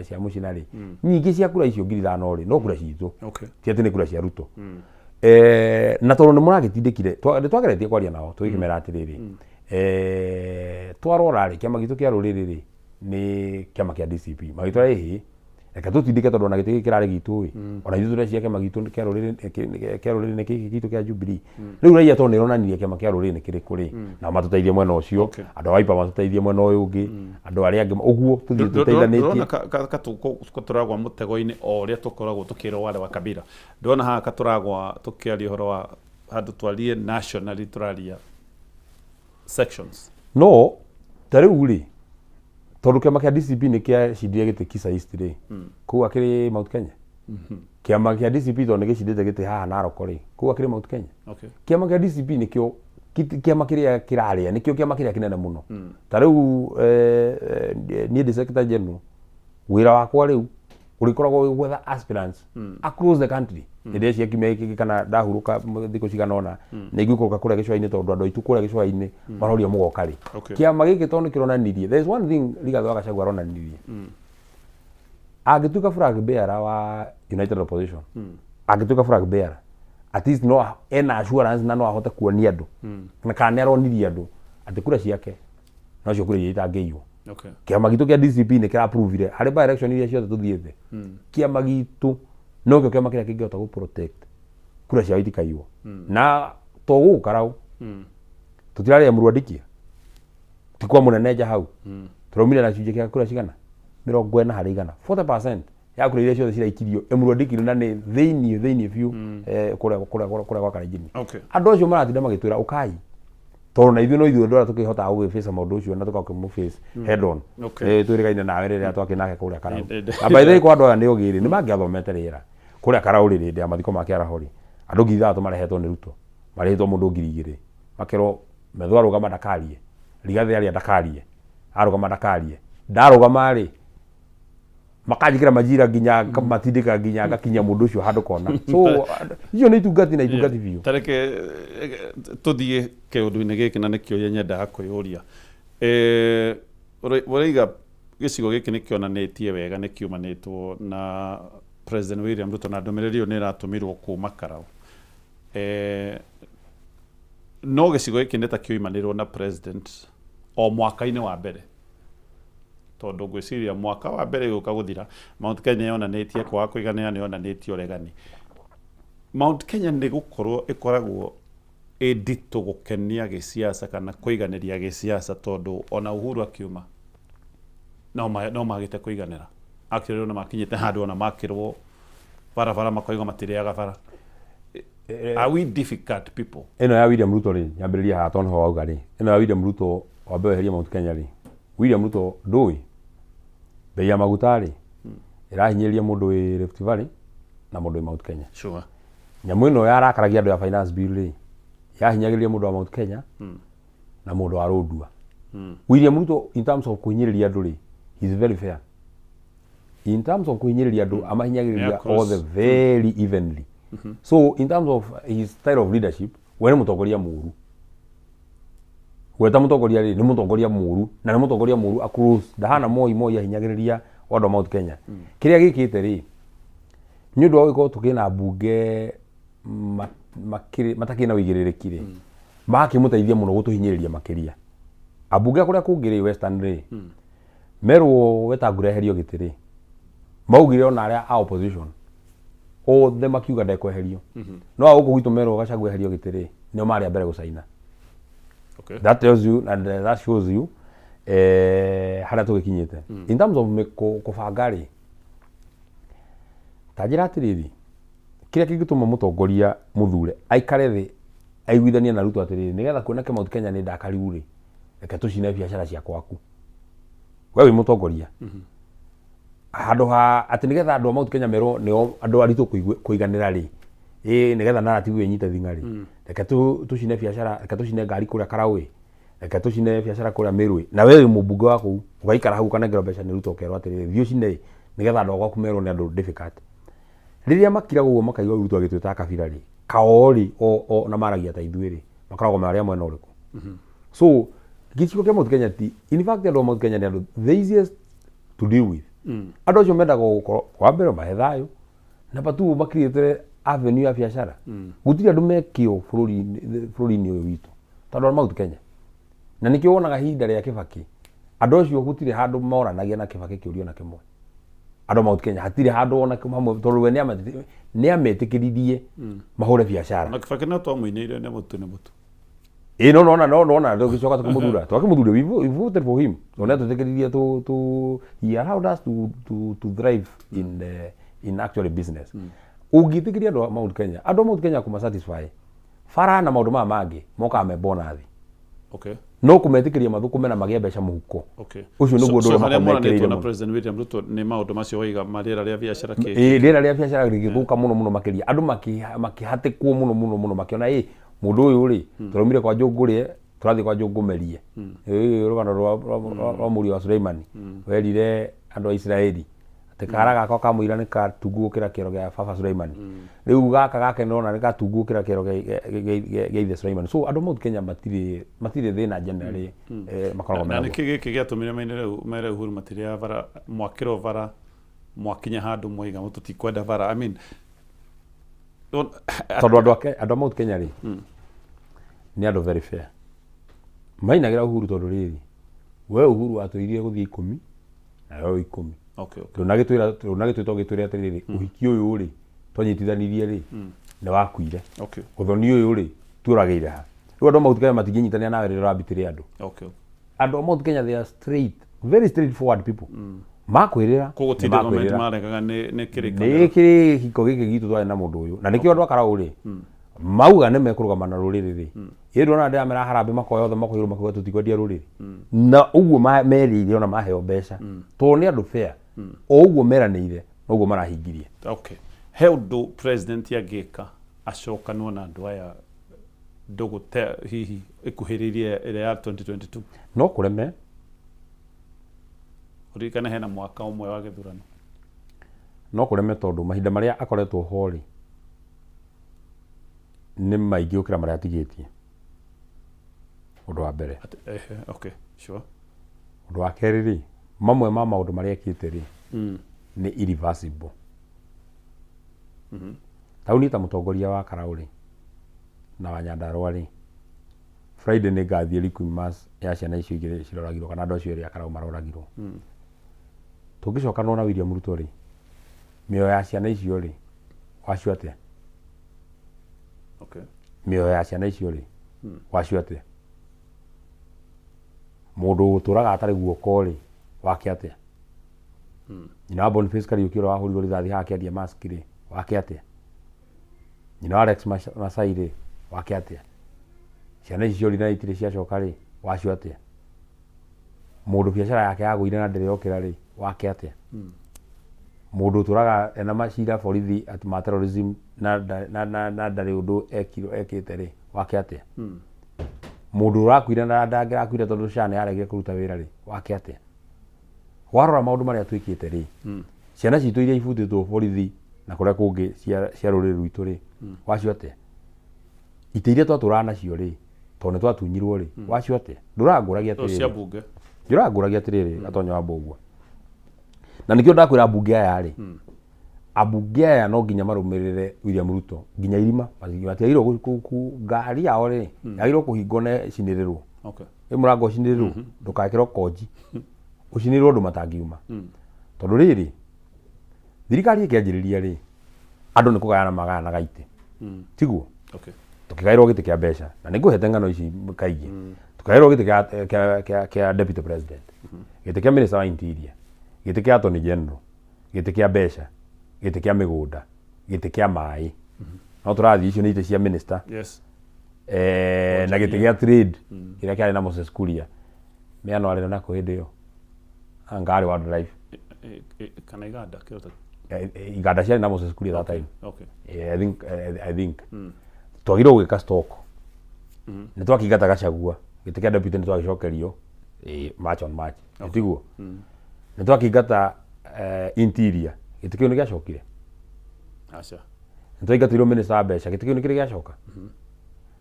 cia mũcina rĩ, nyingĩ cia kura icio 5,000 rĩ, no kura citũ. Ti atĩ nĩ kura cia Ruto. Na tondũ nĩ mũragĩtindĩkire, nĩ twageretie kwaria nao tũgĩkĩmera atĩrĩrĩ, twarora rĩ, kĩama gitũ kĩa rũrĩrĩ rĩ, nĩ kĩama kĩa DCP. Magĩtwĩra ĩhĩ, reke tũtindĩke, tondũ ona gĩtĩ gĩkĩ kĩrarĩ gitũ ĩ, ona ithuĩ tũreciria kĩama gitũ kĩa rũrĩrĩ nĩ gĩkĩ gitũ kĩa Jubilee. Rĩu raia tondũ nĩ ĩronanirie kĩama kĩa rũrĩrĩ nĩ kĩrĩkũ rĩ, nao matũteithie mwena ũcio. Andũ a Wiper matũteithie mwena ũyũ ũngĩ, andũ arĩa angĩ ũguo tũthiĩ tũteithanĩtie. Ndũrona katũragwa mũtego-inĩ o ũrĩa tũkoragwo tũkĩrwo wale wa Kabila? Ndona haha katũragwa tũkĩaria ũhoro wa handũ twarie nationally, tũraria sections. No ta rĩu rĩ, tondũ kĩama kĩa DCP nĩ kĩacindire gĩtĩ Kisa East rĩ, kũu akĩrĩ Mount Kenya. Kĩama kĩa DCP tondũ nĩ gĩcindĩte gĩtĩ haha Narok rĩ, kũu akĩrĩ Mount Kenya. Kĩama kĩa DCP nĩkĩo kĩama kĩrĩa kĩrarĩa, nĩkĩo kĩama kĩrĩa kĩnene mũno. Ta rĩu niĩ ndĩ secretary general, wĩra wakwa rĩu ũrĩkoragwo wĩ gwetha aspirants across the country. Nĩ ndĩreciria kiumia gĩkĩ kana ndahurũka thikũ cigana ũna nĩ ngũikũrũka kũrĩa gĩcũa-inĩ, tondũ andũ aitũ kũrĩa gĩcũa-inĩ maroria mũgoka rĩ. Kĩama gĩkĩ tondũ nĩ kĩronanirie, there is one thing Rigathĩ wa Gachagua aronanirie, angĩtuĩka flag bearer wa united opposition, angĩtuĩka flag bearer, at least no ena assurance na no ahote kuonia andũ na kana nĩ aronirie andũ atĩ kura ciake nocio kura iria itangĩiywo. Kĩama gitũ kĩa DCP nĩ kĩraprovire harĩ by election iria ciothe tũthiĩte, kĩama gitũ nokĩo kĩama kĩrĩa kĩngĩhota gũ protect kura ciao itikaiywo. Na to gũkũ Karau, tũtirarĩa Mũrwandikia, ti kwa mũnene nja hau, tũraumire na gĩcunjĩ kĩa kura cigana 40%, 40% ya kura iria ciothe ciraikirio Emurua na nĩ thĩiniĩ biũ, kũrĩa gwa Karenjini. Andũ acio maratinda magĩtwĩra ũkai, tondũ na ithuĩ no ithuĩ andũ arĩa tũkĩhotaga gũgĩface maũndũ ũcio na tũgakĩmũ face head on. Twĩrĩgaine nawe rĩrĩa twakĩ nake kũrĩa Karau. Na by the way, kwa andũ aya nĩ ogĩ rĩ, nĩ mangĩathomete rĩera kũrĩa Karau rĩ, hĩndĩ ya mathiko ma Kĩaraho rĩ, andũ 6,000 marehetwo nĩ Ruto, marĩhĩtwo mũndũ 2,000, makerwo metho arũgama ndakarie, Rigathĩ aria ndakarie, arũgama ndakarie, ndarũgama rĩ, makanjĩkĩra majira nginya matindĩka nginya ngakinyia mũndũ ũcio handũ kona. So icio nĩ itungati na itungati biũ. Ta reke tũthiĩ kĩũndũ-inĩ gĩkĩ, na nĩkĩo nyendaga kwĩyũria. Ũraiga gĩcigo gĩkĩ nĩ kĩonanĩtie wega nĩ kiumanĩtwo na President William Ruto, na ndũmĩrĩri ĩyo nĩ ĩratũmirwo kuma Karau. No gĩcigo gĩkĩ nĩ ta kĩoimanĩrwo na president o mwaka-inĩ wa mbere, tondũ ngwĩciria mwaka wa mbere gũka gũthira, Mount Kenya yonanĩtie kwaga kũiganĩra, nĩ yonanĩtie ũregani. Mount Kenya nĩ gũkorwo ĩkoragwo ĩ nditũ gũkenia gĩsiasa kana kũiganĩria gĩsiasa, tondũ ona Uhuru akiuma no magĩte kũiganĩra. Actually, ona makinyĩte handũ ona makĩrwo Barabara makoiga matirĩaga bara. Are we difficult people? Ĩno ya William Ruto rĩ, nyambĩrĩria haha tondũ nĩho wauga rĩ, ĩno ya William Ruto wambe weherie Mount Kenya rĩ, William Ruto ndũĩ bei ya maguta rĩ ĩrahinyĩrĩria mũndũ wĩ Rift Valley na mũndũ wĩ Mount Kenya. Nyamũ ĩno yarakaragia andũ ya finance bill rĩ, yahinyagĩrĩria mũndũ wa Mount Kenya na mũndũ wa Lodwar. William Ruto in terms of kũhinyĩrĩria andũ rĩ, he is very fair. In terms of kũhinyĩrĩria andũ, amahinyagĩrĩria othe very evenly. So in terms of his style of leadership, we nĩ mũtongoria mũru. Gweta mũtongoria rĩ, nĩ mũtongoria mũru na nĩ mũtongoria mũru across. Ndahana Moi. Moi ahinyagĩrĩria andũ a Mount Kenya. Kĩrĩa gĩkĩte rĩ, nĩ ũndũ wa gũgĩkorwo tũkĩrĩ na mbunge matakĩrĩ na ũigĩrĩrĩki rĩ, magakĩmũteithia mũno gũtũhinyĩrĩria makĩria. Ambunge a kũrĩa kũngĩ rĩ, Western rĩ, merwo Wetangula eherio gĩtĩ rĩ, maugire ona arĩa a opposition othe makiuga ndekweherio. No a gũkũ gwitũ merwo Gachagua eherio gĩtĩ rĩ, nĩo marĩ a mbere gũcaina. That tells you and that shows you harĩa tũgĩkinyĩte in terms of kũbanga rĩ. Ta njĩra atĩrĩrĩ, kĩrĩa kĩngĩtũma mũtongoria mũthure aikare thĩ aiguithanie na Ruto atĩrĩrĩ, nĩgetha kuoneke Mount Kenya nĩ ndakariu rĩ, reke tũcine biacara cia gwaku, we wĩ mũtongoria, handũ ha atĩ nĩgetha andũ a Mount Kenya merwo nĩo andũ aritũ kũiganĩra rĩ, ĩ nĩgetha narrative ĩnyite thing'a rĩ, reke tũcine biacara, reke tũcine ngari kũrĩa Karaũ, reke tũcine biacara kũrĩa Meru. Na we wĩ mũmbunge wa kũu, ũgaikara hau ũkanengerwo mbeca nĩ Ruto, ũkerwo atĩrĩrĩ, thiĩ ũcine nĩgetha andũ a gwaku merwo nĩ andũ difficult. Rĩrĩa makiraga ũguo makaigua Ruto agĩtwĩta kabira rĩ, kao rĩ, o na maragia ta ithuĩ rĩ, makoragwo marĩ a mwena ũrĩkũ? So gĩcigo kĩa Mount Kenya ti, in fact andũ a Mount Kenya nĩ andũ the easiest to deal with. Andũ acio mendaga gũkorwo wa mbere mahe thayũ, number two makirĩte avenue ya biacara. Gũtirĩ andũ mekĩo bũrũri-inĩ ũyũ witũ tondũ a Mount Kenya, na nĩkĩo wonaga ihinda rĩa Kibaki andũ acio gũtirĩ handũ moranagia na Kibaki kĩũria ona kĩmwe. Andũ a Mount Kenya hatirĩ handũ ona hamwe, tondũ we nĩametĩkĩririe mahũre biacara. Na Kibaki no twamũinĩire nĩ mũtu nĩ mũtu. Ĩ no nona tũgĩcoka tũkĩmũthura, twakĩmũthura, we voted for him tondũ nĩatwĩtĩkĩririe to he allowed us to thrive in actually business. Ũngĩtĩkĩria andũ a Mount Kenya, andũ a Mount Kenya kũma satisfy bara na maũndũ maya mangĩ mokaga me bonathi. No kũmetĩkĩria mathũkũme na magĩe mbeca mũhuko, ũcio nĩguo ũndũ So ũrĩa harĩa makoragwo moranĩtwo mekĩrĩire na mũno. President William Ruto nĩ maũndũ macio waiga ma rĩera rĩa biacara kĩ? Ĩ, rĩera rĩa biacara rĩgĩthũka mũno mũno makĩria, andũ makĩhatĩkwo mũno mũno mũno, makĩona ĩ mũndũ ũyũ rĩ, tũraumire kwa Njũngũrĩe, tũrathiĩ kwa Njũngũmerie. Ĩ, rũgano rwa mũriũ wa Suleimani werire andũ a Isiraeli atĩ kara gakwa ka mũira nĩ katungu gũkĩra kĩero gĩa baba Suleimani. Rĩu gaka gake nĩrona nĩ gatungu gũkĩra kĩero gĩa ithe Suleimani. So andũ a Mount Kenya matirĩ thĩna generally makoragwo Na menaguo. nĩkĩ gĩkĩ gĩatũmire mainĩre mere Uhuru matirĩa bara, mwakĩrwo bara, mwakinya handũ mwaiga tũtikwenda bara? I mean, Tondũ andũ a Mount Kenya rĩ, nĩ andũ very fair. Mainagĩra Uhuru tondũ rĩrĩ, we Uhuru watwĩrire gũthiĩ 10 na we 10. Ndũnagĩtwĩra, ndũnagĩtwĩta ũgĩtwĩra atĩrĩrĩ, ũhiki ũyũ rĩ twanyitithanirie rĩ nĩ wakuire, ũthoni ũyũ rĩ tuoragĩire ha? Rĩu andũ a Mount Kenya matingĩnyitanĩra nawe rĩrĩa ũrambitĩre andũ. Andũ a Mount Kenya, they are straight, very straightforward people. Makwĩrĩra Koguo nĩ ti development makwĩrĩra. Maregaga nĩ kĩrĩkanĩro. Nĩ kĩhiko gĩkĩ gitũ twarĩ na mũndũ ũyũ, na nĩkĩo andũ a Karau rĩ mauga nĩ mekũrũgama na rũrĩrĩ rĩ. Ĩ ndona ndĩramera harambĩ makoya othe makoirwo makiuga tũtikwendia rũrĩrĩ, na ũguo merĩire ona maheo mbeca, tondũ nĩ andũ fair, o ũguo meranĩire noguo marahingirie. Okay, he ũndũ president angĩka acokanwo na andũ aya ndũgũ te hihi ĩkuhĩrĩirie ĩrĩa ya 2022? No kũreme. Ũririkane hena mwaka ũmwe wa gĩthurano. No kũreme tondũ mahinda marĩa akoretwo ho rĩ nĩ maingĩ gũkĩra marĩa atigĩtie, ũndũ wa mbere. Ehe, okay, sure. Ũndũ wa kerĩ rĩ, mamwe ma maũndũ marĩa ekĩte rĩ nĩ irreversible. Tarĩu niĩ ta mũtongoria wa Karau rĩ na wa Nyandarua rĩ, Friday nĩ ngathiĩ requiem mass ya ciana icio igĩrĩ ciroragirwo, kana andũ acio erĩ a Karau maroragirwo. Tũngĩcokanwo na William Ruto rĩ, mĩoyo ya ciana icio rĩ, wacio atĩa? Mĩoyo ya ciana icio rĩ, wacio atĩa? Mũndũ ũtũraga atarĩ guoko rĩ, wake atĩa? Nyina wa Boniface Kariuki ũrĩa wahũrirwo rithathi haha akĩendia mask rĩ. Wake atĩa? Nyina wa Alex Masai rĩ, wake atĩa? Ciana ici ciorire na itirĩ ciacoka rĩ, wacio atĩa? Mũndũ biacara yake yagũire na ndĩrĩ yokĩra rĩ, wake atĩa? Mũndũ ũtũraga ena macira borithi atĩ ma terrorism na na ndarĩ ũndũ ekirwo ekĩte rĩ, wake atĩa? Mũndũ ũrakuire na ndangĩrakuire tondũ SHA nĩ yaregire kũruta wĩra rĩ, wake atĩa? Warora maũndũ marĩa twĩkĩte rĩ, ciana citũ iria ibutĩtwo borithi na kũrĩa kũngĩ cia, cia rũrĩrĩ rwitũ rĩ, wacio atĩa? Itĩ iria twatũraga nacio rĩ, tondũ nĩ twatunyirwo rĩ, wacio atĩa? Ndũrangũragia cia atĩrĩrĩ, mbunge ndũrangũragia atĩrĩrĩ, Gatonya wa Mbũgua. Na nĩkĩo ndakwĩra ambunge aya rĩ, ambunge aya no nginya marũmĩrĩre William Ruto nginya irima, matiagĩrĩirwo ngari yao rĩ, yagĩrĩirwo kũhingwo na ĩcinĩrĩrwo. Okay. Ĩ mũrango ũcinĩrĩrwo, ndũgekĩrwo konji, ũcinĩrĩrwo ũndũ matangiuma. Tondũ rĩrĩ, thirikari ĩkĩanjĩrĩria rĩ, andũ nĩ kũgayana magayanaga itĩ. Tiguo? Okay. Tũkĩgaĩrwo gĩtĩ kĩa mbeca, na nĩ ngũhete ng'ano ici kaingĩ. Tũkĩgaĩrwo gĩtĩ kĩa deputy president, gĩtĩ kĩa minister wa interior, gĩtĩ kĩa attorney general, gĩtĩ kĩa mbeca, gĩtĩ kĩa mĩgũnda, gĩtĩ kĩa maĩ. No tũrathiĩ icio nĩ itĩ cia minister. Yes. Eh, na gĩtĩ gĩa trade kĩrĩa kĩarĩ na Moses Kuria. Mĩano arĩ nako hĩndĩ ĩyo. Anga arĩ wildlife. Kana iganda kĩhota. Iganda ciarĩ na Moses Kuria that time. Okay. I think, I think. Twagĩrĩirwo gwĩka stock. Nĩ twakĩingata Gachagua. Gĩtĩ kĩa deputy nĩ twagĩcokerio March on March. Okay. Tiguo? Nĩ twakĩingata interior. Gĩtĩ kĩu nĩ gĩacokire. Aca. Nĩ twaingatĩirwo minister wa mbeca. Gĩtĩ kĩu nĩ kĩrĩ gĩacoka.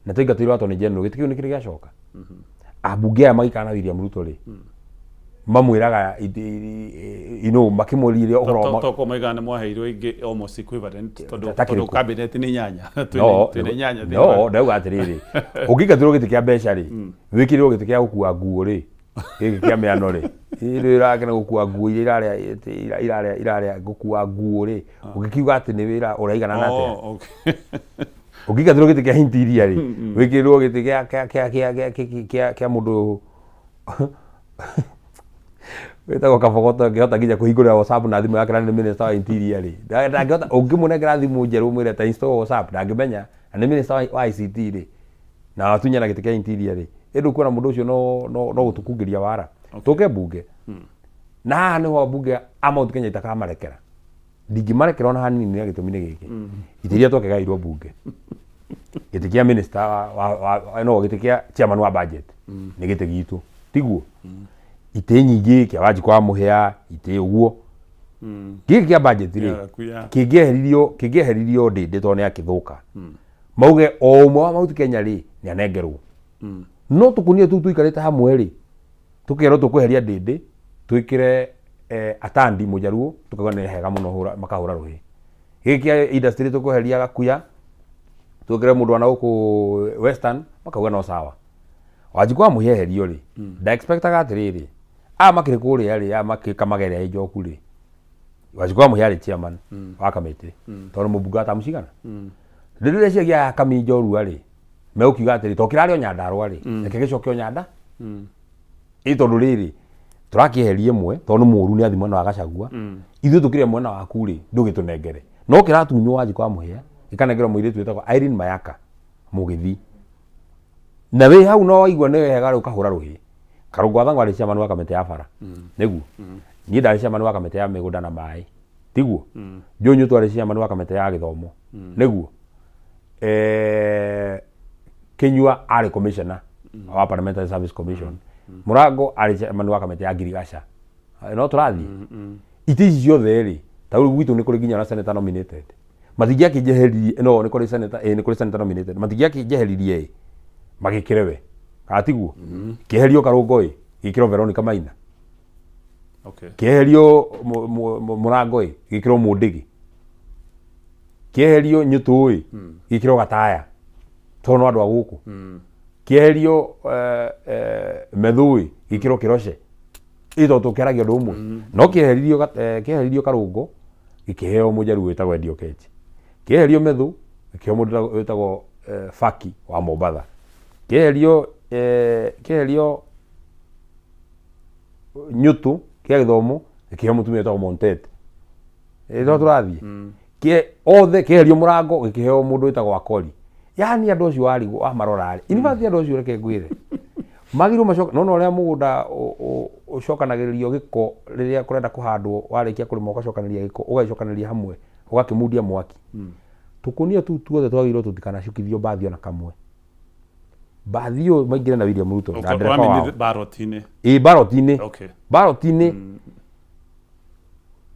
Nĩ twaingatĩirwo attorney general. Gĩtĩ kĩu nĩ kĩrĩ gĩacoka. Ambunge aya magĩikara na William Ruto rĩ, mamwĩraga makĩmũria ũhoro wa Toko maiga nĩ mwaheirwo ingĩ almost equivalent tondũ Ta tondũ kĩrĩkũ? cabinet nĩ inyanya. No, Twĩna inyanya thĩinĩ no wa- ndauga atĩrĩrĩ, ũngĩingatĩrwo gĩtĩ kĩa mbeca rĩ, wĩkĩrĩrwo gĩtĩ kĩa gũkua nguo rĩ, gĩkĩ kĩa mĩano rĩ, ĩrĩ ĩrakena gũkua nguo iria irarĩa irarĩa irarĩa gũkua nguo rĩ, ũngĩkiuga atĩ nĩ wĩra ũraiganana atĩa? Oh, okay. Ũngĩingatĩrwo gĩtĩ kĩa interior rĩ, wĩkĩrĩrwo gĩtĩ kĩa kĩa kĩa kĩa kĩa kĩa kĩa kĩa mũndũ wĩtagwo Kabogoto angĩhota nginya kũhingũrĩra WhatsApp na thimũ yake na nĩ minister wa interior rĩ, ndangĩhota, ũngĩmũnengera thimũ njerũ ũmwĩre ta install WhatsApp ndangĩmenya, na nĩ minister wa ICT rĩ, na atunyana gĩtĩ kĩa interior rĩ, ĩ ndũkuona mũndũ ũcio no no no gũtũkungĩria wara. Tũke mbunge. Na haha nĩho ambunge a Mount Kenya itakamarekera. Ndingĩmarekera ona hanini na gĩtũmi nĩ gĩkĩ. Itĩ iria twakĩgaĩirwo mbunge. Gĩtĩ kĩa minister wa no gĩtĩ kĩa chairman wa budget nĩ gĩtĩ gitũ. Tiguo? Itĩ nyingĩ kĩa Wanjikũ wa Mũhĩa, itĩ ũguo. Gĩkĩ kĩa budget rĩ, kĩngĩeheririo kĩngĩeheririo Ndĩndĩ tondũ nĩ akĩthũka. Mauge o ũmwe wa Mount Kenya rĩ, nĩ anengerwo. No tũkũnia tũu tũikarĩte hamwe rĩ, tũkerwo tũkweheria Ndĩndĩ twĩkĩre Atandi Mũjaruo, tũkauga nĩ hega mũno hũra, makahũra rũhĩ. Gĩkĩ kĩa industry tũkweheria Gakuya twĩkĩre mũndũ wa na gũkũ Western, makauga no sawa. Wanjikũ wa Mũhĩa eherio rĩ, nda expectaga atĩrĩrĩ, aya makĩrĩ kũrĩa rĩ, aya makĩkamaga ĩrĩa ĩ njoku rĩ, Wanjikũ wa Mũhĩa arĩ chairman wa kamĩtĩ, tondũ mũmbunge wa tamu cigana. Rĩrĩa ndĩreciria aya kami njorua rĩ, megũkiuga atĩrĩ, to kĩrarĩ o Nyandarũa rĩ, reke gĩcoke o Nyanda. Ĩ tondũ rĩrĩ, tũrakĩeheria ĩmwe tondũ nĩ mũru nĩ athiĩ mwena wa Gachagua, ithuĩ tũkĩrĩa mwena waku rĩ, ndũgĩtũnengere. No kĩratunywo Wanjikũ wa Mũhĩa, gĩkanengerwo mũirĩtu wĩtagwo Irene Mayaka Mũgĩthi. Na wĩ hau no waigua nĩ wega rĩ, ũkahũra rũhĩ. Karũngũ wa Thang'wa arĩ chairman wa kamĩtĩ ya bara. Nĩguo? Niĩ ndarĩ chairman wa kamĩtĩ ya mĩgũnda na maĩ. Tiguo? Njũnyũ twarĩ chairman wa kamĩtĩ ya gĩthomo. Nĩguo? Kinyua arĩ commissioner wa Parliamentary Service Commission. Mũrango arĩ chairman wa kamĩtĩ ya ngirigaca. No tũrathiĩ? Itĩ ici ciothe rĩ, ta rĩu gwitũ nĩ kũrĩ nginya na senator nominated. Matingĩakĩnjeheririe, no nĩ kũrĩ senator, nĩ kũrĩ senator nominated. Matingĩakĩnjeheririe ĩ, magĩkĩre we. Kana tiguo? Kĩeherio Karũngo ĩ, gĩkĩrwo Veronica Maina. Okay. Kĩeherio Mũrango ĩ, gĩkĩrwo Mũndĩgĩ. Kĩeherio Nyũtũ ĩ, gĩkĩrwo Gataya. Tondũ no andũ a gũkũ. Kĩeherio Methũ ĩ, gĩkĩrwo Kĩroce. Ĩ tondũ tũkĩaragia ũndũ ũmwe. No kĩeheririo Karũngo, gĩkĩheo Mũjaruo wĩtagwo Eddie Oketch. Kĩeherio Methũ, gĩkĩheo mũndũ wĩtagwo Faki wa Mombatha. Kĩeherio kĩeherio Nyũtũ kĩa gĩthomo, gĩkĩheo mũtumia wĩtagwo Montete. Ĩ no tũrathiĩ. Kĩ othe kĩeherio mũrango gĩkĩheo mũndũ wĩtagwo Akori. Yani andũ acio warigwo wamarora rĩ, in fact andũ acio reke ngwĩre magirwo macoka nona ũrĩa mũgũnda ũcokanagĩrĩrio gĩko rĩrĩa kũrenda kũhandwo warĩkia kũrĩma ũgacokanĩrĩria gĩko ũgagĩcokanĩrĩria hamwe ũgakĩmundia mwaki. Tũkũnia tũu tuothe twagĩrĩirwo tũtikanacukithio mbathi ona kamwe. Mbathi ĩyo maingĩre na William Ruto na ndereba wao. Ballot-inĩ. Ĩ ballot-inĩ. Okay. Ballot-inĩ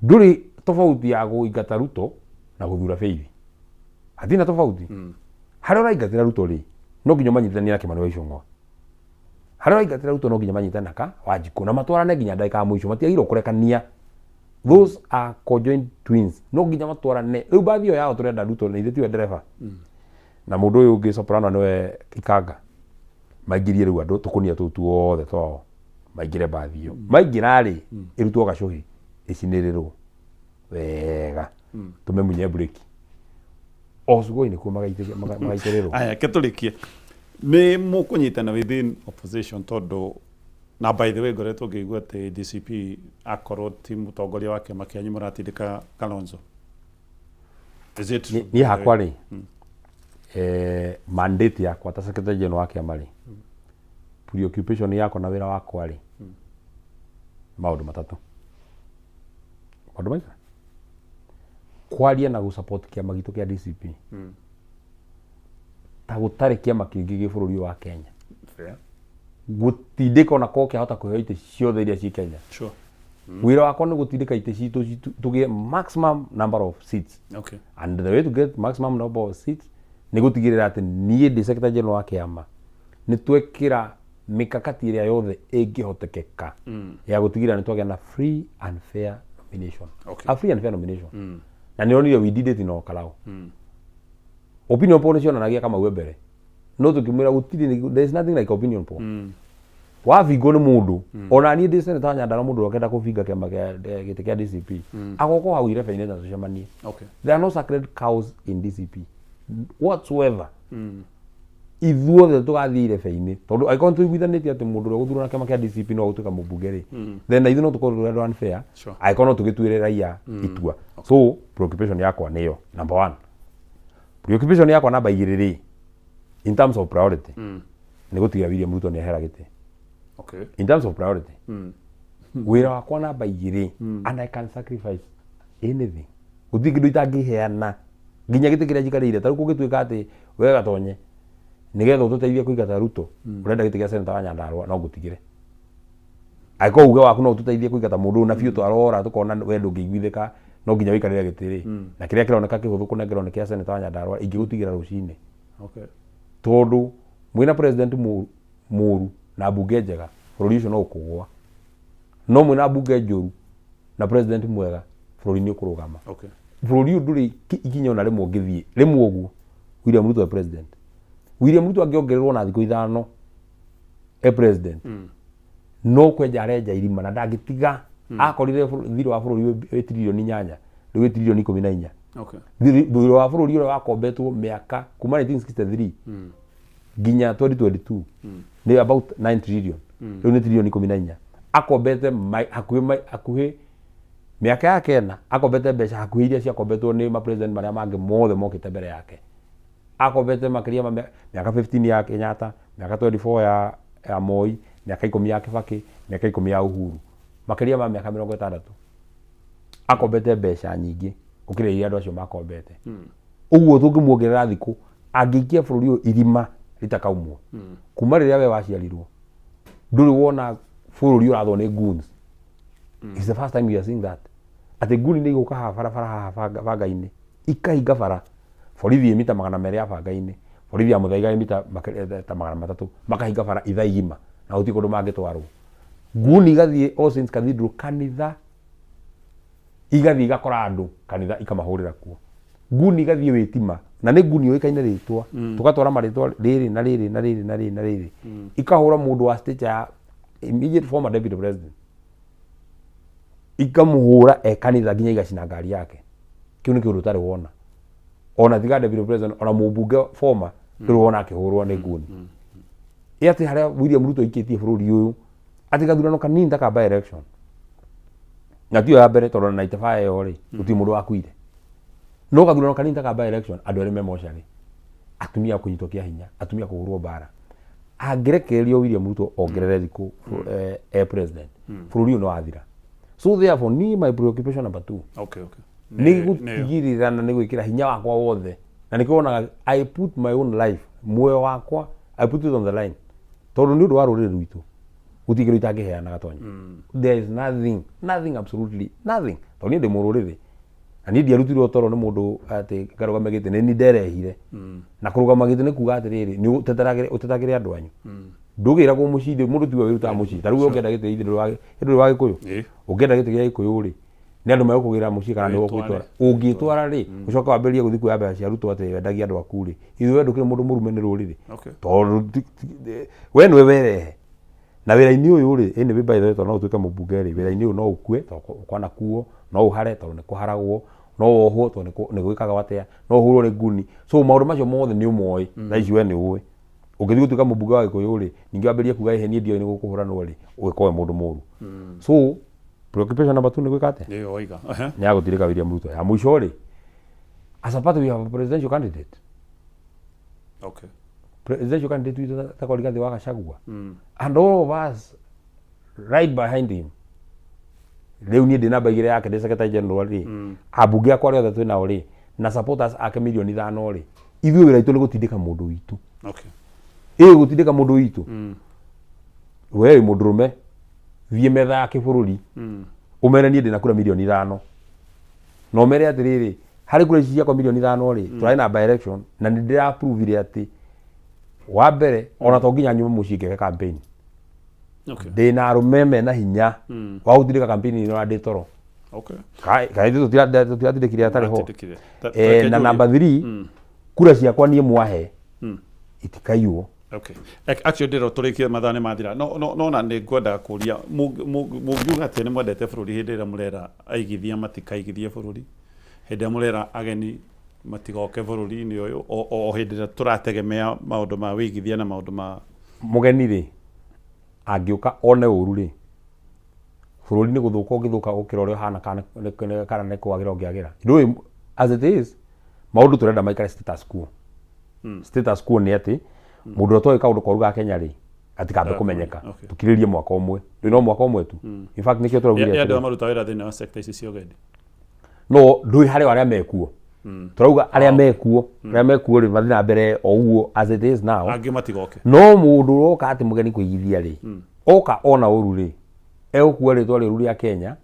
ndũrĩ tofauti ya kũingata Ruto na gũthura Faith. Hatirĩ na tofauti. Harĩa ũraingatĩra Ruto rĩ, no nginya ũmanyitithanie na Kimani wa Ichung'wa. Harĩa ũraingatĩra Ruto no nginya manyitane na ka Wanjikũ na matwarane nginya ndagĩka ya mũico matiagĩrĩirwo kũrekania. Those are conjoined twins. No nginya matwarane. Rĩu mbathi ĩyo yao tũrenda Ruto na ithuĩ tiwe ndereba. Na mũndũ ũyũ ũngĩ Soprano nĩwe ikanga. Maingĩrie rĩu andũ tũkũnia tũu tuothe twao maingĩre mbathi ĩyo. Maingĩra rĩ, ĩrutwo gacũhĩ ĩcinĩrĩrwo wega tũmĩmunye mburĩki. O Sugoi nĩkuo magaitĩrĩrwo. Aya, reke tũrĩkie. Nĩ mũkũnyitana within opposition tondũ na by the way ngoretwo ngĩigua atĩ DCP akorwo ti mũtongoria wa kĩama kĩanyu mũratindĩka Kalonzo. Is it true? Niĩ hakwa rĩ, mandate yakwa ta secretary general wa kĩama rĩ, preoccupation yakwa na wĩra wakwa rĩ, maũndũ matatũ. Maũndũ maigana? Kwaria na gũ support kĩama gitũ kĩa DCP. Ta gũtarĩ kĩama kĩngĩ gĩ bũrũri ũyũ wa Kenya. Fair. Gũtindĩka ona korwo kĩahota kũheo itĩ ciothe iria ciĩ Kenya. Sure. Wĩra wakwa nĩ gũtindĩka itĩ citũ tũgĩe maximum number of seats. Okay. And the way to get maximum number of seats nĩ gũtigĩrĩra atĩ niĩ ndĩ secretary general wa kĩama nĩ twekĩra mĩkakati ĩrĩa yothe ĩngĩhotekeka ya gũtigĩrĩra nĩ twagĩa na free and fair nomination. Okay. A free and fair nomination. Na nĩ onire we did it in Olkalou. Opinion poll nĩ cionanagia Kamau e mbere. No tũkĩmwĩra gũtirĩ, there is nothing like opinion poll. Wabingwo nĩ mũndũ, ona niĩ ndĩ senator wa Nyandarua mũndũ ũrĩa ũkenda kũbinga kĩama kĩa gĩtĩ kĩa DCP, agoka hau irebe-inĩ na tũcemanie. Okay. There are no sacred cows in DCP whatsoever. Ithuothe tũgathiĩ irebe-inĩ tondũ angĩkorwo nĩtũiguithanĩtie atĩ mũndũ ũrĩa ũgũthurwo na kĩama kĩa DCP no agũtuĩka mũmbunge rĩ, then na ithuĩ no tũkorwo tũrĩ andũ unfair Sure. angĩkorwo no tũgĩtuĩre raia itua. So preoccupation yakwa nĩyo number one. Preoccupation yakwa namba igĩrĩ rĩ, in terms of priority, nĩ gũtigĩrĩra William Ruto nĩ ehera gĩtĩ. Okay. In terms of priority, wĩra wakwa namba igĩrĩ, and I can sacrifice anything. Gũtirĩ kĩndũ itangĩheana nginya gĩtĩ kĩrĩa njikarĩire. Ta rĩu kũngĩtuĩka atĩ we Gatonye nĩgetha ũtũteithie kũingata Ruto ũrenda gĩtĩ gĩa senator wa Nyandarua no ngũtigĩre. Angĩkorwo uge waku no ũtũteithie kũingata mũndũ ũyũ na biũ twarora tũkona we ndũngĩiguithĩka no nginya ũikarĩre gĩtĩ rĩ, na kĩrĩa kĩroneka kĩhũthũ kũnengerwo nĩ kĩa senator wa Nyandarua ingĩgũtigĩra rũcinĩ. Okay. Tondũ mwĩna president mũru na mbunge njega bũrũri ũcio no ũkũgũa, no mwĩna mbunge njũru na president mwega bũrũri nĩ ũkũrũgama. Okay. Bũrũri ũyũ ndũrĩ ikinya ona rĩmwe ũngĩthiĩ rĩmwe ũguo William Ruto e president. William Ruto angĩongererwo na thikũ ithano e president, no kwenja arenja irima na ndangĩtiga. Akorire thirĩ wa bũrũri wĩ tiririoni 8, rĩu wĩ tiririoni 14. Okay. Thirĩ wa bũrũri ũrĩa wakombetwo mĩaka kuma 1963 nginya 2022 nĩ about 9 trillion, rĩu nĩ tiririoni 14. Akombete hakuhĩ mĩaka yake ĩna, akombete mbeca hakuhĩ iria ciakombetwo nĩ ma president marĩa mangĩ mothe mokĩte mbere yake. Akombete makĩria ma mĩaka 15 ya Kenyatta, mĩaka 24 ya Moi, mĩaka 10 ya Kibaki, mĩaka 10 ya Uhuru, makĩria ma mĩaka 60 akombete mbeca nyingĩ gũkĩra iria andũ acio makombete. Ũguo tũngĩmuongerera thikũ angĩikia bũrũri ũyũ irima rĩtakaumwo. Kuma rĩrĩa we waciarirwo ndũrĩ wona bũrũri ũrathwo nĩ goons. It's the first time we are seeing that. Atĩ nguni nĩ igũka haha barabara haha banga-inĩ ikahinga bara, borithi ĩ mita 200 ya banga-inĩ, borithi ya Muthaiga ĩ mita ta 300, makahinga bara ithaa igima na gũtirĩ kũndũ mangĩtwarwo. Nguni igathiĩ All Saints Cathedral kanitha, igathiĩ igakora andũ kanitha ikamahũrĩra kuo. Nguni igathiĩ wĩtima, na nĩ nguni yũĩkaine rĩtwa, tũgatwara marĩtwa rĩrĩ na rĩrĩ na rĩrĩ na rĩrĩ na rĩrĩ, ikahũra mũndũ wa stature ya immediate former deputy president, ikamũhũra e kanitha nginya igacina ngari yake. Kĩu nĩ kĩũndũ ũtarĩ wona ona tiga deputy president, ona mũmbunge former ndũrĩ wona akĩhũrwo nĩ nguni. Ĩ atĩ harĩa William Ruto aikĩtie bũrũri ũyũ atĩ gathurano kanini ta ka by election, na tiyo ya mbere tondũ na 95 ĩyo rĩ gũtirĩ mũndũ wakuire. No gathurano kanini ta ka by election, andũ erĩ me mocarĩ, atumia kũnyitwo kĩa hinya, atumia kũhũrwo mbara. Angĩrekererio William Ruto ongerere thikũ e president, bũrũri ũyũ nĩ wathira. So therefore niĩ my preoccupation number two nĩ gũtigĩrĩra na nĩ gwĩkĩra hinya wakwa wothe, na nĩkĩo wonaga I put my own life, muoyo wakwa, I put it on the line, tondũ nĩ ũndũ wa rũrĩrĩ rwitũ gũtirĩ kĩndũ itangĩheana gatonya. There is nothing, nothing, absolutely nothing, tondũ niĩ ndĩ mũrũrĩrĩ na niĩ ndiarutirwo toro nĩ mũndũ atĩ ngarũgame gĩtĩ, nĩ niĩ nderehire. Na kũrũgama gĩtĩ nĩ kuga atĩrĩrĩ, nĩ ũtetagĩre andũ anyu. Ndũgĩragwo mũciĩ, mũndũ tiwe wĩrutaga mũciĩ. Ta rĩu ũngĩenda gĩtĩ ithe ndũrĩ wa Gĩkũyũ, ũngĩenda gĩtĩ gĩa Gĩkũyũ rĩ, nĩ andũ megũkũgĩra mũciĩ kana nĩ ũgwĩtwara? Ũngĩtwara rĩ, ũcoke wambĩrĩrie gũthiĩ kuoya mbeca cia arutwo atĩ wendagia andũ aku rĩ, ithuĩ we ndũkĩrĩ mũndũ mũrume nĩ rũrĩrĩ. Tondũ we nĩwe werehe na wĩra-inĩ ũyũ rĩ. Anyway, by the way, tondũ no ũtuĩke mũmbunge rĩ, wĩra-inĩ ũyũ no ũkue tondũ kwanakuo, no ũhare tondũ nĩ kũharagwo, no wohwo tondũ nĩ gwĩkagwo atĩa, no ũhũrwo nĩ nguni. So maũndũ macio mothe nĩ ũmoĩ. Thaa ici we nĩ ũĩ ũngĩthiĩ gũtuĩka mũmbunge wa Gĩkũyũ rĩ, ningĩ wambĩrĩrie kuga ĩhĩ niĩ ndioĩ nĩ gũkũhũranwo rĩ, ũgĩkorwo wĩ mũndũ mũru. So preoccupation number two nĩ gwĩka atĩa? Nĩyo waiga. Nĩ ya gũtirĩka William Ruto. Ya mũico rĩ, as a party we have a presidential candidate. Presidential candidate witũ ta Rigathi wa Gachagua, and all of us right behind him. Rĩu niĩ ndĩ namba 2 yake, ndĩ secretary general rĩ, ambunge akwa arĩa othe twĩ nao rĩ, na supporters ake 5 milioni rĩ, ithuĩ wĩra witũ nĩ gũtindĩka mũndũ witũ. Ĩ gũtindĩka mũndũ witũ, we wĩ mũndũrũme, thiĩ metha ya kĩbũrũri, ũmere niĩ ndĩna kura 5 milioni, na ũmere atĩrĩrĩ, harĩ kura ici ciakwa 5 milioni rĩ, tũrarĩ na by election na nĩ ndĩraprovire atĩ wa mbere ona to nginya nyume mũciĩ ngeke campaign. Ndĩna arũme mena hinya wa gũtindĩka campaign ĩno na ndĩ toro. Kaĩ tũtiratindĩkire atarĩ ho? Mũratindĩkire. Reke Na njũrie. Number 3, kura ciakwa niĩ mwahe itikaiywo. Okay. Actually ndĩro tũrĩkie, mathaa nĩ mathira, no na nĩ ngwenda kũria, mũngiuga atĩ nĩ mwendete bũrũri hĩndĩ ĩrĩa mũrera aigithia matikaigithie bũrũri, hĩndĩ ĩrĩa mũrera ageni matigoke bũrũri-inĩ ũyũ, o hĩndĩ ĩrĩa tũrategemea maũndũ ma wĩigithia na maũndũ ma Mũgeni rĩ, angĩũka one ũru rĩ, bũrũri nĩ gũthũka ũngĩthũka gũkĩra ũrĩa ũhana, kana nĩ kwagĩra ũngĩagĩra. Ndũĩ, as it is, maũndũ tũrenda maikare status quo. Status quo nĩ atĩ mũndũ ũrĩa ũtoĩ kaũndũ koru ga Kenya rĩ, gatikambe kũmenyeka. Tũkirĩrie mwaka ũmwe, ndũĩ no mwaka ũmwe tu. In fact nĩkĩo tũraugire Ya andũ atĩrĩ, arĩa marutaga wĩra thĩinĩ wa sector ici cia ũgendi. No ndũĩ harĩ o arĩa mekuo, tũrauga arĩa mekuo rĩ, mathiĩ na mbere o ũguo as it is now. Angĩ matigoke. No mũndũ ũroka atĩ mũgeni kũigithia rĩ, oka ona ũru rĩ, egũkua rĩtwa rĩũru rĩa Kenya,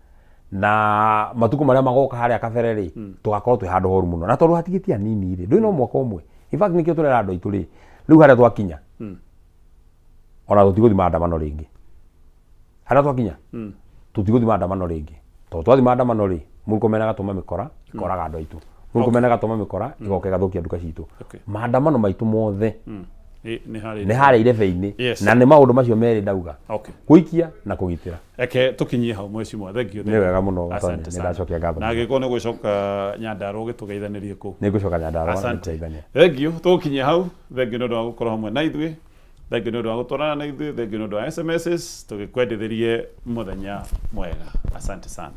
na matukũ marĩa magoka harĩa kabere rĩ, tũgakorwo twĩ handũ horu mũno, na tondũ hatigĩtie hanini rĩ, ndũĩ no mwaka ũmwe. In fact nĩkĩo tũrera andũ aitũ rĩ, rĩu harĩa twakinya, ona tũtigũthiĩ maandamano rĩngĩ. Harĩa twakinya tũtigũthiĩ maandamano rĩngĩ, tondũ twathiĩ maandamano rĩ, Murkomen agatũma mĩkora ĩkoraga andũ aitũ, Murkomen agatũma mĩkora ĩgoka ĩgathũkia nduka citũ. Maandamano maitũ mothe Nĩ harĩa nĩ harĩa irebe-inĩ. Na nĩ maũndũ macio merĩ ndauga, gũikia na kũgitĩra. Reke tũkinyie hau, mheshimiwa, thank you. Nĩ wega mũno, Gatonya. Asante Nĩ sana. ndacokia ngatho Na mũno. angĩkorwo nĩ gũcoka Nyandarua ũgĩtũgeithanĩrie kũu. Nĩ ngũcoka Nyandarua na Asante. nĩkũgeithania. Thank you, tũgũkinyia hau. Thank you nĩ ũndũ wa gũkorwo hamwe na ithuĩ, thank you nĩ ũndũ wa gũtwarana na ithuĩ, thank you nĩ ũndũ wa SMSs. Tũgĩkwendithĩrie mũthenya mwega, asante sana.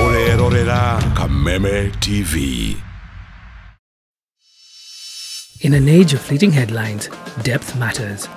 Ũrerorera Kameme TV. In an age of fleeting headlines, depth matters.